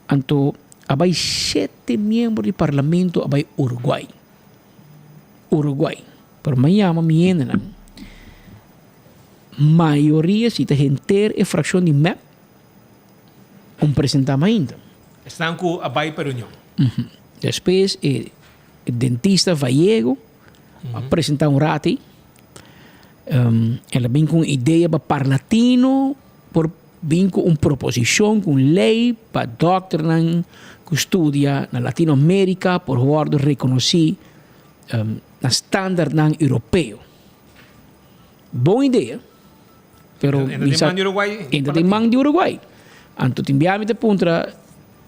Anto a bai shete miembro di parlamento a bai Uruguay. Uruguay. Pero mi a yama mi hendenan. Mayoria si ta henter e fraccion di mep un presenta mainta. Esnan cu a bay pa reunion. Despues e dentista Vallego a presenta un rati. El a bin cu un idea pa Parlatino por bin cu un proposicion, cu un ley pa dokternan cu studia na Latino America por wordo reconoci na standardnan Europeo. Bon idea, pero Enta den man di Uruguay. Enta den man di Uruguay. Anto tin bia mi ta puntra.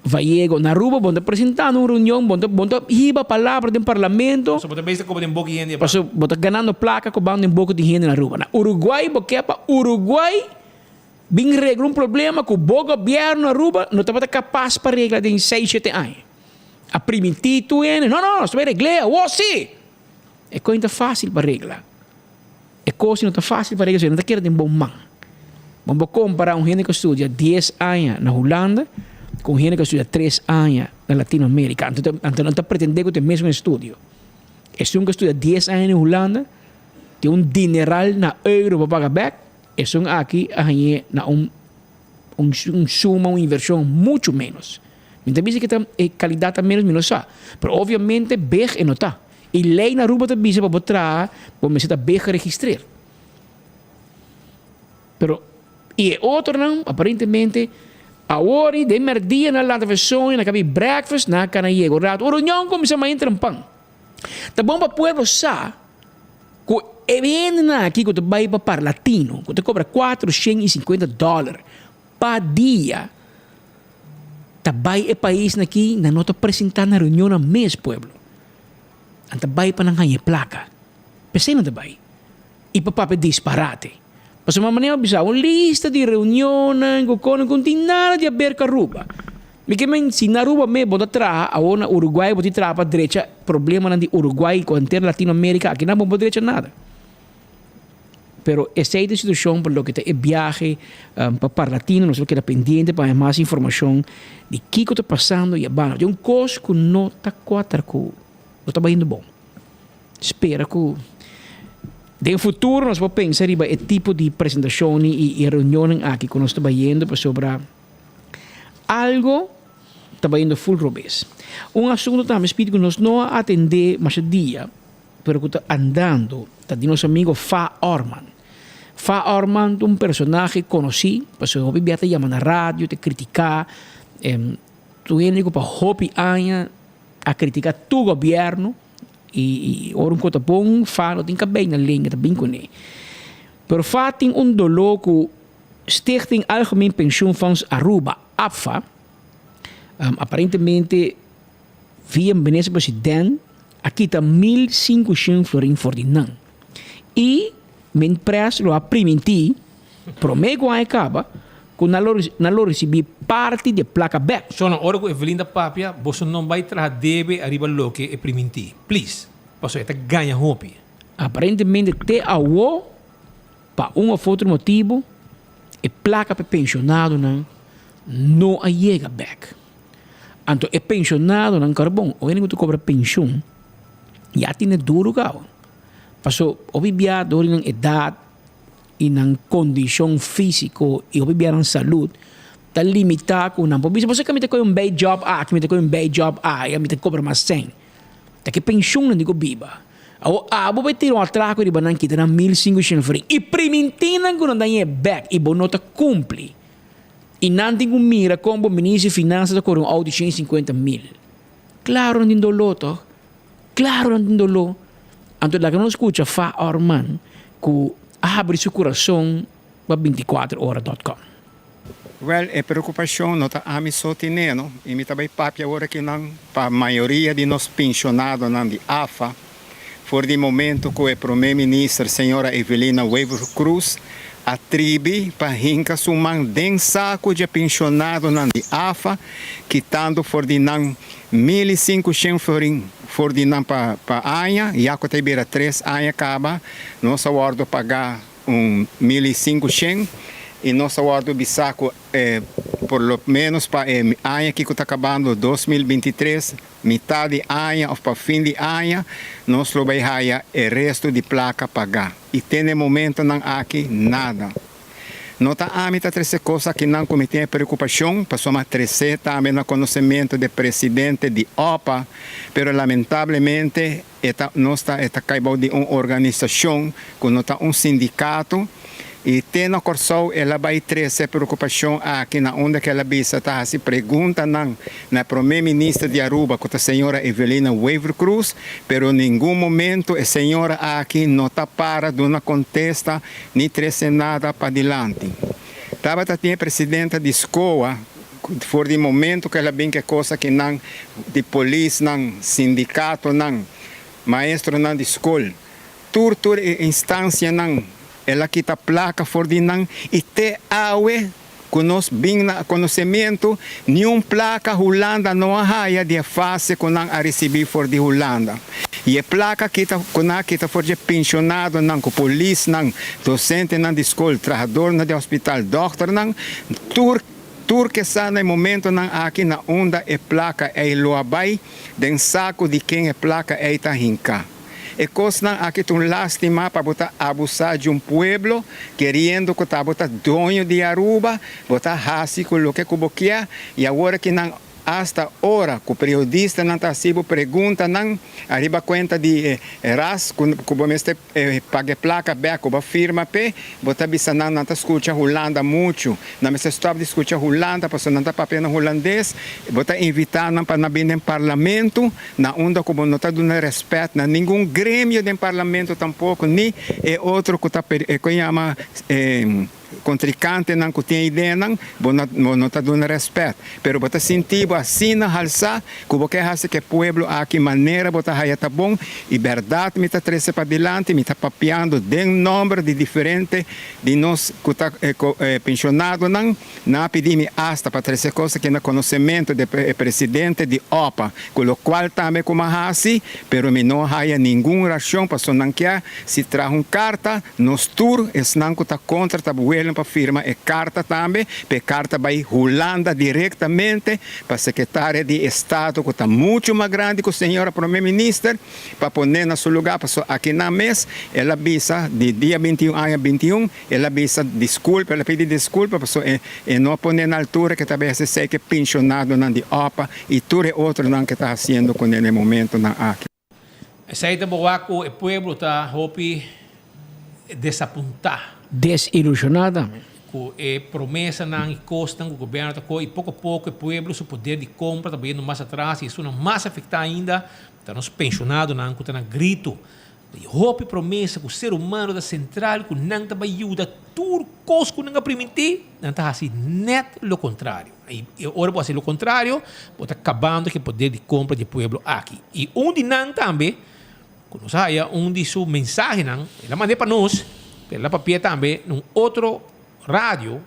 Vallego, na Aruba bo no ta presenta na un reunion, bo no bo no ta hiba palabra den parlamento. Pasobra bo ta bezig koba den boka di hende aba. Pasobra bo ta ganando plaka kobando den boka di hende na Aruba. Na Uruguay bo ke pa Uruguay bin regla un problema ku bo gobierno Aruba no tabata kapas pa regla den seis shete aña. A primintí tur hende, no no, nos ta bai regl'é awor sí! E kos no ta fásil pa regla. E kos no ta fásil pa regla, no ta keda den bo man. Bo por kompará un hende ku a studia dies aña na Hulanda ku un hende ku a studia tres aña na Latinoamérika. Anto anto nan ta pretendé ku ta e mesun estudio. Esun ku a studia dies aña na Hulanda tin un dineral na euro pa paga bèk, esun aki a hañ'é na un un un suma, un invershon muchu ménos. Mi ta bisa ku ta e kalidat ta ménos, mi no sa. Pero obviamente beg e no ta. E ley na Aruba ta bisa pa bo traha bo mester ta be geregistreer. Pero y e otronan aparentemente awor y den merdia nan lanta fe soño nan kabi breakfast nan a cana yega un rato un reunion cuminsa mañana trempan. Ta bon pa pueblo sa cu e hendenan aki cu ta bay pa Parlatino cu ta cobra 450 dollar pa dia ta bay e paisnan aki nan no ta presenta na reunionnan mes pueblo. Nan ta bai pa nan haña e plaka. P'esei nan ta bai. I pa papia disparate. Pasobra manera mi a bisa, un lista di reunionnan ku kono ku no tin nada di aber ku Aruba. Mi ke men si na Aruba mes bo ta traha, awor na Uruguay bo tin traha pa drecha problemanan di Uruguay ku henter Latinoamerika, akinan bo no por drecha nada. Pero esei ta e situashon pa loke ta e biahe pa Parlatino. Nos lo keda pendiente pa haña mas informashon di kiko ta pasando i a banda. Tin un kos ku no ta kuater ku no ta bayendo bon. Spera ku den futuro nos por pensa riba e tipo di presentashon i e reunionnan aki ku nos ta bayendo pasobra algo ta bayendo ful robes. Un asuntu tambe Speedy ku nos no a atendé masha dia. Pero ku ta andando ta di nos amigo Fa Orman. Fa Orman ta un personahe konosí, pasobra hopi bia ta yama na radio, ta kritiká. Tur hende ku pa hopi aña a kritiká tur gobièrnu i ora un kos ta bon, Fa no tin kabei na lenga ta bin kuné. Pero Fa tin un doló ku Stichting Algemeen Pensioenfonds Aruba, APFA, aparentemente Via minister president a kita 1500 florin for di nan. I Min Pres lo a primintí, promé ku aña kaba, ku nan lo nan lo risibí parti di e plaka bèk. Shona, ora ku Evelyn ta papia, boso no bai traha debe ariba loke e primintí. Please. Pasobra e ta gaña hopi. Aparentemente te awo, pa un of otro motibu, e plaka pa e penshonadonan no a yega bèk. Anto e penshonadonan karbon, o hende ku ta kobra penshun, ya tene duru kaba. Paso hopi bia dor di nan edat i nan kondishon físiko i hopi bia nan salud ta limitá ku nan por bisa, pasobra mi ta kohe un bei job aki, mi ta kohe un bei job aya, mi ta kobra mas sèn. Ta ki penshunnan di ku biba. Awor abo bai tira un atrako riba nan kita nan 1500 florin i primintí nan ku nan ta hañ'é bèk i bo no ta kumpli. I nan tin ku mira kon bo minister di finansa ta kore un auto di 150 mil. Klaro nan tin doló tòg? Klaro nan tin doló. Anto laga nos skucha Fa Orman ku a habri su kurason pa 24 ora dòt kòm. Wèl, e preokupashon no ta ami so tin'é no, i mi ta bai papia ora ki nan pa mayoria di nos penshonadonan di afa, For di momento cu e Prome Minister Señora Evelina Wever Croes a tribi pa hinca su man den saco dje pensionadonan di afa, kitando for di nan 1500 florin for di nan pa pa aña, ya cu ta bira tres aña caba, nos a wordo paga un 1500 y nos a wordo bisa cu por lo menos pa e aña aki cu ta cabando 2023, Mitá di aña of pa fin di aña nos lo bay haya e resto di placa pagá. Y te n'e momentonan aki, nada. No ta ami ta trece cos akinan cu mi tin e preocupacion, pasobra mi a trece tambe na conocemento d'e presidente di opa, pero lamentablemente e ta nos ta e ta cay bou di un organisacion cu no ta un sindicato, I te na Kòrsou el a bai trese e preokupashon aki na unda ku el a bisa ta hasi preguntanan na e promé minister di Aruba ku ta señora Evelina Wever Croes, pero ningun momento e señora aki no ta para duna kontesta ni trese nada padilanti. Tabata tin e presidenta di SCOA. For di momento ku el a bin ku e kos akinan di polisnan, sindikatonan, maestronan di skol, tur tur e instansianan el a kita plaka for di nan i te awe ku nos bin na konosementu niun plaka Hulanda no a haya di e fase ku nan a risibí for di Hulanda. I e plaka kita ku nan a kita for dje penshonadonan, ku polisnan, dosentenan di skol, trahadornan di hospital, dòkternan, tur Tur ke sa na e momentonan aki na unda e plaka ei lo a bai, den saku di ken e plaka ei ta hinká. E kosnan aki ta un lástima pa bo ta abusá di un pueblo keriendo ku ta bo ta doño di Aruba, bo ta hasi ku loke ku bo kier i awor aki nan asta ora ku periodistanan ta hasi bo preguntanan ariba kuenta di e ras ku bo mester E paga e plaka bek ku bo firma p'e, bo ta bisa nan nan ta skucha Hulanda muchu. Nan mester stòp di skucha Hulanda pasobra nan ta papia na hulandes. Bo ta invitá nan pa nan bin den parlamento, na unda ku bo no ta duna rèspèt na ningun gremio den parlamento tampoko, ni e otro ku ta ku yama Kontrikantenan ku tin e ideanan, bo no bo no ta duna rèspèt, pero bo ta sinti bo asina halsá ku bo ke hasi ku e pueblo aki manera bo ta haya ta bon, i bèrdat mi ta trese padilanti, mi ta papiando den nòmber di diferente di nos ku ta penshonadonan, nan a pidi mi asta pa trese kos aki na konosementu di e presidente di opa, ku lokual tambe ku mi a hasi, pero mi no haya ningun rashon pasobra nan kier si traha un karta. Nos tur, esnan ku ta kontra ta buelen pa firma e karta tambe, pa e karta bai Hulanda direktamente pa sekretaria di estado ku ta muchu mas grandi ku señora prome minister pa pon'é na su lugá pasobra akinan mes el a bisa di dia 21 aña 21 el a bisa diskulpa el a pidi diskulpa pasobra e no a pon'é na altura ke ta bai hasi esei ku e penshonadonan di opa i tur e otronan ke ta hasiendo kuné na e momentonan aki. Esei ta boa ku e pueblo ta hopi desapuntá. Desilushoná tambe. Ku e promesanan i kosnan ku gobièrnu ta kohe i poko poko e pueblo su poder di kompra ta bayendo mas atras i esunnan mas afektá ainda ta nos penshonadonan ku ta na gritu. I hopi promesa ku ser humano ta sentral ku nan ta bai yuda tur kos ku nan a primintí nan ta hasi nèt lo kontrario. I ora bo hasi lo kontrario, bo ta kabando ku e poder di kompra di e pueblo aki. I un di nan tambe, ku nos a haya un di su mensahenan, el a mand'é pa nos, pero el a papia tambe na un otro radio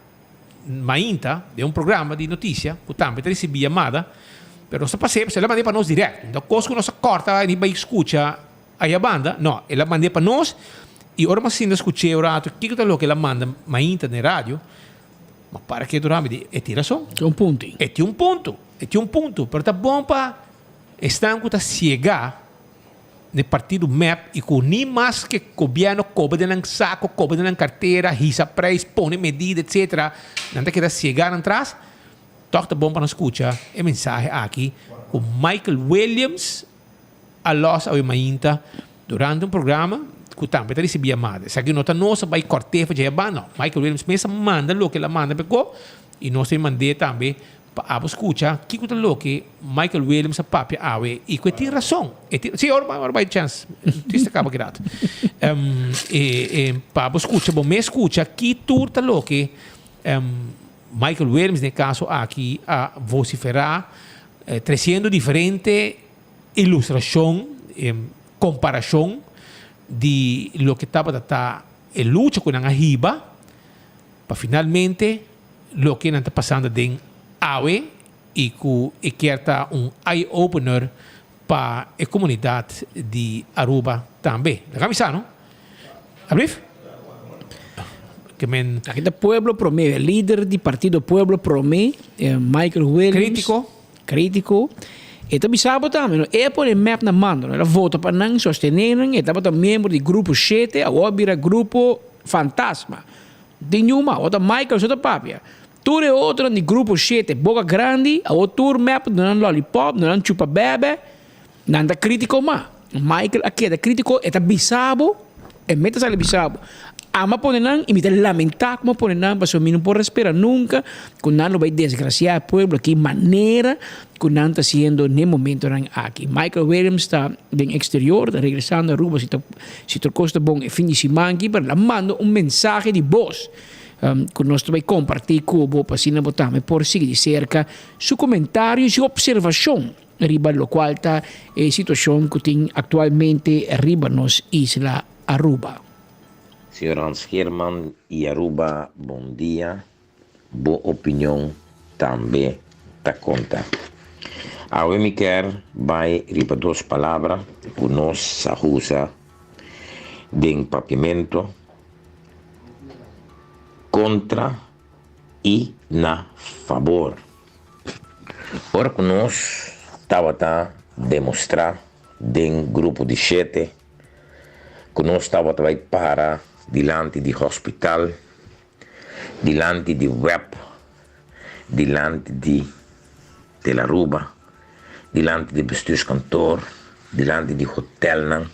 mainta, den un programa di notisia, ku tambe ta risibí yamada, pero nos ta pas'é, pasobra el a mand'é pa nos dirèkt. No ta kos ku nos a kòrta i bai skucha aya banda, no, el a mand'é pa nos, i ora mi a sinta skuch'é un ratu, kiko ta loke el a manda mainta den radio, Ma para ke dura mi di e tin rason. Tin un punto. E tin un punto. E tin un punto. Pero ta bon pa esnan ku ta siega den partido mep i ku ni mas ke gobièrnu koba den nan sako, koba den nan kartera, hisa preis, pone medida etsetera, nan ta keda siega nan tras. Tòg ta bon pa nan skucha e mensahe aki ku Michael Williams a lòs awe mainta durante un programa ku tambe ta risibí yamada. Esaki no ta nos a bai kòrt'é for dje aba, no. Michael Williams mes a manda loke el a manda pa e ko i nos ta mand'é tambe pa abo skucha kiko ta loke Michael Williams a papia awe i ku e tin rason. E tin, sí, ora ora bai chèns. Triste kaba ki rato. E e pa abo skucha, bo mes skucha ki tur ta loke Michael Williams den e kaso aki a vosiferá tresiendo diferente ilustrashon, komparashon di loke tabata ta e lucha ku nan a hiba pa finalmente loke nan ta pasando aden awe i ku e kier ta un eye opener pa e komunidat di Aruba tambe. Laga mi sa no? Ablief? Ke men. Aki ta Pueblo Prome, e lider di partido Pueblo Prome, Michael Williams. Kritiko. Kritiko. E ta bisa bo tambe, no? E a pone mep na mando, no? El a vota pa nan, sostené nan, e tabata miembro di Grupo Shete, awor a bira Grupo Fantasma. Tin niun mas, awor ta Michael so ta papia. Tur e otronan di Grupo Shete, boka grandi, awor tur mep duna nan lollipop, duna nan chupa bebe, nan ta kritiko mas. Michael a keda kritiko, e ta bisa bo, e mes ta sali bisa bo, Ama pone nan i mi ta lamentá ku mi a pone nan pasobra mi no por a spera nunka ku nan lo bai desgrasiá e pueblo aki manera ku nan ta hasiendo n'e momentonan aki. Michael Williams ta den eksterior, ta regresando Aruba si ta si tur kos ta bon e fin di siman aki, pero el a manda un mensahe di bos. Ku nos ta bai kompartí ku bo pa asina bo tambe por sigui di serka su komentario i su opservashon riba lokual ta e situashon ku tin aktualmente riba nos isla Aruba. Señor Hans Geerman y Aruba bon dia, bo opinion tambe ta konta. Awe mi kier bai riba dos palabra ku nos sa usa den papiamento. Kontra i na fabor. Ora ku nos tabata demostrá den grupo di shete ku nos tabata bai para dilanti di hospital, dilanti di web, dilanti di Telaruba, dilanti di bestuurskantoor, dilanti di hotelnan,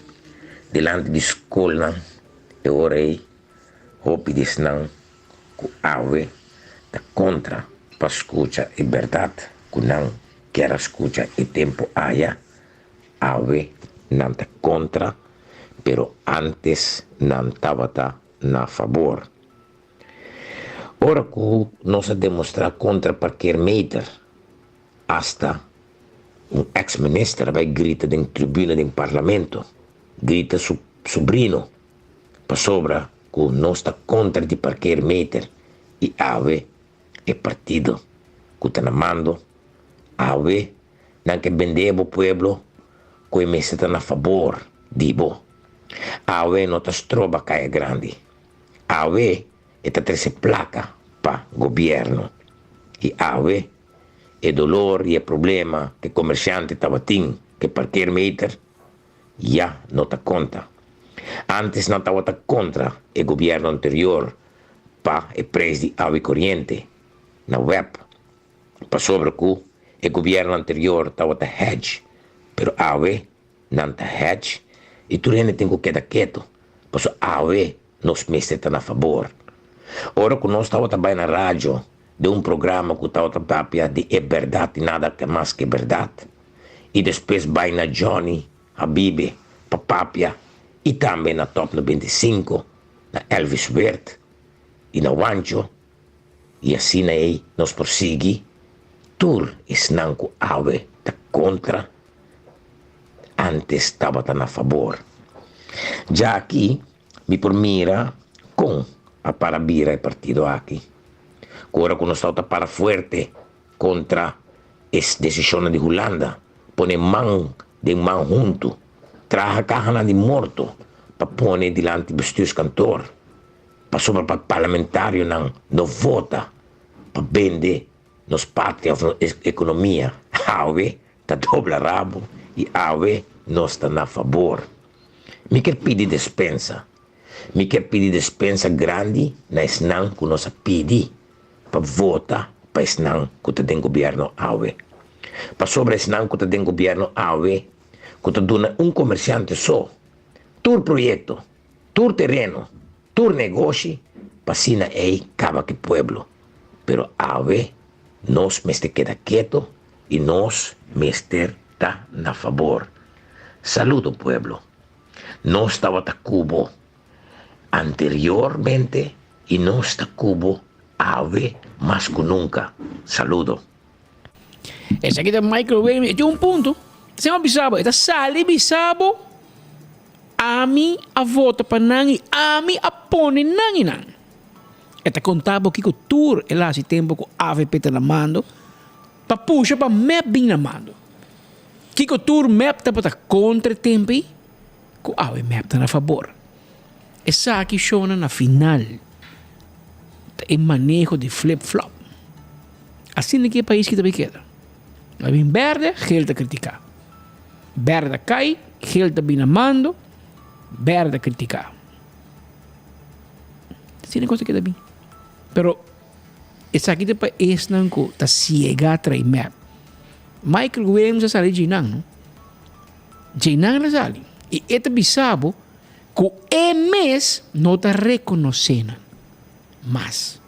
dilanti di skolnan, E ora ei hopi di esnan ku awe ta kontra pa skucha e bèrdat ku nan kier a skucha e tempu aya, awe nan ta kontra, pero ántes nan tabata na fabor. Ora ku nos a demostrá kontra parkeermeter, asta un eks minister a bai grita den tribuna den parlamento, grita su sobrino pasobra ku nos ta kontra di parkeermeter i awe e partido ku ta na mando awe nan ke bende bo pueblo ku e mester ta na fabor di bo. Awe no ta stroba kaya grandi. Awe e ta trese plaka pa gobierno i awe e dolor i e problema ku e komersiante tabatin ku e parkeermeter ya no ta konta. Antes nan tabata kontra e gobierno anterior pa e prijs di awa i koriente na web pasobra ku e gobierno anterior tabata hedge pero awe nan ta hedge i tur hende tin ku keda keto pasobra awe nos mester ta na fabor. Ora ku nos tabata bai na radio den un programa ku tabata papia di e bèrdat i nada mas ke bèrdat i despues bai na Johnny Habibe pa papia i tambe na Top 95 na Elvis Weert i na Wancho i asina ei nos por sigui tur esnan ku awe ta kontra antes tabata na fabor. Djaki mi por mira kon a para bira e partido aki. Ku ora ku nos tabata para fuerte kontra e desishonnan di Hulanda, pone man den man huntu, traha kahanan di morto pa pone dilanti bestuurskantoor, pasobra pa parlamentarionan no vota pa bende nos patria of nos ekonomia. Awe ta dobla rabo i awe nos ta na fabor. Mi kier pidi despensa. Mi kier pidi despensa grandi na esnan ku nos a pidi pa vota pa esnan ku ta den gobierno awe. Pasobra esnan ku ta den gobierno awe ku ta duna un komersiante so tur proyekto, tur tereno, tur negoshi pa asina ei kaba ku e pueblo. Pero awe nos mester keda keto i nos mester ta na fabor. Saludo pueblo. Nos tabata ku bo anteriormente i nos ta ku bo awe mas ku nunka. Saludo. Esaki ta Michael Williams, e tin un punto. Esei bisa bo, e ta sali bisa bo, ami a vota pa nan i ami a pone nan i nan. E ta konta bo kiko tur el a hasi tempu ku avp ta na mando pa pusha pa mep bin na mando. Kiko tur mep tabata kontra e tempu ei ku awe mep ta na fabor. Esaki shona na final ta e maneho di flip flop. Asina ki e pais ki ta bay keda. A bin berde, geel ta kritika. Berde ta kai, geel ta bin na mando, berde ta kritika. Asina kos ta keda bin. Pero esaki ta pa esnan ku ta siega trai mep. Michael Williams a sali djinan, no? Djinan el a sali. I e ta bisa bo ku e mes no ta rekonosé nan mas.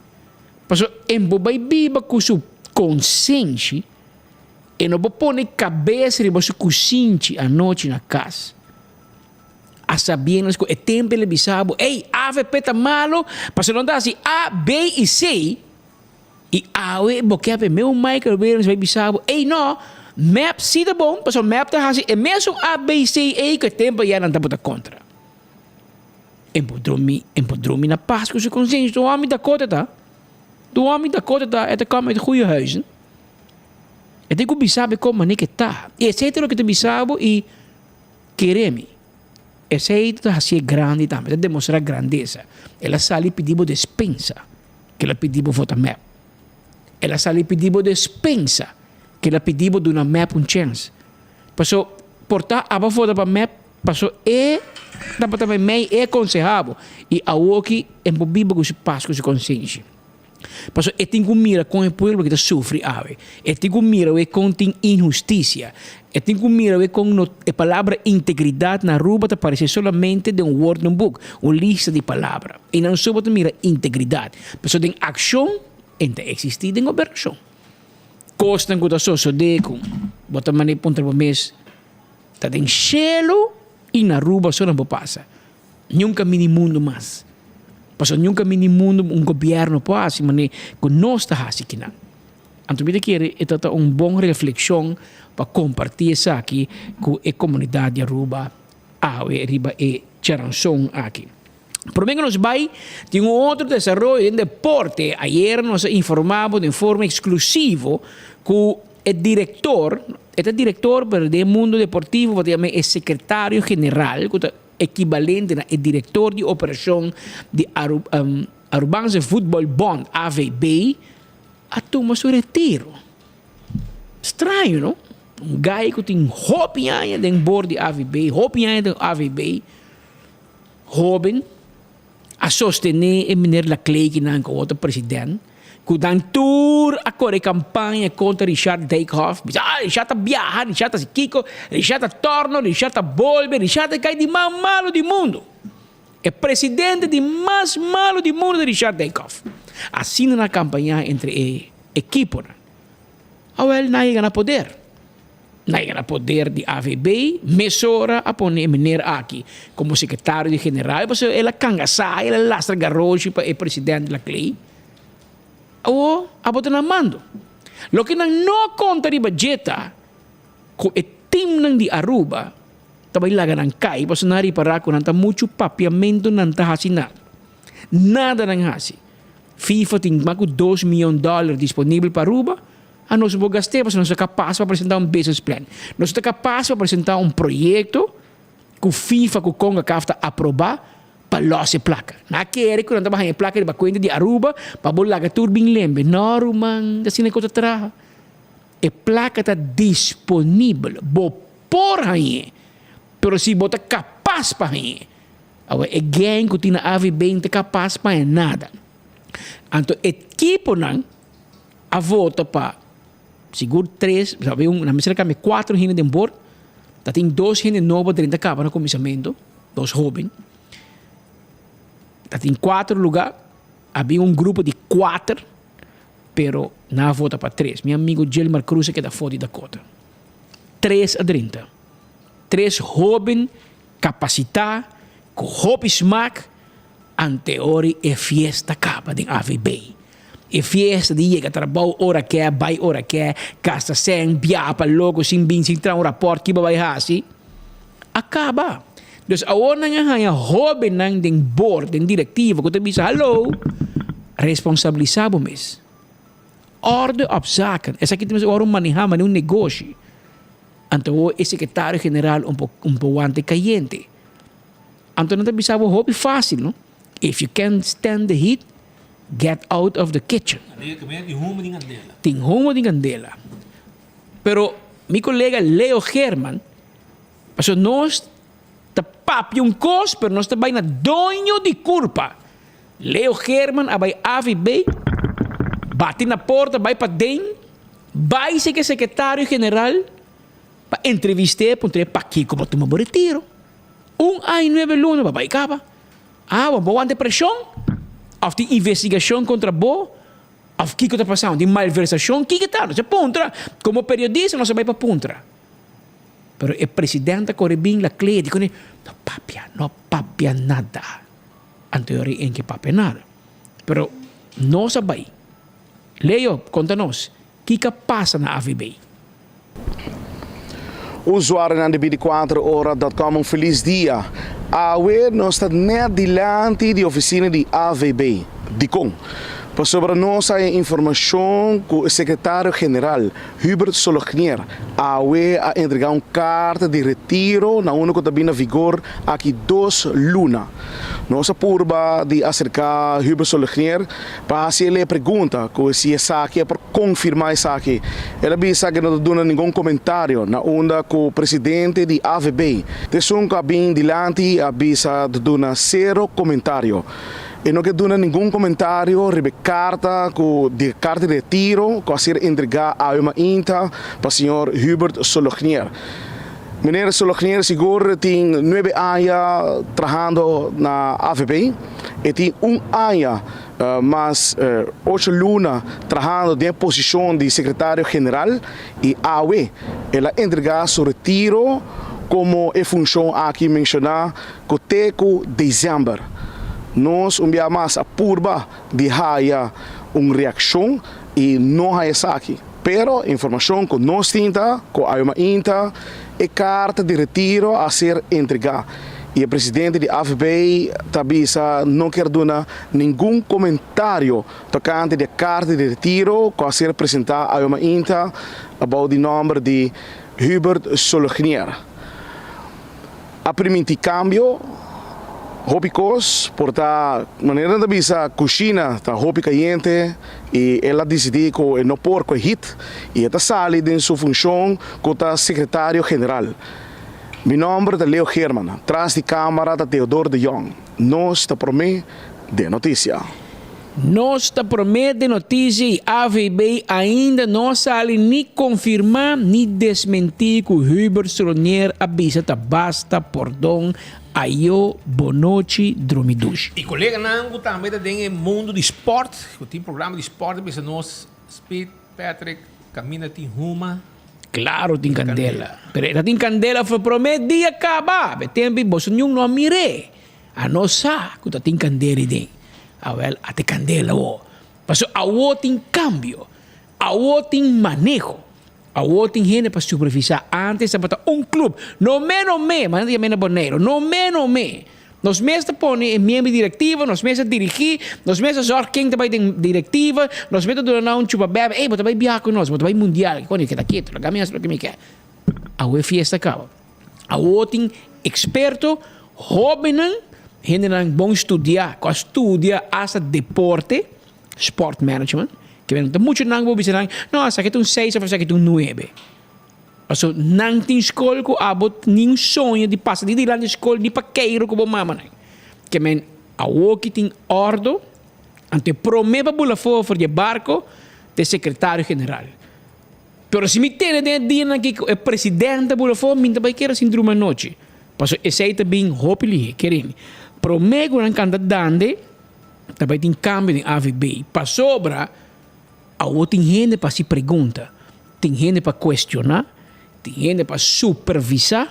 Pasobra e bo bai biba ku su konsenshi, e no por pone kabes riba su kusinchi anochi na kas. A sabiendas ku e tempu el a bisa bo, ey, avp ta malo, pasobra nan ta hasi A, B i C, i awe bo ke pa e meu Michael Williams bai bisa bo, ey no, mep si ta bon, pasobra mep ta hasi e mesun A, B, C ey ku e tempu aya nan tabata kontra. E por drumi, e por drumi na pas ku su konsiensia, tur homi Dakota ta, tur homi Dakota ta, e ta kòm uit goeie huizen. E tin ku bisa bo kon manera ke ta, i esei ta loke ta bisa bo i. Kere mi. Esei ta hasié grandi tambe, ta demostrá grandesa. El a sali pidi bo despensa, ke el a pidi bo vota mep. El a sali pidi bo despensa, ke el a pidi bo duna mep un chèns. Paso, por ta abo a vota pa mep, paso e tabata meimei, e a konsehá bo. I awoki e por biba ku su pas, ku su konsenshi. Pasobra e tin ku mira kon e pueblo ki ta sufri awe. E tin ku mira awe kon tin inhustisia. E tin ku mira awe kon no e palabra integridat na Aruba ta paresé solamente den un woordenboek, un lista di palabra. I nan so bo ta mira integridat. Pasobra den akshon e ta eksistí den gobernashon. Kosnan ku ta sosodé ku bo ta manera puntra bo mes ta den shelu i na Aruba so nan por pasa. Niun kaminda di mundu mas. Pasobra niun kaminda di mundu un gobièrnu por hasi manera ku nos ta hasi kinan. Anto mi ta kere e ta ta un bon reflekshon pa kompartí esaki ku e komunidat di Aruba awe riba e charanson aki. Promé ku nos bai tin un otro desaroyo den deporte. Ayer nos a informá bo den forma eksklusivo ku E direktor, e ta direktor pero den mundo deportivo bo ta yama e sekretario general ku ta ekibalente na e direktor di operashon di Arubaanse Voetbal Bond, AVB, a tuma su retiro. Straño no? Un guy ku tin hopi aña den bord di AVB, hopi aña den AVB, hoben. A sostené e meneer Laclay kinan ku otro president, ku nan tur a kore kampaña kontra Richard Dijkhoff, bisa ah Richard ta biaha, Richard ta hasi kiko, Richard ta torno, Richard ta bolbe, Richard ta kai di mas malu di mundu. E presidente di mas malu di mundu ta Richard Dijkhoff. Asina nan a kampañá entre e ekiponan. Awèl nan a yega na poder. Na yega na poder di AVB, mesora a pone e meneer aki como secretario di general, pasobra el a cangasá, el a lastra garoshi pa e president Laclay. Awor abo ta na mando. Loke nan no a conta riba dje ta cu e teamnan di Aruba ta bay laga nan cay pasobra nan a ripara cu nan ta mucho papiamento nan ta haci nada. Nada nan haci. FIFA tin mas cu dos miyon dollar disponibel pa Aruba. A nos bo gast'é pasobra nos ta kapas pa presentá un business plan. Nos ta kapas pa presentá un proyekto ku FIFA ku Concacaf ta aprobá pa lòs e plaka. Nan a kere ku nan ta haña e plaka riba kuenta di Aruba pa bo laga tur bin lembe. No ruman, ta asina e kos ta traha. E plaka ta disponibel, bo por hañ'é, pero si bo ta kapas pa hañ'é. Awe e gang ku tin na AVB no ta kapas pa haña nada. Anto e ekiponan. A vota pa sigur tres, sabi un, na mester a cambia cuatro hende den bord, ta tin dos hende nobo drenta caba na cuminsamento, dos hoben. Ta tin cuatro lugar, a bin un grupo di cuater, pero nan a vota pa tres. Mi amigo Gilmar Cruz a keda for di Dakota. Tres a drenta. Tres hoben capacita, cu hopi smaak, Anteori e fiesta kaba den AVB. E fiesta di yega trabou ora ke, bai ora ke, gasta sèn, biaha pa loko sin bin sin traha un rapòrt kiba bai hasi, a kaba. Dus awor nan a haña hóbennan den bord, den direktiva ku ta bisa, Hallo, responsabilisá bo mes. Orde op zaken. Esaki ta mester wòrdu manehá manera un negoshi. Anto awor e sekretario general un por un por wanta e kayente. Anto nan ta bisa bo hopi fácil, no? If you can't stand the heat, get out of the kitchen. Tin humo di candela. Tin humo di candela. Pero mi colega Leo Geerman, pasobra nos ta papia un cos, pero nos ta bai na doño di curpa. Leo Geerman a bai AVB, bati na porta, bai paden, bai seke secretario general pa entrevist'é, puntr'é pakiko bo a tuma bo retiro. Un aña y nuebe luna bo a bai caba. Ah, bo wanta presion? Of tin investigacion contra bo? Of kico ta pasando? Tin malversacion? Kico ta? Nos a puntra. Como periodista nos a bai pa puntra. Pero e president a kore bin Laclé di kune, no papia, no papia nada. Anto e ora ei ke papia nada. Pero nos a bai. Leo, konta nos, kiko a pasa na AVB? Usuarionan di 24 ora dot com un felis dia. Awe nos ta net dilanti di oficina di AVB. Dikon? Pasobra nos haya informacion cu e secretario general Hubert Solognier awe a entrega un carta di retiro na unda cu ta bin na vigor aki dos luna. Nos a purba di acerca Hubert Solognier pa haci el e pregunta cu si esaki e por confirma esaki. El a bisa cu no ta duna ningun comentario na unda cu presidente di AVB t'esun cu a bin dilanti a bisa ta duna cero comentario. E no ke duna ningun comentario riba e carta cu di carta di retiro cu a ser entrega awe mainta pa señor Hubert Solognier. Meneer Solognier sigur tin nuebe aña trahando na AVB. E tin un aña mas ocho luna trahando den e posicion di secretario general y awe el a entrega su retiro como e funcion aki menciona cu te cu december. Nos un bia mas a purba di haya un reaccion y no haya esaki. Pero informacion cu nos tin ta cu awe mainta e carta di retiro a ser entrega y e presidente di AVB ta bisa no kier duna ningun comentario tocante di e carta di retiro cu a ser presenta awe mainta abou di nomber di Hubert Solognier. A priminti cambio hopi cos por ta manera nan ta bisa cushina ta hopi cayente y el a dicidi cu e no por cu e hit y e ta sali den su funcion cu ta secretario general. Mi nomber ta Leo Geerman, tras di camara ta Theodore de Jong. Nos ta prome den noticia. Nos ta prome den noticia y AVB ainda no a sali ni confirma ni desmenti cu Hubert Stronier a bisa ta basta pordon ayo bonochi drumi dushi. Y coleganan cu tambe ta den e mundo di sport, cu tin programa di sport a bisa nos, Speed, Patrick, caminda tin huma. Claro tin candela, pero e ta tin candela for prome dia caba, be tempo y boso niun no a mire. A no sa ku ta tin kandela ei den. Awèl, a te kandela awor. Pasobra awor tin kambio. Awor tin maneho. Awor tin hende pa supervisá. Ántes tabata un klup. No me no me, manera ta yam'é na Boneiru. No me no me. Nos mes ta pone e miembro di direktiva, nos mes ta dirigí, nos mes ta zòrg ken ta bai den direktiva, nos mes ta duna nan un chupa bèbè. Ey, bo ta bai biaha ku nos, bo ta bai mundial. Kiko keda ketu, laga mi hasi loke mi ke. Awor e fiesta kaba. Awor tin eksperto, hóbennan, hendenan bon studiá, ku a studia asta deporte, sport management, ke men ta muchu nan ku bo bisa nan, no, esaki ta un seis òf esaki ta un nuebe. Pasobra nan tin skol ku abo ni un soño di pasa di dilanti skol ni pa keiru ku bo mamanan. Ke men awor ki tin òrdu, anto e promé pa bula for for di e barko ta e sekretario general. Pero si mi tene den e dianan aki ku e presidente a bula afó, mi ta bai keda sin drumi anochi. Pasobra esei ta bin hopi lihé. Keren, promé ku nan kanta dande, ta bai tin kambio den AVB. Pasobra awor tin hende pa hasi pregunta, tin hende pa kuestioná, tin hende pa supervisá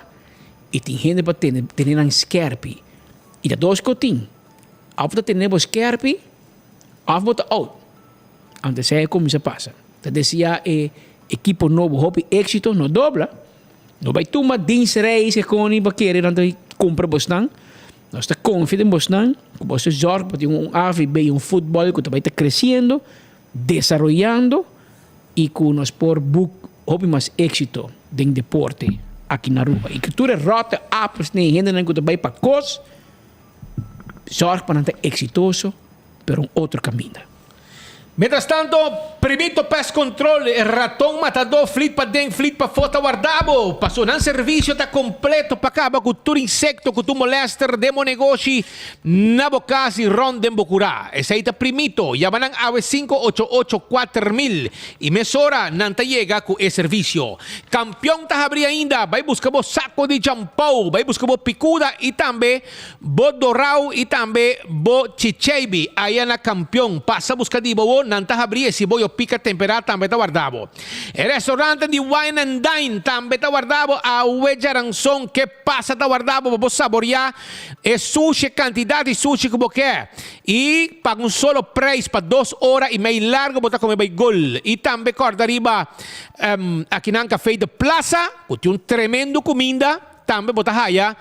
i tin hende pa tene tene nan skèrpi. I ta dos ku tin, òf bo ta tene bo skèrpi òf bo ta out. Anto esei a kuminsá pasa. Ta desea e ekipo nobo hopi éxito, no dobla. No bai tuma dinsreis ke koni bo kere nan ta kumpra bosnan. Nos ta konfia den bosnan ku bos ta zòrg pa tin un AVB, un futbòl ku ta bai ta kresiendo, desaroyando i ku nos por buk hopi mas éxito den deporte aki na Aruba. I ku tur e ròte apels den e hendenan ku ta bai pa kos, zòrg pa nan ta eksitoso pero un otro kaminda. Mientras tanto, Primito Pest Control, e raton matadó, flit paden, flit pafó ta warda bo. Paso nan servicio ta completo pa caba cu tur insecto cu tur molester den bo negoshi, na bo cas y rond den bo cura. Esey ta Primito. Yama nan awe 588 4000 y mesora nan ta yega cu e servicio. Campeon ta habri ainda. Bay busca bo saco di champou, bay busca bo picuda y tambe Bo dorau y tambe bo chicheibi aya na campeon pasa busca di bo. nan ta habri e siboyo pica tempera tambe ta warda bo. E restaurantnan di Wine and Dine tambe ta warda bo awe djaranson ke pasa ta warda bo pa bo saboria e sushi e cantidad di sushi cu bo ke y paga un solo prijs pa dos ora y mei largo bo ta come bay gol y tambe corda riba akinan Café de Plaza cu tin un tremendo cuminda tambe bo ta haya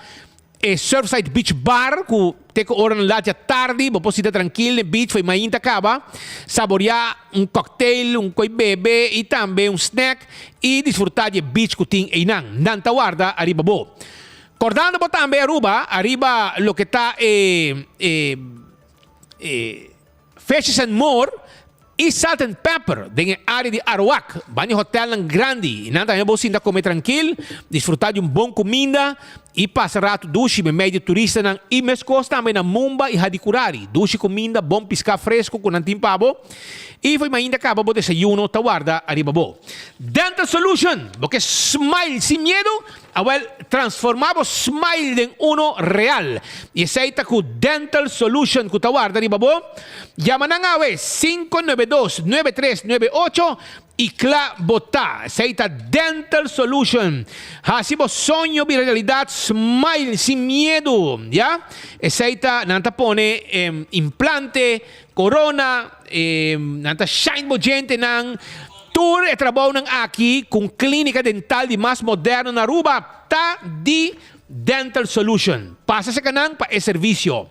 E Surfside Beach Bar ku te ku oranan lat ya tardi bo por sinta trankil den beach fo'i mainta kaba, saboreá un cocktail, un koi bebe i tambe un snack i disfrutá di e beach ku tin einan. Nan ta warda ariba bo. Kordando bo tambe Aruba ariba loke ta e e e Fishes and More i Salt and Pepper den e área di Aruac, banda di hotelnan grandi. Nan tambe bo sinta kome trankil, disfrutá di un bon kuminda i pasa ratu dushi meimei di turistanan i meskos tambe na Mumba i Hadicurari. Dushi kuminda, bon piská fresku ku nan tin pa bo i for mainta kaba bo desayuno ta warda ariba bo. Dental Solution, bo ke smile sin miedu? Awel, transformá bo smile den uno real. I esei ta ku Dental Solution ku ta warda riba bo. Yama nan awe, 592 9398 i kla bo ta. Esei ta Dental Solution. Hasi bo soño bira realidat, smile sin miedu. Ya? Esei ta, nan ta pone implante, corona, nan ta shine bo djentenan. Tur e trabounan aki ku un klínika dental di mas moderno na Aruba ta di Dental Solution. Pasa serka nan pa e servisio.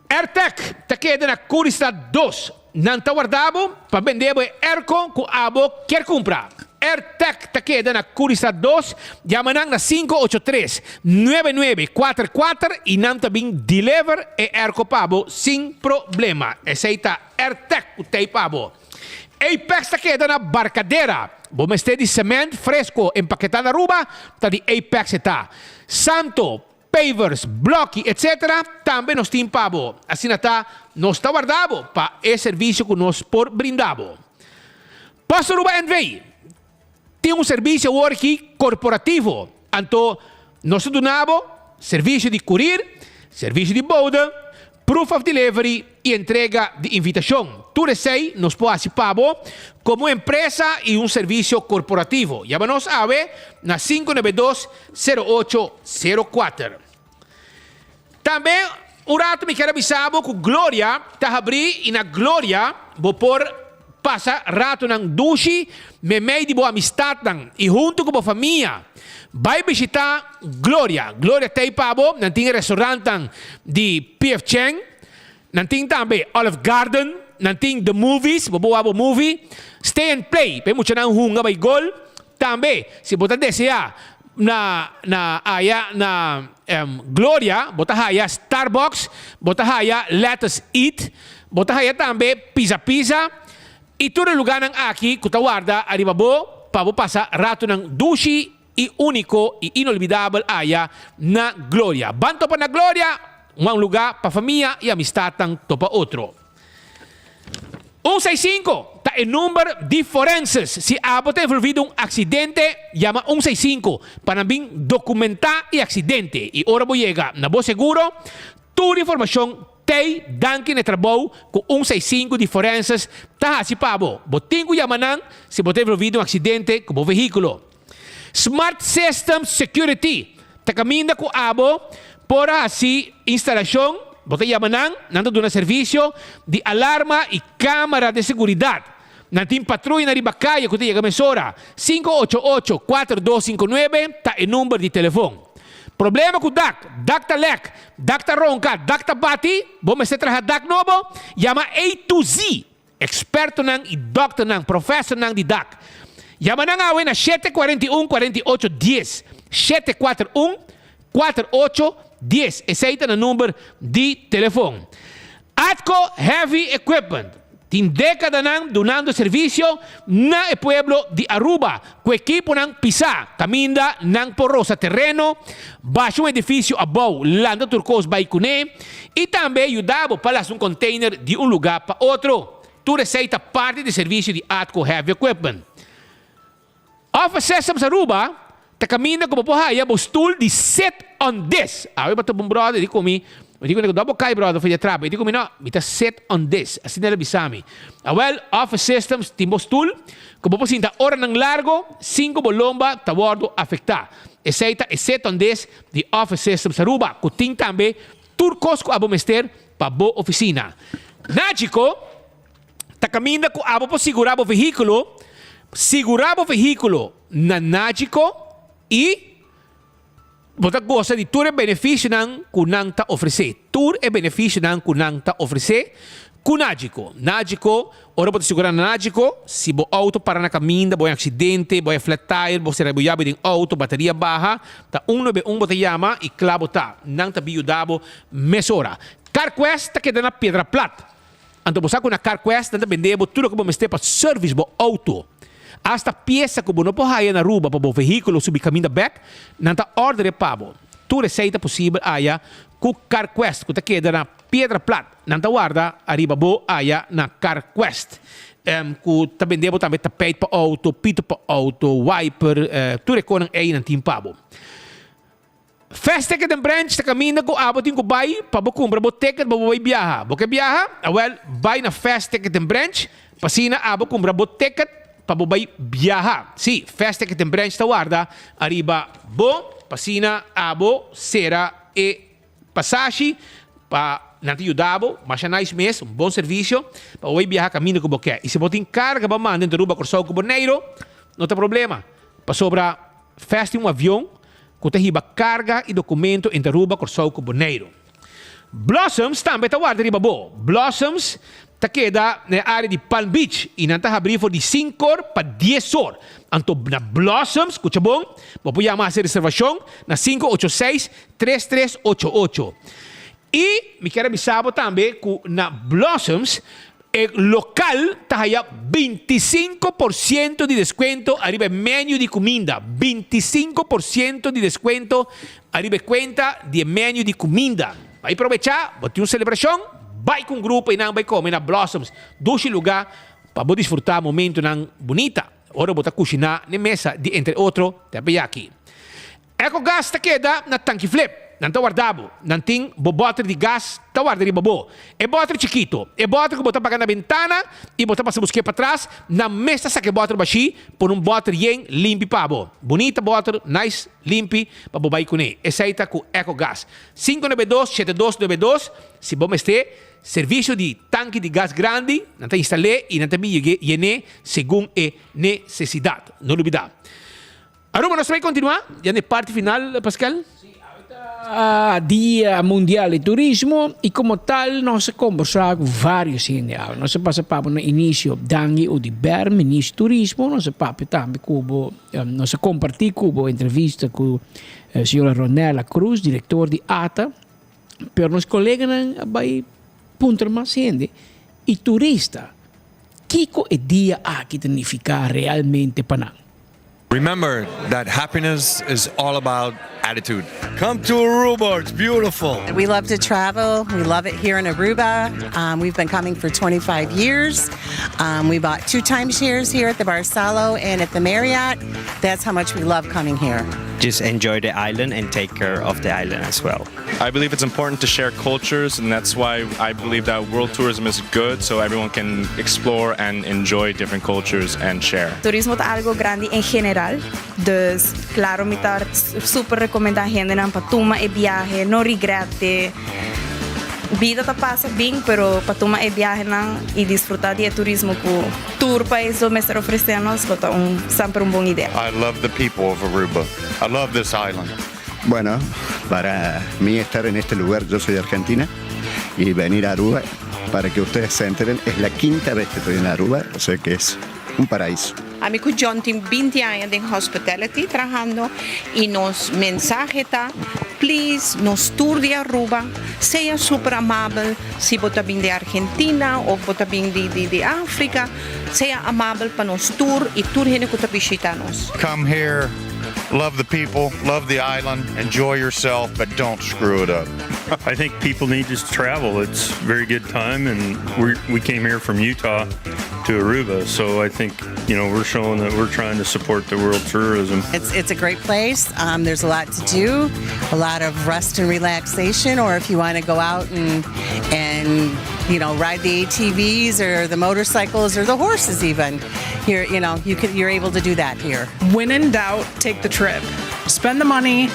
Airtec ta keda na Curistad dos. Nan ta warda bo pa bende bo e airco ku abo kier kumpra. Airtec ta keda na Curistad dos. Yama nan na 583 9944 i nan ta bin deliver e airco pa bo sin problema. Esei ta Airtec ku tei pa bo. Apex ta keda na Barcadera. Bo mester di cement fresco empaketá na Aruba, ta di Apex e ta. Santo, pavers, bloki etc. Tambe nos tin pa bo. Asina ta, nos ta warda bo pa e servisio ku nos por brinda bo. Post Aruba NV. Tin un servisio awor aki korporativo. Anto nos ta duna bo servisio di kurir, servisio di bode, proof of delivery i entrega di invitashon. Tur esei nos por hasi pa bo komo empresa i un servisio korporativo. Yama nos awe na 592 08 04. Tambe un rato mi kier a bisa bo ku Gloria ta habrí i na Gloria bo por pasa ratonan dushi meimei di bo amistatnan i huntu ku bo famia. Bai bishitá Gloria. Gloria t'ei pa bo. Nan tin e restaurantnan di PF Chang. Nan tin tambe Olive Garden. Nan tin The Movies, bo por wak bo movie. Stay and Play, pa e muchanan hunga bai gol. Tambe si bo ta deseá na na aya na Gloria bo ta haya Starbucks, bo ta haya Let Us Eat, bo ta haya tambe Pizza Pizza y tur e lugarnan aki cu ta warda ariba bo pa bo pasa ratonan dushi y unico y inolvidabel aya na Gloria. Ban topa na Gloria, un lugar pa famia y amistadnan topa otro. Un seis sinku ta e number di forenses. Si abo ta envolvi den un aksidente, yama un seis sinku pa nan bin dokumentá e aksidente. I ora bo yega na bo seguro, tur informashon t'ei danki na e trabou ku un seis sinku di forenses ta hasi pa bo. Bo tin ku yama nan si bo ta envolvi den un aksidente ku bo vehíkulo. Smart System Security ta kaminda ku abo por hasi instalashon, bo ta yama nan, nan ta duna servisio di alarma i kamera di seguridat. Nan tin patruyanan riba kaya ku ta yega mesora. 588 4259 ta e number di telefon. Problema ku dak, dak ta lèk, dak ta ronka, dak ta bati, bo mester traha dak nobo? Yama A to Z Ekspertonan i dòkternan, profèsornan di dak. Yama nan awe na 741 48 dies, 741 48 dies. Esei ta nan number di telefon. Atco Heavy Equipment tin dékadanan dunando servisio na e pueblo di Aruba ku ekiponan pisá kaminda nan por rosa tereno, basha un edifisio abou, lanta tur kos bai kuné I tambe yuda bo pa lasa un container di un luga pa otro. Tur esei ta parti di servicio di Atco Heavy Equipment. Office Systems Aruba ta caminda cu bo por haya bo stoel di sit on this. Awe bo ta bon brother di cu mi. Mi di ku no bo kai brother for di atrapa. E di ku mi no, mi ta sit on this. Asina el a bisa mi. Awel, Office Systems tin bo stul ku bo por sinta oranan largo sin ku bo lomba ta wòrdu afektá. Esei ta e sit on this di Office Systems Aruba ku tin tambe tur kos ku abo mester pa bo ofisina. Nagico ta kaminda ku abo por sigurá bo vehíkulo, sigurá bo vehíkulo na Nagico i. Bo ta gosa di tur e benefisionan ku nan ta ofresé. Tur e benefisionan ku nan ta ofresé ku Nagico. Nagico, ora bo ta sigurá na Nagico, si bo outo para na kaminda, bo hay aksidente, bo hay flat tire, bo sera bo yabi den outo, bateria baha, ta un nuebe un bo ta yama i kla bo ta. Nan ta bin yuda bo mesora. CarQuest ta keda na Piedra Plat. Anto bo sa ku na CarQuest nan ta bende bo tur loke bo mester pa service bo outo. Asta piesa ku bo no por haya na Aruba pa bo vehíkulo subi kaminda bèk, nan ta òrdere pa bo. Tur esei ta posibel aya ku CarQuest ku ta keda na Piedra Plat. Nan ta warda ariba bo aya na CarQuest ku ta bende bo tambe tapijt pa outo, pito pa outo, wiper, tur e konan ei nan tin pa bo. Fast Ticket and Branch ta kaminda ku abo tin ku bai pa bo kumpra bo ticket pa bo bai biaha. Bo ke biaha? Awel, bai na Fast Ticket and Branch pa asina abo kumpra bo ticket pa bo bai biaha. Sí, Fast Ticket and Branch ta warda ariba bo pa asina abo sera e pasashi pa nan ta yuda bo masha nice mes, un bon servisio pa bo bai biaha kaminda ku bo ke. I si bo tin karga pa manda entre Aruba, Kòrsou ku Boneiru, no ta problema pasobra Fast tin un avion ku ta hiba karga i dokumento entre Aruba, Kòrsou ku Boneiru. Blossoms tambe ta warda riba bo. Blossoms ta keda na e área di Palm Beach i nan ta habrí for di sinkor pa diesor. Anto na Blossoms, skucha bon, bo por yama hasi reservashon na 586 3388. I mi kier a bisa bo tambe ku na Blossoms e lokal ta haya 25 por siento di deskuento ariba e menu di kuminda. 25 por siento di deskuento ariba e kuenta di e menu di kuminda. Bai probechá, bo tin un selebrashon, bai ku un grupo i nan bai kome na Blossoms. Dushi lugá pa bo disfrutá momentunan bunita ora bo ta kushiná n'e mesa di entre otro teppeyaki. Ecogas ta keda na tanki flip. Nan ta warda bo. Nan tin bo bòter di gas ta warda riba bo. E bòter chikito, e bòter ku bo ta paga na bentana i bo ta pasa busk'é patras, nan mes ta saka e bòter bashí, pone un bòter yen limpi pa bo. Bunita bòter, nice, limpi, pa bo bai kuné. Esei ta ku Ecogas. 592 7292 Si bo mester servisio di tanki di gas grandi, nan ta instal'é i nan ta bin yen'é segun e nesesidat. No lubidá. Aruba nos ta bay continua ya na e parti final Pascal. Si, awe ta Dia Mundial di Turismo y como tal nos a conversa cu varios hende awe. Nos a pasa papia na inicio Dangui Oduber, Ministro di Turismo, nos a papia tambe cu bo, nos a comparti cu bo entrevista cu señora Ronella Cruz, director di ata. Pero nos coleganan a bay puntra mas hende y turista kico e dia aki ta nifica realmente pa nan. Remember that happiness is all about attitude. Come to Aruba, it's beautiful. We love to travel. We love it here in Aruba. Um, we've been coming for 25 years. Um, we bought two timeshares here at the Barcelo and at the Marriott. That's how much we love coming here. Just enjoy the island and take care of the island as well. I believe it's important to share cultures, and that's why I believe that world tourism is good, so everyone can explore and enjoy different cultures and share. Turismo ta algo grandi en general, dus claro mi ta super recomenda hendenan pa tuma e biahe, no regrete. Bida ta pasa bin, pero pa tuma e biahenan y disfruta di e turismo cu tur pais lo mester ofrece nos lo ta un semper un bon idea. I love the people of Aruba. I love this island. Bueno, para mí estar en este lugar, yo soy de Argentina, y venir a Aruba, para que ustedes se enteren, es la quinta vez que estoy en Aruba, o sea que es un paraíso. Ami ku John tin 20 aña den hospitality trahando y nos mensahe ta, please, nos tur di Aruba, sea super amabel, si bo ta bin di Argentina of bo ta bin di di di Africa, sea amabel pa nos tur y tur hende ku ta bishita nos. Come here, love the people, love the island, enjoy yourself, but don't screw it up. I think people need to travel. It's a very good time, and we we came here from Utah to Aruba, so I think you know we're showing that we're trying to support the world tourism. It's, it's a great place. Um, there's a lot to do, a lot of rest and relaxation, or if you want to go out and and you know ride the ATVs or the motorcycles or the horses even. Here, you know, you can you're able to do that here. When in doubt, take the trip. Spend the money,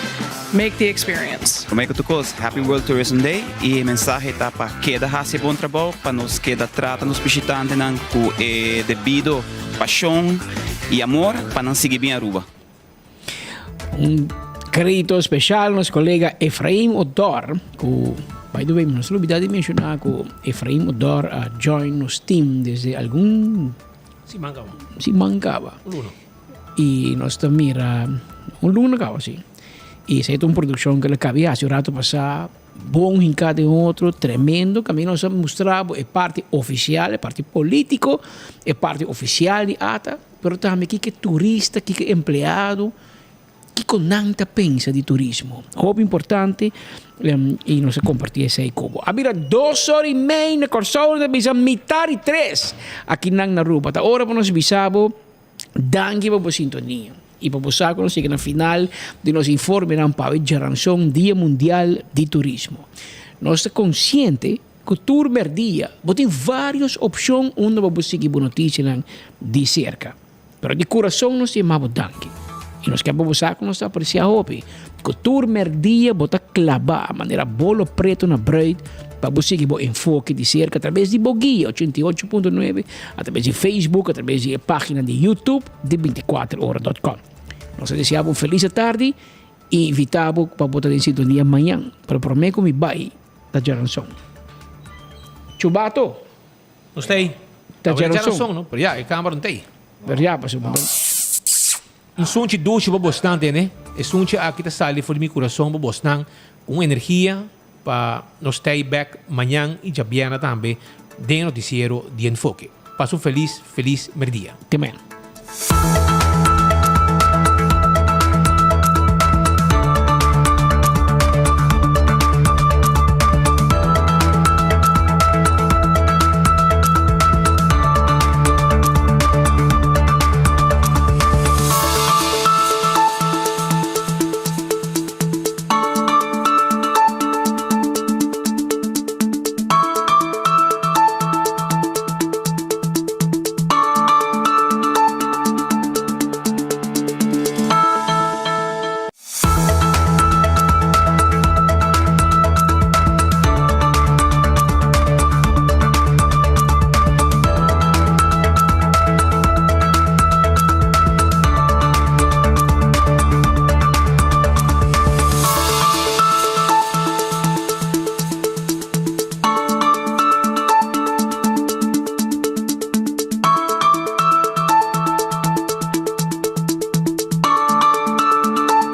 make the experience. Prome cu tur cos, Happy World Tourism Day y e mensahe ta pa keda haci bon trabou, pa nos keda trata nos bishitantenan cu e debido pasion y amor pa nan sigui bin Aruba. Un credito special nos colega Efraim Odor cu by the way mi no sa lubida di menciona cu Efraim Odor a join nos team desde algun Siman caba. Siman caba. Un luna. Y nos ta mira un luna caba si. Y esey ta un produccion cu el a cabi haci un rato pasa bon hinca den otro tremendo caminda nos a mustra bo e parti oficial e parti politico e parti oficial di ata pero tambe kiko e turista kiko e empleado Kiko nan ta pensa di turismo? Hopi importante y nos a comparti esey cu bo. A bira dos ora y mei na Corsou, nos ta bisa mitar y tres aki nan na Aruba. Ta ora pa nos bisa bo danki pa bo sintonia y pa bo sa cu nos yega na final di nos informenan pa awe djaranson Dia Mundial di Turismo. Nos ta consciente cu tur merdia bo tin varios opcion unda pa bo sigui bo noticianan di cerca. Pero di kurason nos yama bo danki. I nos ke pa bo sa ku nos ta apresiá hopi ku tur mèrdia bo ta klabá manera bolo pretu na brùit pa bo sigui bo enfoke di serka atrabes di bo guia 88.9, atrabes di Facebook, atrabes di e página di YouTube di 24ora dòt kòm. Nos ta deseá bo un felis atardi i invitá bo pa bo ta den sintonia mañan. Pero promé ku mi bai ta djaranson. Chubato! Nos ta ei. Ta Awor e djaranson. djaranson, no? Pero ya, e camera no ta ei. Pero ya, pasobra bo. Un sunchi dushi pa bosnan tene. E sunchi aki ta sali for di mi kurason pa bosnan ku un energia pa nos ta ei bek mañan i djabièrnè tambe den e notisiero di Enfoke. Pasa un felis, felis merdia. Te mañan.